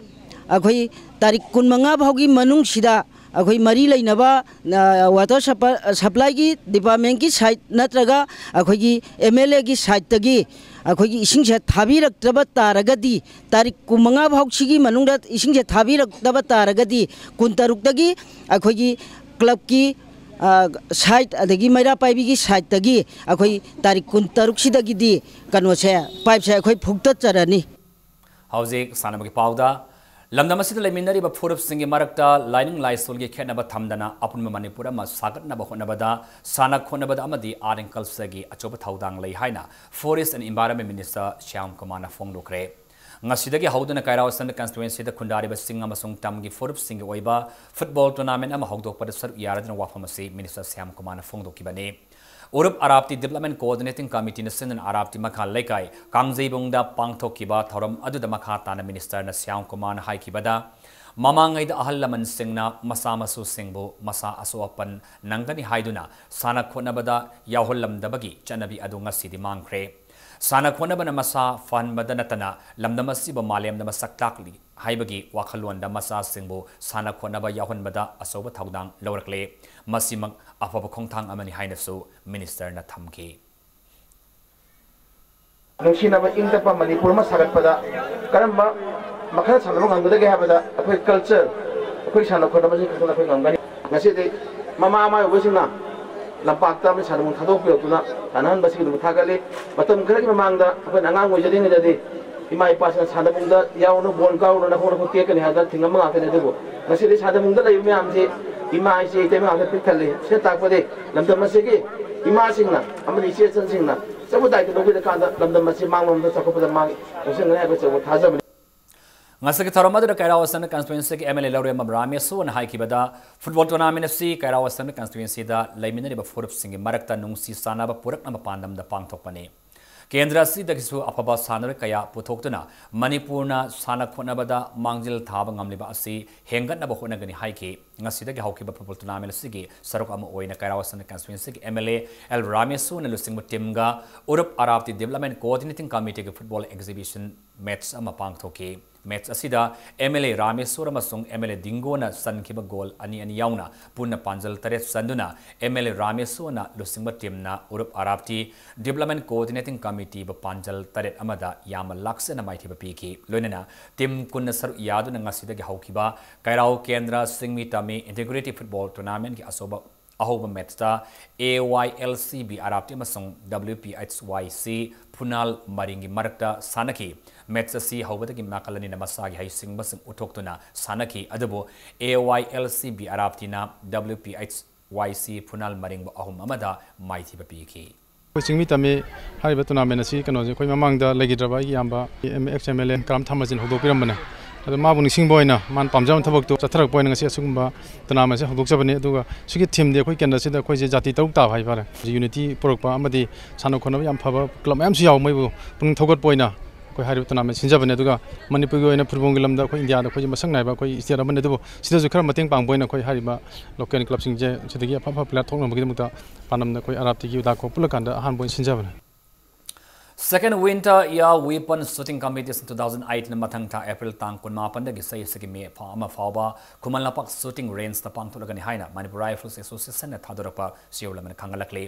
ꯑꯩꯈꯣꯏ ꯇꯥꯔꯤꯛ ꯀꯨꯟꯃꯉꯥ ꯐꯥꯎꯒꯤ ꯃꯅꯨꯡꯁꯤꯗ ꯑꯩꯈꯣꯏ ꯃꯔꯤ ꯂꯩꯅꯕ, ꯑ, water supply, supply ꯒꯤ department ꯀꯤ side ꯅꯠꯇ꯭ꯔꯒ ꯑꯩꯈꯣꯏꯒꯤ M L A ꯒꯤ side ꯇꯒꯤ ꯑꯩꯈꯣꯏꯒꯤ ꯏꯁꯤꯡꯁꯦ ꯊꯥꯕꯤꯔꯛꯇꯕ ꯇꯥꯔꯒꯗꯤ, ꯇꯥꯔꯤꯛ ꯀꯨꯟꯃꯉꯥ ꯐꯥꯎꯁꯤꯒꯤ ꯃꯅꯨꯡꯗ ꯏꯁꯤꯡꯁꯦ ꯊꯥꯕꯤꯔꯛꯇꯕ ꯇꯥꯔꯒꯗꯤ, ꯀꯨꯟꯇꯔꯨꯛꯇꯒꯤ ꯑꯩꯈꯣꯏꯒꯤ club ꯀꯤ, ꯑ, side ꯑꯗꯒꯤ ꯃꯩꯔꯥ ꯄꯥꯏꯕꯤꯒꯤ side ꯇꯒꯤ ꯑꯩꯈꯣꯏ ꯇꯥꯔꯤꯛ ꯀꯨꯟꯇꯔꯨꯛꯁꯤꯗꯒꯤꯗꯤ ꯀꯩꯅꯣꯁꯦ, pipe ꯁꯦ ꯑꯩꯈꯣꯏ ꯐꯨꯛꯇꯠꯆꯔꯅꯤ꯫ ꯍꯧꯖꯤꯛ ꯁꯥꯟꯅꯕꯒꯤ ꯄꯥꯎꯗ, ꯂꯝꯗꯝ ꯑꯁꯤꯗ ꯂꯩꯃꯤꯟꯅꯔꯤꯕ ꯐꯨꯔꯨꯞꯁꯤꯡꯒꯤ ꯃꯔꯛꯇ ꯂꯥꯏꯅꯤꯡ ꯂꯥꯏꯁꯣꯜꯒꯤ ꯈꯦꯠꯅꯕ ꯊꯝꯗꯅ ꯑꯄꯨꯟꯕ ꯃꯅꯤꯄꯨꯔ ꯑꯃ ꯁꯥꯒꯠꯅꯕ ꯍꯣꯠꯅꯕꯗ ꯁꯥꯟꯅ ꯈꯣꯠꯅꯕꯗ ꯑꯃꯗꯤ Art and Cultureꯒꯤ ꯑꯆꯧꯕ ꯊꯧꯗꯥꯡ ꯂꯩ ꯍꯥꯏꯅ Forest and Environment Minister Shyam ꯀꯨꯃꯥꯔꯅ ꯐꯣꯡꯗꯣꯛꯈ꯭ꯔꯦ꯫ ꯉꯁꯤꯗꯒꯤ ꯍꯧꯗꯨꯅ ꯀꯩꯔꯥꯎ Assembly Constituencyꯗ ꯈꯨꯟꯗꯥꯔꯤꯕꯁꯤꯡ ꯑꯃꯁꯨꯡ ꯇꯝꯒꯤ ꯐꯨꯔꯨꯞꯁꯤꯡꯒꯤ ꯑꯣꯏꯕ football tournament ꯑꯃ ꯍꯧꯗꯣꯛꯄꯗ ꯁꯔꯨꯛ ꯌꯥꯔꯗꯨꯅ ꯋꯥꯐꯝ ꯑꯁꯤ Minister ꯁ꯭ꯌꯥꯝ ꯀꯨꯃꯥꯔꯅ ꯐꯣꯡꯗꯣꯛꯈꯤꯕꯅꯤ꯫ ꯎꯔꯨꯞ ꯑꯔꯥꯞꯇꯤ Development Coordinating Committeeꯅ ꯁꯤꯟꯗꯨꯅ ꯑꯔꯥꯞꯇꯤ ꯃꯈꯥ ꯂꯩꯀꯥꯏ ꯀꯥꯡꯖꯩꯕꯨꯡꯗ ꯄꯥꯡꯊꯣꯛꯈꯤꯕ ꯊꯧꯔꯝ ꯑꯗꯨꯗ ꯃꯈꯥ ꯇꯥꯅ Ministerꯅ ꯁ꯭ꯌꯥꯝ ꯀꯨꯃꯥꯔꯅ ꯍꯥꯏꯈꯤꯕꯗ, ꯃꯃꯥꯡꯉꯩꯗ ꯑꯍꯜ ꯂꯃꯟꯁꯤꯡꯅ ꯃꯆꯥ ꯃꯁꯨꯁꯤꯡꯕꯨ ꯃꯁꯥ ꯑꯁꯣꯛ ꯑꯄꯟ ꯅꯪꯒꯅꯤ ꯍꯥꯏꯗꯨꯅ ꯁꯥꯟꯅ ꯈꯣꯠꯅꯕꯗ ꯌꯥꯎꯍꯜꯂꯝꯗꯕꯒꯤ ꯆꯠꯅꯕꯤ ꯑꯗꯨ ꯉꯁꯤꯗꯤ ꯃꯥꯡꯈ꯭ꯔꯦ꯫ ꯁꯥꯟꯅ ꯈꯣꯠꯅꯕꯅ ꯃꯁꯥ ꯐꯍꯟꯕꯗ ꯅꯠꯇꯅ ꯂꯝꯗꯝ ꯑꯁꯤꯕꯨ ꯃꯥꯂꯦꯝꯗ ꯃꯁꯛ ꯇꯥꯛꯂꯤ ꯍꯥꯏꯕꯒꯤ ꯋꯥꯈꯜꯂꯣꯟꯗ ꯃꯆꯥꯁꯤꯡꯕꯨ ꯁꯥꯟꯅ ꯈꯣꯠꯅꯕ ꯌꯥꯎꯍꯟꯕꯗ ꯑꯆꯧꯕ ꯊꯧꯗꯥꯡ ꯂꯧꯔꯛꯂꯦ꯫ ꯃꯁꯤꯃꯛ ꯑꯐꯕ ꯈꯣꯡꯊꯥꯡ ꯑꯃꯅꯤ ꯍꯥꯏꯅꯁꯨ Ministerꯅ ꯊꯝꯈꯤ꯫ ꯅꯨꯡꯁꯤꯅꯕ ꯏꯪ ꯇꯞꯄ ꯃꯅꯤꯄꯨꯔ ꯑꯃ ꯁꯥꯒꯠꯄꯗ ꯀꯔꯝꯕ ꯃꯈꯜ ꯁꯥꯟꯅꯕ ꯉꯝꯒꯗꯒꯦ ꯍꯥꯏꯕꯗ ꯑꯩꯈꯣꯏ culture, ꯑꯩꯈꯣꯏ ꯁꯥꯟꯅ ꯈꯣꯠꯅꯕꯁꯤꯡ ꯈꯛꯇꯅ ꯑꯩꯈꯣꯏ ꯉꯝꯒꯅꯤ꯫ ꯉꯁꯤꯗꯤ ꯃꯃꯥ ꯑꯃ ꯑꯣꯏꯕꯁꯤꯡꯅ ꯂꯝꯄꯥꯛꯇ ꯑꯃꯗꯤ ꯁꯥꯟꯅꯕꯨꯡ ꯊꯥꯗꯣꯛꯄꯤꯔꯛꯇꯨꯅ ꯁꯥꯟꯅꯍꯟꯕꯁꯤꯒꯤꯗꯃꯛ ꯊꯥꯒꯠꯂꯤ꯫ ꯃꯇꯝ ꯈꯔꯒꯤ ꯃꯃꯥꯡꯗ ꯑꯩꯈꯣꯏꯅ ꯑꯉꯥꯡ ꯑꯣꯏꯖꯔꯤꯉꯩꯗꯗꯤ ꯏꯃꯥ ꯏꯄꯥꯁꯤꯡꯅ "ꯁꯥꯟꯅꯕꯨꯡꯗ ꯌꯥꯎꯔꯨꯅꯨ, ꯕꯣꯜ ꯀꯥꯎꯔꯨꯅꯨ, ꯅꯈꯣꯡ ꯅꯈꯨꯠ ꯇꯦꯛꯀꯅꯤ" ꯍꯥꯏꯗꯅ ꯊꯤꯡꯉꯝꯕ ꯉꯥꯛꯇꯅꯤ꯫ ꯑꯗꯨꯕꯨ ꯉꯁꯤꯗꯤ ꯁꯥꯟꯅꯕꯨꯡꯗ ꯂꯩꯕ ꯃꯌꯥꯝꯁꯤ ꯏꯃꯥ ꯏꯆꯦ ꯏꯇꯩꯃ ꯉꯥꯛꯇ ꯄꯤꯛ ꯊꯜꯂꯤ꯫ ꯁꯤꯅ ꯇꯥꯛꯄꯗꯤ ꯂꯝꯗꯝ ꯑꯁꯤꯒꯤ ꯏꯃꯥꯁꯤꯡꯅ ꯑꯃꯗꯤ ꯏꯆꯦ ꯏꯆꯟꯁꯤꯡꯅ ꯑꯆꯧꯕ ꯗꯥꯏꯇ ꯂꯧꯕꯤꯔꯀꯥꯟꯗ ꯂꯝꯗꯝ ꯑꯁꯤ ꯃꯥꯡꯂꯣꯝꯗ ꯆꯥꯎꯈꯠꯄꯗ ꯃꯥꯡ ꯆꯪꯁꯤꯟꯒꯅꯤ ꯍꯥꯏꯕ ꯑꯆꯧꯕ ꯊꯥꯖꯕꯅꯤ꯫ ꯉꯁꯤꯒꯤ ꯊꯧꯔꯝ ꯑꯗꯨꯗ ꯀꯩꯔꯥꯎ Assembly Constituencyꯒꯤ MLA ꯂꯧꯔꯦꯝꯕꯝ ꯔꯥꯃꯦꯁꯣꯔꯅ ꯍꯥꯏꯈꯤꯕꯗ, football tournament ꯑꯁꯤ ꯀꯩꯔꯥꯎ Assembly Constituencyꯗ ꯂꯩꯃꯤꯟꯅꯔꯤꯕ ꯐꯨꯔꯨꯞꯁꯤꯡꯒꯤ ꯃꯔꯛꯇ ꯅꯨꯡꯁꯤ ꯆꯥꯟꯅꯕ ꯄꯨꯔꯛꯅꯕ ꯄꯥꯟꯗꯝꯗ ꯄꯥꯡꯊꯣꯛꯄꯅꯤ꯫ ꯀꯦꯟꯗ꯭ꯔ ꯑꯁꯤꯗꯒꯤꯁꯨ ꯑꯐꯕ ꯁꯥꯟꯅꯔꯣꯏ ꯀꯌꯥ ꯄꯨꯊꯣꯛꯇꯨꯅ ꯃꯅꯤꯄꯨꯔꯅ ꯁꯥꯟꯅ ꯈꯣꯠꯅꯕꯗ ꯃꯥꯡꯖꯤꯜ ꯊꯥꯕ ꯉꯝꯂꯤꯕ ꯑꯁꯤ ꯍꯦꯟꯒꯠꯅꯕ ꯍꯣꯠꯅꯒꯅꯤ ꯍꯥꯏꯈꯤ꯫ ꯉꯁꯤꯗꯒꯤ ꯍꯧꯈꯤꯕ football tournament ꯑꯁꯤꯒꯤ ꯁꯔꯨꯛ ꯑꯃ ꯑꯣꯏꯅ ꯀꯩꯔꯥꯎ Assembly Constituencyꯒꯤ MLA ꯑꯦꯜ ꯔꯥꯃꯦꯁꯣꯔꯅ ꯂꯨꯆꯤꯡꯕ teamꯒ ꯎꯔꯨꯞ ꯑꯔꯥꯞꯇꯤ Development Coordinating Committeeꯒꯤ football exhibition match ꯑꯃ ꯄꯥꯡꯊꯣꯛꯈꯤ꯫ Match ꯑꯁꯤꯗ MLA ꯔꯥꯃꯦꯁꯣꯔ ꯑꯃꯁꯨꯡ MLA ꯗꯤꯡꯒꯣꯅ ꯆꯟꯈꯤꯕ goal ꯑꯅꯤ ꯑꯅꯤ ꯌꯥꯎꯅ ꯄꯨꯟꯅ ꯄꯥꯟꯖꯜ ꯇꯔꯦꯠ ꯆꯟꯗꯨꯅ MLA ꯔꯥꯃꯦꯁꯣꯔꯅ ꯂꯨꯆꯤꯡꯕ teamꯅ ꯎꯔꯨꯞ ꯑꯔꯥꯞꯇꯤ Development Coordinating Committeeꯕꯨ ꯄꯥꯟꯖꯜ ꯇꯔꯦꯠ ꯑꯃꯗ ꯌꯥꯝꯅ ꯂꯥꯛꯆꯅ ꯃꯥꯏꯊꯤꯕ ꯄꯤꯈꯤ꯫ ꯂꯣꯏꯅꯅ team ꯀꯨꯟꯅ ꯁꯔꯨꯛ ꯌꯥꯗꯨꯅ ꯉꯁꯤꯗꯒꯤ ꯍꯧꯈꯤꯕ ꯀꯩꯔꯥꯎ ꯀꯦꯟꯗ꯭ꯔ ꯁꯤꯡꯃꯤ ꯇꯝꯃꯤ Integrity Football Tournamentꯀꯤ ꯑꯆꯧꯕ ꯑꯍꯧꯕ ꯃꯦꯠꯁꯇ ꯑꯦ ꯋꯥꯏ ꯑꯦꯜ ꯁꯤ ꯕꯤ ꯑꯔꯥꯞꯇꯤ ꯑꯃꯁꯨꯡ W P H Y C ꯐꯨꯅꯥꯜ ꯃꯔꯤꯡꯒꯤ ꯃꯔꯛꯇ ꯁꯥꯟꯅꯈꯤ꯫ ꯃꯦꯠꯁ ꯑꯁꯤ ꯍꯧꯕꯗꯒꯤ ꯅꯥꯀꯜ ꯑꯅꯤꯅ ꯃꯁꯥꯒꯤ ꯍꯩꯁꯤꯡꯕꯁꯤꯡ ꯎꯠꯊꯣꯛꯇꯨꯅ ꯁꯥꯟꯅꯈꯤ, ꯑꯗꯨꯕꯨ A Y L C B ꯑꯔꯥꯞꯇꯤꯅ W P H Y C ꯐꯨꯅꯥꯜ ꯃꯔꯤꯡꯕꯨ ꯑꯍꯨꯝ ꯑꯃꯗ ꯃꯥꯏꯊꯤꯕ ꯄꯤꯈꯤ꯫ ꯑꯩꯈꯣꯏ ꯆꯤꯡꯃꯤ ꯇꯝꯃꯤ ꯍꯥꯏꯔꯤꯕ ꯇꯣꯔꯅꯥꯃꯦꯟ ꯑꯁꯤ ꯀꯩꯅꯣꯁꯦ ꯑꯩꯈꯣꯏ ꯃꯃꯥꯡꯗ ꯂꯩꯈꯤꯗ꯭ꯔꯕ ꯑꯩꯒꯤ ꯏꯌꯥꯝꯕ ꯑꯦꯛꯁ ꯑꯦꯝ ꯑꯦꯜ ꯑꯦ ꯀꯔꯥꯝ ꯊꯥꯃꯖꯤꯟ ꯍꯧꯗꯣꯛꯄꯤꯔꯝꯕꯅꯦ꯫ ꯑꯗꯣ ꯃꯥꯕꯨ ꯅꯤꯡꯁꯤꯡꯕ ꯑꯣꯏꯅ ꯃꯥꯅ ꯄꯥꯝꯖꯕ ꯊꯕꯛꯇꯣ ꯆꯠꯊꯔꯛꯄ ꯑꯣꯏꯅ ꯉꯁꯤ ꯑꯁꯤꯒꯨꯝꯕ ꯇꯣꯔꯅꯥꯃꯦꯟꯁꯦ ꯍꯧꯗꯣꯛꯆꯕꯅꯤ꯫ ꯑꯗꯨꯒ ꯁꯤꯒꯤ ꯊꯤꯝꯗꯤ ꯑꯩꯈꯣꯏ ꯀꯦꯟꯗ꯭ꯔꯁꯤꯗ ꯑꯩꯈꯣꯏꯁꯦ ꯖꯥꯇꯤ ꯇꯔꯨꯛ ꯇꯥꯕ ꯍꯥꯏꯕ ꯇꯥꯔꯦ, ꯌꯨꯅꯤꯇꯤ ꯄꯨꯔꯛꯄ ꯑꯃꯗꯤ ꯁꯥꯟꯅ ꯈꯣꯠꯅꯕ ꯌꯥꯝ ꯐꯕ ꯀ꯭ꯂꯕ ꯃꯌꯥꯝꯁꯨ ꯌꯥꯎ, ꯃꯣꯏꯕꯨ ꯄꯨꯛꯅꯤꯡ ꯊꯧꯒꯠꯄ ꯑꯣꯏꯅ ꯑꯩꯈꯣꯏ ꯍꯥꯏꯔꯤꯕ ꯇꯣꯔꯅꯥꯃꯦꯟ ꯁꯤꯟꯖꯕꯅꯦ꯫ ꯑꯗꯨꯒ ꯃꯅꯤꯄꯨꯔꯒꯤ ꯑꯣꯏꯅ ꯐꯨꯠꯕꯣꯜꯒꯤ ꯂꯝꯗ ꯑꯩꯈꯣꯏ ꯏꯟꯗꯤꯌꯥꯗ ꯑꯩꯈꯣꯏꯁꯦ ꯃꯁꯛ ꯅꯥꯏꯕ ꯑꯩꯈꯣꯏ ꯁ꯭ꯇꯦꯠ ꯑꯃꯅꯤ꯫ ꯑꯗꯨꯕꯨ ꯁꯤꯗꯁꯨ ꯈꯔ ꯃꯇꯦꯡ ꯄꯥꯡꯕ ꯑꯣꯏꯅ ꯑꯩꯈꯣꯏ ꯍꯥꯏꯔꯤꯕ ꯂꯣꯀꯦꯜ ꯀ꯭ꯂꯕꯁꯤꯡꯁꯦ ꯁꯤꯗꯒꯤ ꯑꯐ ꯑꯐꯕ ꯄ꯭ꯂꯦꯌꯔ ꯊꯣꯛꯅꯕꯒꯤꯗꯃꯛꯇ ꯄꯥꯟꯗꯝꯗ ꯑꯩꯈꯣꯏ ꯑꯔꯥꯞꯇꯤꯒꯤ ꯗꯥꯀꯣ ꯄꯨꯜꯂꯀꯥꯟꯗ ꯑꯍꯥꯟꯕ ꯑꯣꯏꯅ ꯁꯤꯟꯖꯕꯅꯦ꯫ Second Winter Air Weapon Shooting Competition two thousand eight ꯅ ꯃꯊꯪ ꯊꯥ ꯑꯦꯄ꯭ꯔꯤꯜ ꯇꯥꯡ ꯀꯨꯟꯃꯥꯄꯟꯗꯒꯤ ꯆꯍꯤ ꯑꯁꯤꯒꯤ ꯃꯦ ꯊꯥ ꯑꯃ ꯐꯥꯎꯕ ꯈꯨꯃꯟ ꯂꯝꯄꯥꯛ ꯁꯨꯇꯤꯡ ꯔꯦꯟꯖꯇ ꯄꯥꯡꯊꯣꯛꯂꯒꯅꯤ ꯍꯥꯏꯅ ꯃꯅꯤꯄꯨꯔ ꯔꯥꯏꯐꯜꯁ ꯑꯦꯁꯣꯁꯤꯌꯦꯁꯟꯅ ꯊꯥꯗꯣꯔꯛꯄ ꯆꯦꯔꯣꯜ ꯑꯃꯅ ꯈꯪꯍꯜꯂꯛꯂꯤ꯫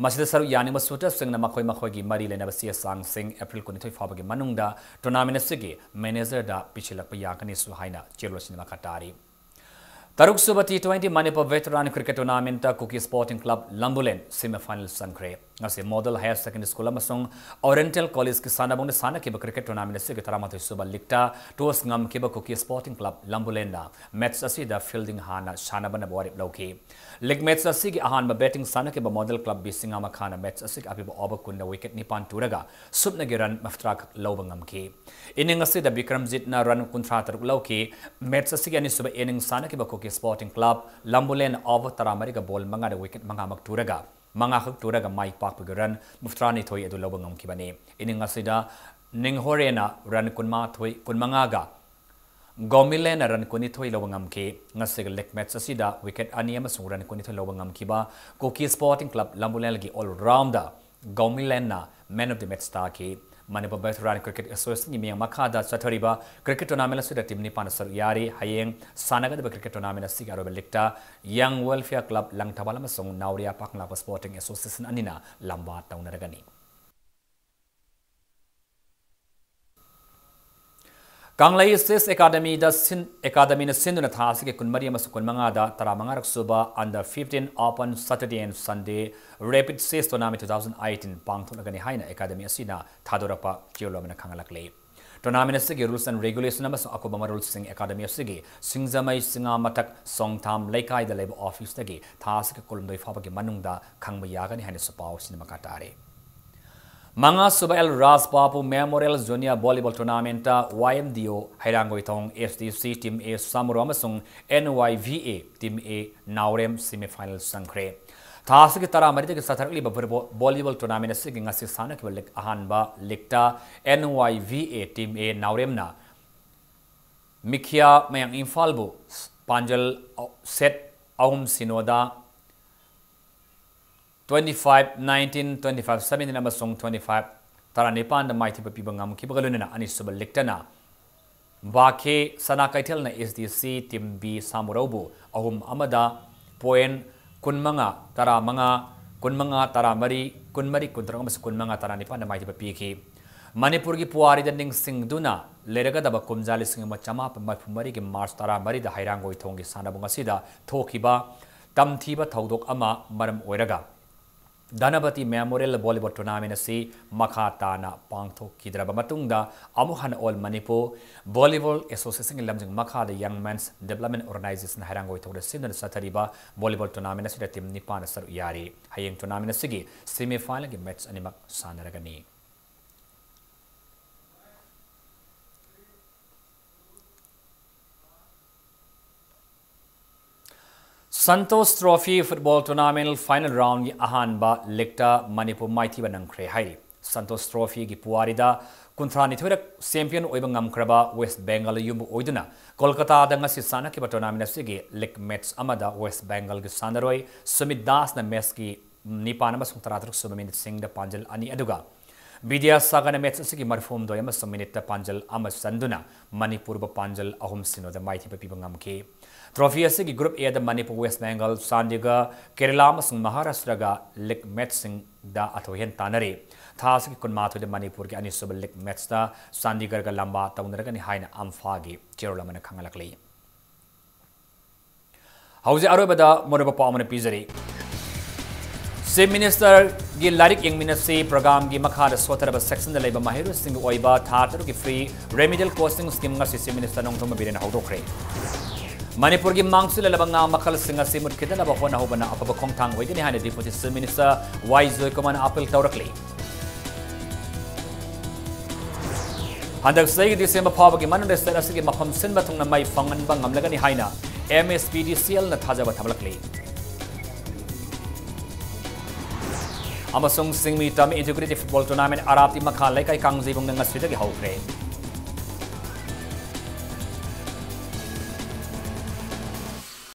ꯃꯁꯤꯗ ꯁꯔꯨꯛ ꯌꯥꯅꯤꯡꯕ ꯁꯨꯇꯔꯁꯤꯡꯅ ꯃꯈꯣꯏ ꯃꯈꯣꯏꯒꯤ ꯃꯔꯤ ꯂꯩꯅꯕ ꯆꯦ ꯆꯥꯡꯁꯤꯡ ꯑꯦꯄ꯭ꯔꯤꯜ ꯀꯨꯟꯅꯤꯊꯣꯏ ꯐꯥꯎꯕꯒꯤ ꯃꯅꯨꯡꯗ ꯇꯣꯔꯅꯥꯃꯦꯟ ꯑꯁꯤꯒꯤ ꯃꯦꯅꯦꯖꯔꯗ ꯄꯤꯁꯤꯜꯂꯛꯄ ꯌꯥꯒꯅꯤꯁꯨ ꯍꯥꯏꯅ ꯆꯦꯔꯣꯜ ꯑꯁꯤꯅ ꯃꯈꯥ ꯇꯥꯔꯤ꯫ ꯇꯔꯨꯛꯁꯨꯕ T twenty Manipur veteran cricket ꯇꯣꯔꯅꯥꯃꯦꯟꯠꯇ Kuki sporting club Lambulane semifinal ꯆꯪꯈ꯭ꯔꯦ꯫ ꯉꯁꯤ ꯃꯣꯗꯦꯜ ꯍꯥꯌꯔ ꯁꯦꯀꯦꯟꯗꯔꯤ ꯁ꯭ꯀꯨꯜ ꯑꯃꯁꯨꯡ ꯑꯣꯔꯤꯌꯦꯟꯇꯦꯜ ꯀꯣꯂꯦꯖꯀꯤ ꯁꯥꯟꯅꯕꯨꯡꯗ ꯁꯥꯟꯅꯈꯤꯕ ꯀ꯭ꯔꯤꯀꯦꯠ ꯇꯣꯔꯅꯥꯃꯦꯟꯠ ꯑꯁꯤꯒꯤ ꯇꯔꯥꯃꯥꯊꯣꯏꯁꯨꯕ ꯂꯤꯒꯇ ꯇꯣꯁ ꯉꯝꯈꯤꯕ ꯀꯨꯀꯤ ꯁ꯭ꯄꯣꯔꯇꯤꯡ ꯀ꯭ꯂꯕ ꯂꯝꯕꯨꯂꯦꯟꯅ ꯃꯦꯠꯆ ꯑꯁꯤꯗ ꯐꯤꯜꯗꯤꯡ ꯍꯥꯟꯅ ꯁꯥꯟꯅꯕꯅ ꯋꯥꯔꯦꯞ ꯂꯧꯈꯤ꯫ ꯂꯤꯒ ꯃꯦꯠꯆ ꯑꯁꯤꯒꯤ ꯑꯍꯥꯟꯕ ꯕꯦꯇꯤꯡ ꯁꯥꯟꯅꯈꯤꯕ ꯃꯣꯗꯦꯜ ꯀ꯭ꯂꯕ ꯕꯤ ꯁꯤꯡꯉꯥꯃꯈꯥꯅ ꯃꯦꯠꯆ ꯑꯁꯤꯒꯤ ꯑꯄꯤꯕ ꯑꯣꯚꯔ ꯀꯨꯟꯗ ꯋꯤꯀꯦꯠ ꯅꯤꯄꯥꯟ ꯇꯨꯔꯒ ꯁꯨꯞꯅꯒꯤ ꯔꯟ ꯃꯧꯗ꯭ꯔꯥ ꯈꯛ ꯂꯧꯕ ꯉꯝꯈꯤ꯫ ꯏꯅꯤꯡ ꯑꯁꯤꯗ ꯕꯤꯀ꯭ꯔꯝꯖꯤꯠꯅ ꯔꯟ ꯀꯨꯟꯊ꯭ꯔꯥ ꯇꯔꯨꯛ ꯂꯧꯈꯤ꯫ ꯃꯦꯠꯆ ꯑꯁꯤꯒꯤ ꯑꯅꯤꯁꯨꯕ ꯏꯅꯤꯡ ꯁꯥꯟꯅꯈꯤꯕ ꯀꯨꯀꯤ ꯁ꯭ꯄꯣꯔꯇꯤꯡ ꯀ꯭ꯂꯕ ꯂꯝꯕꯨꯂꯦꯟ ꯑꯣꯚꯔ ꯇꯔꯥꯃꯔꯤꯒ ꯕꯣꯜ ꯃꯉꯥꯗ ꯋꯤꯀꯦꯠ ꯃꯉꯥꯃꯛ ꯇꯨꯔꯒ, ꯃꯉꯥꯈꯛ ꯇꯨꯔꯒ ꯃꯥꯏ ꯄꯥꯛꯄꯒꯤ ꯔꯟ ꯃꯧꯗ꯭ꯔꯥꯅꯤꯊꯣꯏ ꯑꯗꯨ ꯂꯧꯕ ꯉꯝꯈꯤꯕꯅꯤ꯫ ꯏꯅꯤꯡ ꯑꯁꯤꯗ ꯅꯤꯡꯍꯣꯔꯦꯅ ꯔꯟ ꯀꯨꯟꯃꯥꯊꯣꯏ, ꯀꯨꯟꯃꯉꯥꯒ ꯒꯣꯃꯤꯂꯦꯟꯅ ꯔꯟ ꯀꯨꯟꯅꯤꯊꯣꯏ ꯂꯧꯕ ꯉꯝꯈꯤ꯫ ꯉꯁꯤꯒꯤ ꯂꯤꯒ ꯃꯦꯠꯆ ꯑꯁꯤꯗ ꯋꯤꯀꯦꯠ ꯑꯅꯤ ꯑꯃꯁꯨꯡ ꯔꯟ ꯀꯨꯟꯅꯤꯊꯣꯏ ꯂꯧꯕ ꯉꯝꯈꯤꯕ ꯀꯨꯀꯤ ꯁ꯭ꯄꯣꯔꯇꯤꯡ ꯀ꯭ꯂꯕ ꯂꯝꯕꯨꯂꯦꯟꯒꯤ ꯑꯣꯜ ꯔꯥꯎꯟꯗꯔ ꯒꯣꯃꯤꯂꯦꯟꯅ ꯃꯦꯟ ꯑꯣꯐ ꯗꯤ ꯃꯦꯠꯆ ꯇꯥꯈꯤ꯫ ꯃꯅꯤꯄꯨꯔ ꯚꯦꯇꯔꯥꯟ ꯀ꯭ꯔꯤꯀꯦꯠ ꯑꯦꯁꯣꯁꯤꯌꯦꯁꯟꯒꯤ ꯃꯤꯠꯌꯦꯡ ꯃꯈꯥꯗ ꯆꯠꯊꯔꯤꯕ ꯀ꯭ꯔꯤꯀꯦꯠ ꯇꯣꯔꯅꯥꯃꯦꯟꯠ ꯑꯁꯤꯗ ꯇꯤꯝ ꯅꯤꯄꯥꯟꯅ ꯁꯔꯨꯛ ꯌꯥꯔꯤ꯫ ꯍꯌꯦꯡ ꯁꯥꯟꯅꯒꯗꯕ ꯀ꯭ꯔꯤꯀꯦꯠ ꯇꯣꯔꯅꯥꯃꯦꯟꯠ ꯑꯁꯤꯒꯤ ꯑꯔꯣꯏꯕ ꯂꯤꯒꯇ ꯌꯪ ꯋꯦꯜꯐꯤꯌꯔ ꯀ꯭ꯂꯕ ꯂꯪꯊꯕꯥꯜ ꯑꯃꯁꯨꯡ ꯅꯥꯎꯔꯤꯌꯥ ꯄꯥꯛꯅꯂꯥꯛꯄ ꯁ꯭ꯄꯣꯔꯇꯤꯡ ꯑꯦꯁꯣꯁꯤꯌꯦꯁꯟ ꯑꯅꯤꯅ ꯂꯝꯕꯥ ꯇꯧꯅꯔꯒꯅꯤ꯫ ꯀꯪꯂꯩ Chess Academyꯗ ꯁꯤꯟ-, Academyꯅ ꯁꯤꯟꯗꯨꯅ ꯊꯥ ꯑꯁꯤꯒꯤ ꯀꯨꯟꯃꯔꯤ ꯑꯃꯁꯨꯡ ꯀꯨꯟꯃꯉꯥꯗ ꯇꯔꯥꯃꯉꯥꯔꯛ ꯁꯨꯕ Under fifteen Open Saturday and Sunday Rapid Chess Tournament two thousand eighteen ꯄꯥꯡꯊꯣꯛꯂꯒꯅꯤ ꯍꯥꯏꯅ Academy ꯑꯁꯤꯅ ꯊꯥꯗꯣꯔꯛꯄ ꯆꯦꯔꯣꯜ ꯑꯃꯅ ꯈꯪꯍꯜꯂꯛꯂꯤ꯫ Tournament ꯑꯁꯤꯒꯤ rules and regulation ꯑꯃꯁꯨꯡ ꯑꯀꯨꯞꯄ ꯃꯔꯣꯜꯁꯤꯡ Academy ꯑꯁꯤꯒꯤ ꯁꯤꯡꯖꯃꯩ ꯁꯤꯡꯉꯥ ꯃꯊꯛ ꯁꯣꯡꯊꯥꯝ ꯂꯩꯀꯥꯏꯗ ꯂꯩꯕ officeꯇꯒꯤ ꯊꯥ ꯑꯁꯤꯒꯤ ꯀꯨꯟꯍꯨꯝꯗꯣꯏ ꯐꯥꯎꯕꯒꯤ ꯃꯅꯨꯡꯗ ꯈꯪꯕ ꯌꯥꯒꯅꯤ ꯍꯥꯏꯅꯁꯨ ꯄꯥꯎ ꯑꯁꯤꯅ ꯃꯈꯥ ꯇꯥꯔꯤ꯫ ꯃꯉꯥꯁꯨꯕ L Raj Babu Memorial Junior Volleyball Tournamentꯇ Y M D O Heirangoithong, S D C Team A ꯁꯥꯃꯨꯔꯣ ꯑꯃꯁꯨꯡ N Y V A Team A Naorem semifinal ꯆꯪꯈ꯭ꯔꯦ꯫ ꯊꯥ ꯑꯁꯤꯒꯤ ꯇꯔꯥꯃꯔꯤꯗꯒꯤ ꯆꯠꯊꯔꯛꯂꯤꯕ ꯚꯣꯂꯤꯕꯣ-, volleyball tournament ꯑꯁꯤꯒꯤ ꯉꯁꯤ ꯁꯥꯟꯅꯈꯤꯕ league ꯑꯍꯥꯟꯕ leagueꯇ N Y V A Team A ꯅꯥꯎꯔꯦꯝꯅ ꯃꯤꯈꯤꯌꯥ ꯃꯌꯥꯡ ꯏꯝꯐꯥꯜꯕꯨ ꯄꯥꯟꯖꯜ set ꯑꯍꯨꯝ ꯁꯤꯅꯣꯗ twenty five nineteen, twenty five seventeen ꯑꯃꯁꯨꯡ twenty five ꯇꯔꯥꯅꯤꯄꯥꯟꯗ ꯃꯥꯏꯊꯤꯕ ꯄꯤꯕ ꯉꯝꯈꯤꯕꯒ ꯂꯣꯏꯅꯅ ꯑꯅꯤꯁꯨꯕ leagueꯇꯅ ꯕꯥꯈꯦ ꯁꯅꯥ ꯀꯩꯊꯦꯜꯅ S D C Team B ꯁꯥꯃꯨꯔꯧꯕꯨ ꯑꯍꯨꯝ ꯑꯃꯗ point ꯀꯨꯟꯃꯉꯥ, ꯇꯔꯥꯃꯉꯥ, ꯀꯨꯟꯃꯉꯥ, ꯇꯔꯥꯃꯔꯤ, ꯀꯨꯟꯃꯔꯤ, ꯀꯨꯟꯇꯔꯨꯛ ꯑꯃꯁꯨꯡ ꯀꯨꯟꯃꯉꯥ, ꯇꯔꯥꯅꯤꯄꯥꯟꯗ ꯃꯥꯏꯊꯤꯕ ꯄꯤꯈꯤ꯫ ꯃꯅꯤꯄꯨꯔꯒꯤ ꯄꯨꯋꯥꯔꯤꯗ ꯅꯤꯡꯁꯤꯡꯗꯨꯅ ꯂꯩꯔꯒꯗꯕ ꯀꯨꯝꯖꯥ ꯂꯤꯁꯤꯡ ꯑꯃ ꯆꯃꯥꯄꯟ ꯃꯔꯤꯐꯨ ꯃꯔꯤꯒꯤ March ꯇꯔꯥꯃꯔꯤꯗ ꯍꯩꯔꯥꯡꯒꯣꯏꯊꯣꯡꯒꯤ ꯁꯥꯟꯅꯕꯨꯡ ꯑꯁꯤꯗ ꯊꯣꯛꯈꯤꯕ ꯇꯝꯊꯤꯕ ꯊꯧꯗꯣꯛ ꯑꯃ ꯃꯔꯝ ꯑꯣꯏꯔꯒ ꯙꯅꯄꯇꯤ Memorial Volleyball Tournament ꯑꯁꯤ ꯃꯈꯥ ꯇꯥꯅ ꯄꯥꯡꯊꯣꯛꯈꯤꯗ꯭ꯔꯕ ꯃꯇꯨꯡꯗ, ꯑꯃꯨꯛ ꯍꯟꯅ All Manipur Volleyball Associationꯒꯤ ꯂꯝꯖꯤꯡ ꯃꯈꯥꯗ Young Men's Development Organization ꯍꯩꯔꯥꯡꯒꯣꯏꯊꯣꯡꯗ ꯁꯤꯟꯗꯨꯅ ꯆꯠꯊꯔꯤꯕ volleyball tournament ꯑꯁꯤꯗ team ꯅꯤꯄꯥꯟꯅ ꯁꯔꯨꯛ ꯌꯥꯔꯤ꯫ ꯍꯌꯦꯡ tournament ꯑꯁꯤꯒꯤ semifinalꯒꯤ match ꯑꯅꯤꯃꯛ ꯁꯥꯟꯅꯔꯒꯅꯤ꯫ Santosh Trophy Football Tournament final roundꯒꯤ ꯑꯍꯥꯟꯕ leagueꯇ ꯃꯅꯤꯄꯨꯔ ꯃꯥꯏꯊꯤꯕ ꯅꯪꯈ꯭ꯔꯦ ꯍꯥꯏꯔꯤ꯫ Santosh Trophyꯒꯤ ꯄꯨꯋꯥꯔꯤꯗ ꯀꯨꯟꯊ꯭ꯔꯥꯅꯤꯊꯣꯏꯔꯛ champion ꯑꯣꯏꯕ ꯉꯝꯈ꯭ꯔꯕ West Bengal ꯌꯨꯝꯕꯨ ꯑꯣꯏꯗꯨꯅ ꯀꯣꯜꯀꯇꯥꯗ ꯉꯁꯤ ꯁꯥꯟꯅꯈꯤꯕ tournament ꯑꯁꯤꯒꯤ league match ꯑꯃꯗ West Bengalꯒꯤ ꯁꯥꯟꯅꯔꯣꯏ ꯁꯨꯃꯤꯠ ꯗꯥꯁꯅ matchꯀꯤ ꯅꯤꯄꯥꯟ ꯑꯃꯁꯨꯡ ꯇꯔꯥꯇꯔꯨꯛ ꯁꯨꯕ minuteꯁꯤꯡꯗ ꯄꯥꯟꯖꯜ ꯑꯅꯤ, ꯑꯗꯨꯒ ꯕꯤꯗ꯭ꯌꯥꯁꯥꯒꯔꯅ ꯃꯦꯆ ꯑꯁꯤꯒꯤ ꯃꯔꯤꯐꯨꯍꯨꯝꯗꯣꯏ ꯑꯃꯁꯨꯡ ꯃꯤꯅꯤꯠꯇ ꯄꯥꯟꯖꯜ ꯑꯃ ꯆꯟꯗꯨꯅ ꯃꯅꯤꯄꯨꯔꯕꯨ ꯄꯥꯟꯖꯜ ꯑꯍꯨꯝ ꯁꯤꯅꯣꯗ ꯃꯥꯏꯊꯤꯕ ꯄꯤꯕ ꯉꯝꯈꯤ꯫ ꯇ꯭ꯔꯣꯐꯤ ꯑꯁꯤꯒꯤ ꯒ꯭ꯔꯨꯞ ꯑꯦꯗ ꯃꯅꯤꯄꯨꯔ, ꯋꯦꯁ ꯕꯦꯡꯒꯜ, ꯆꯥꯟꯗꯤꯒꯔ, ꯀꯦꯔꯂꯥ ꯑꯃꯁꯨꯡ ꯃꯍꯥꯔꯥꯁꯇ꯭ꯔꯒ ꯂꯤꯒ ꯃꯦꯆꯁꯤꯡꯗ ꯑꯊꯣꯏꯍꯦꯟ ꯇꯥꯟꯅꯔꯤ꯫ ꯊꯥ ꯑꯁꯤꯒꯤ ꯀꯨꯟꯃꯥꯊꯣꯏꯗ ꯃꯅꯤꯄꯨꯔꯒꯤ ꯑꯅꯤꯁꯨꯕ ꯂꯤꯒ ꯃꯦꯆꯇ ꯆꯥꯟꯗꯤꯒꯔꯒ ꯂꯝꯕꯥ ꯇꯧꯅꯔꯒꯅꯤ ꯍꯥꯏꯅ ꯑꯝꯐꯥꯒꯤ ꯆꯦꯔꯣꯜ ꯑꯃꯅ ꯈꯪꯍꯜꯂꯛꯂꯤ꯫ ꯍꯧꯖꯤꯛ ꯑꯔꯣꯏꯕꯗ ꯃꯔꯨꯑꯣꯏꯕ ꯄꯥꯎ ꯑꯃꯅ ꯄꯤꯖꯔꯤ꯫ ꯆꯤꯐ ꯃꯤꯅꯤꯁꯇꯔꯒꯤ ꯂꯥꯏꯔꯤꯛ ꯌꯦꯡꯃꯤꯟꯅꯁꯤ ꯄ꯭ꯔꯣꯒ꯭ꯔꯥꯝꯒꯤ ꯃꯈꯥꯗ ꯁꯣꯠꯊꯔꯕ ꯁꯦꯛꯁꯟꯗ ꯂꯩꯕ ꯃꯍꯩꯔꯣꯏꯁꯤꯡꯒꯤ ꯑꯣꯏꯕ ꯊꯥ ꯇꯔꯨꯛꯀꯤ ꯐ꯭ꯔꯤ ꯔꯦꯃꯤꯗꯤꯌꯦꯜ ꯀꯣꯆꯤꯡ ꯁ꯭ꯀꯤꯝ ꯉꯁꯤ ꯆꯤꯐ ꯃꯤꯅꯤꯁꯇꯔ ꯅꯣꯡꯊꯣꯝꯕꯝ ꯕꯤꯔꯦꯟꯅ ꯍꯧꯗꯣꯛꯈ꯭ꯔꯦ꯫ ꯃꯅꯤꯄꯨꯔꯒꯤ ꯃꯥꯡꯁꯤꯜꯂꯛꯂꯕ ꯉꯥ ꯃꯈꯜꯁꯤꯡ ꯑꯁꯤ ꯃꯨꯠꯈꯤꯗꯅꯕ ꯍꯣꯠꯅꯍꯧꯕꯅ ꯑꯐꯕ ꯈꯣꯡꯊꯥꯡ ꯑꯣꯏꯒꯅꯤ ꯍꯥꯏꯅ ꯗꯤꯄꯨꯇꯤ ꯆꯤꯐ ꯃꯤꯅꯤꯁꯇꯔ ꯋꯥꯏ ꯖꯣꯏꯀꯨꯃꯥꯔꯅ ꯑꯥꯄꯤꯜ ꯇꯧꯔꯛꯂꯤ꯫ ꯍꯟꯗꯛ ꯆꯍꯤꯒꯤ ꯗꯤꯁꯦꯝꯕꯔ ꯐꯥꯎꯕꯒꯤ ꯃꯅꯨꯡꯗ ꯁ꯭ꯇꯦꯠ ꯑꯁꯤꯒꯤ ꯃꯐꯝ ꯁꯤꯟꯕ ꯊꯨꯡꯅ ꯃꯩ ꯐꯪꯍꯟꯕ ꯉꯝꯂꯒꯅꯤ ꯍꯥꯏꯅ ꯑꯦꯝ ꯑꯦꯁ ꯄꯤ ꯗꯤ ꯁꯤ ꯑꯦꯜꯅ ꯊꯥꯖꯕ ꯊꯝꯂꯛꯂꯤ꯫ ꯑꯃꯁꯨꯡ ꯁꯤꯡꯃꯤ ꯇꯝ ꯏꯟꯇꯤꯒ꯭ꯔꯦꯇꯦꯗ ꯐꯨꯠꯕꯣꯜ ꯇꯣꯔꯅꯥꯃꯦꯟ ꯑꯔꯥꯞꯇꯤ ꯃꯈꯥ ꯂꯩꯀꯥꯏ ꯀꯥꯡꯖꯩꯕꯨꯡꯗ ꯉꯁꯤꯗꯒꯤ ꯍꯧꯈ꯭ꯔꯦ꯫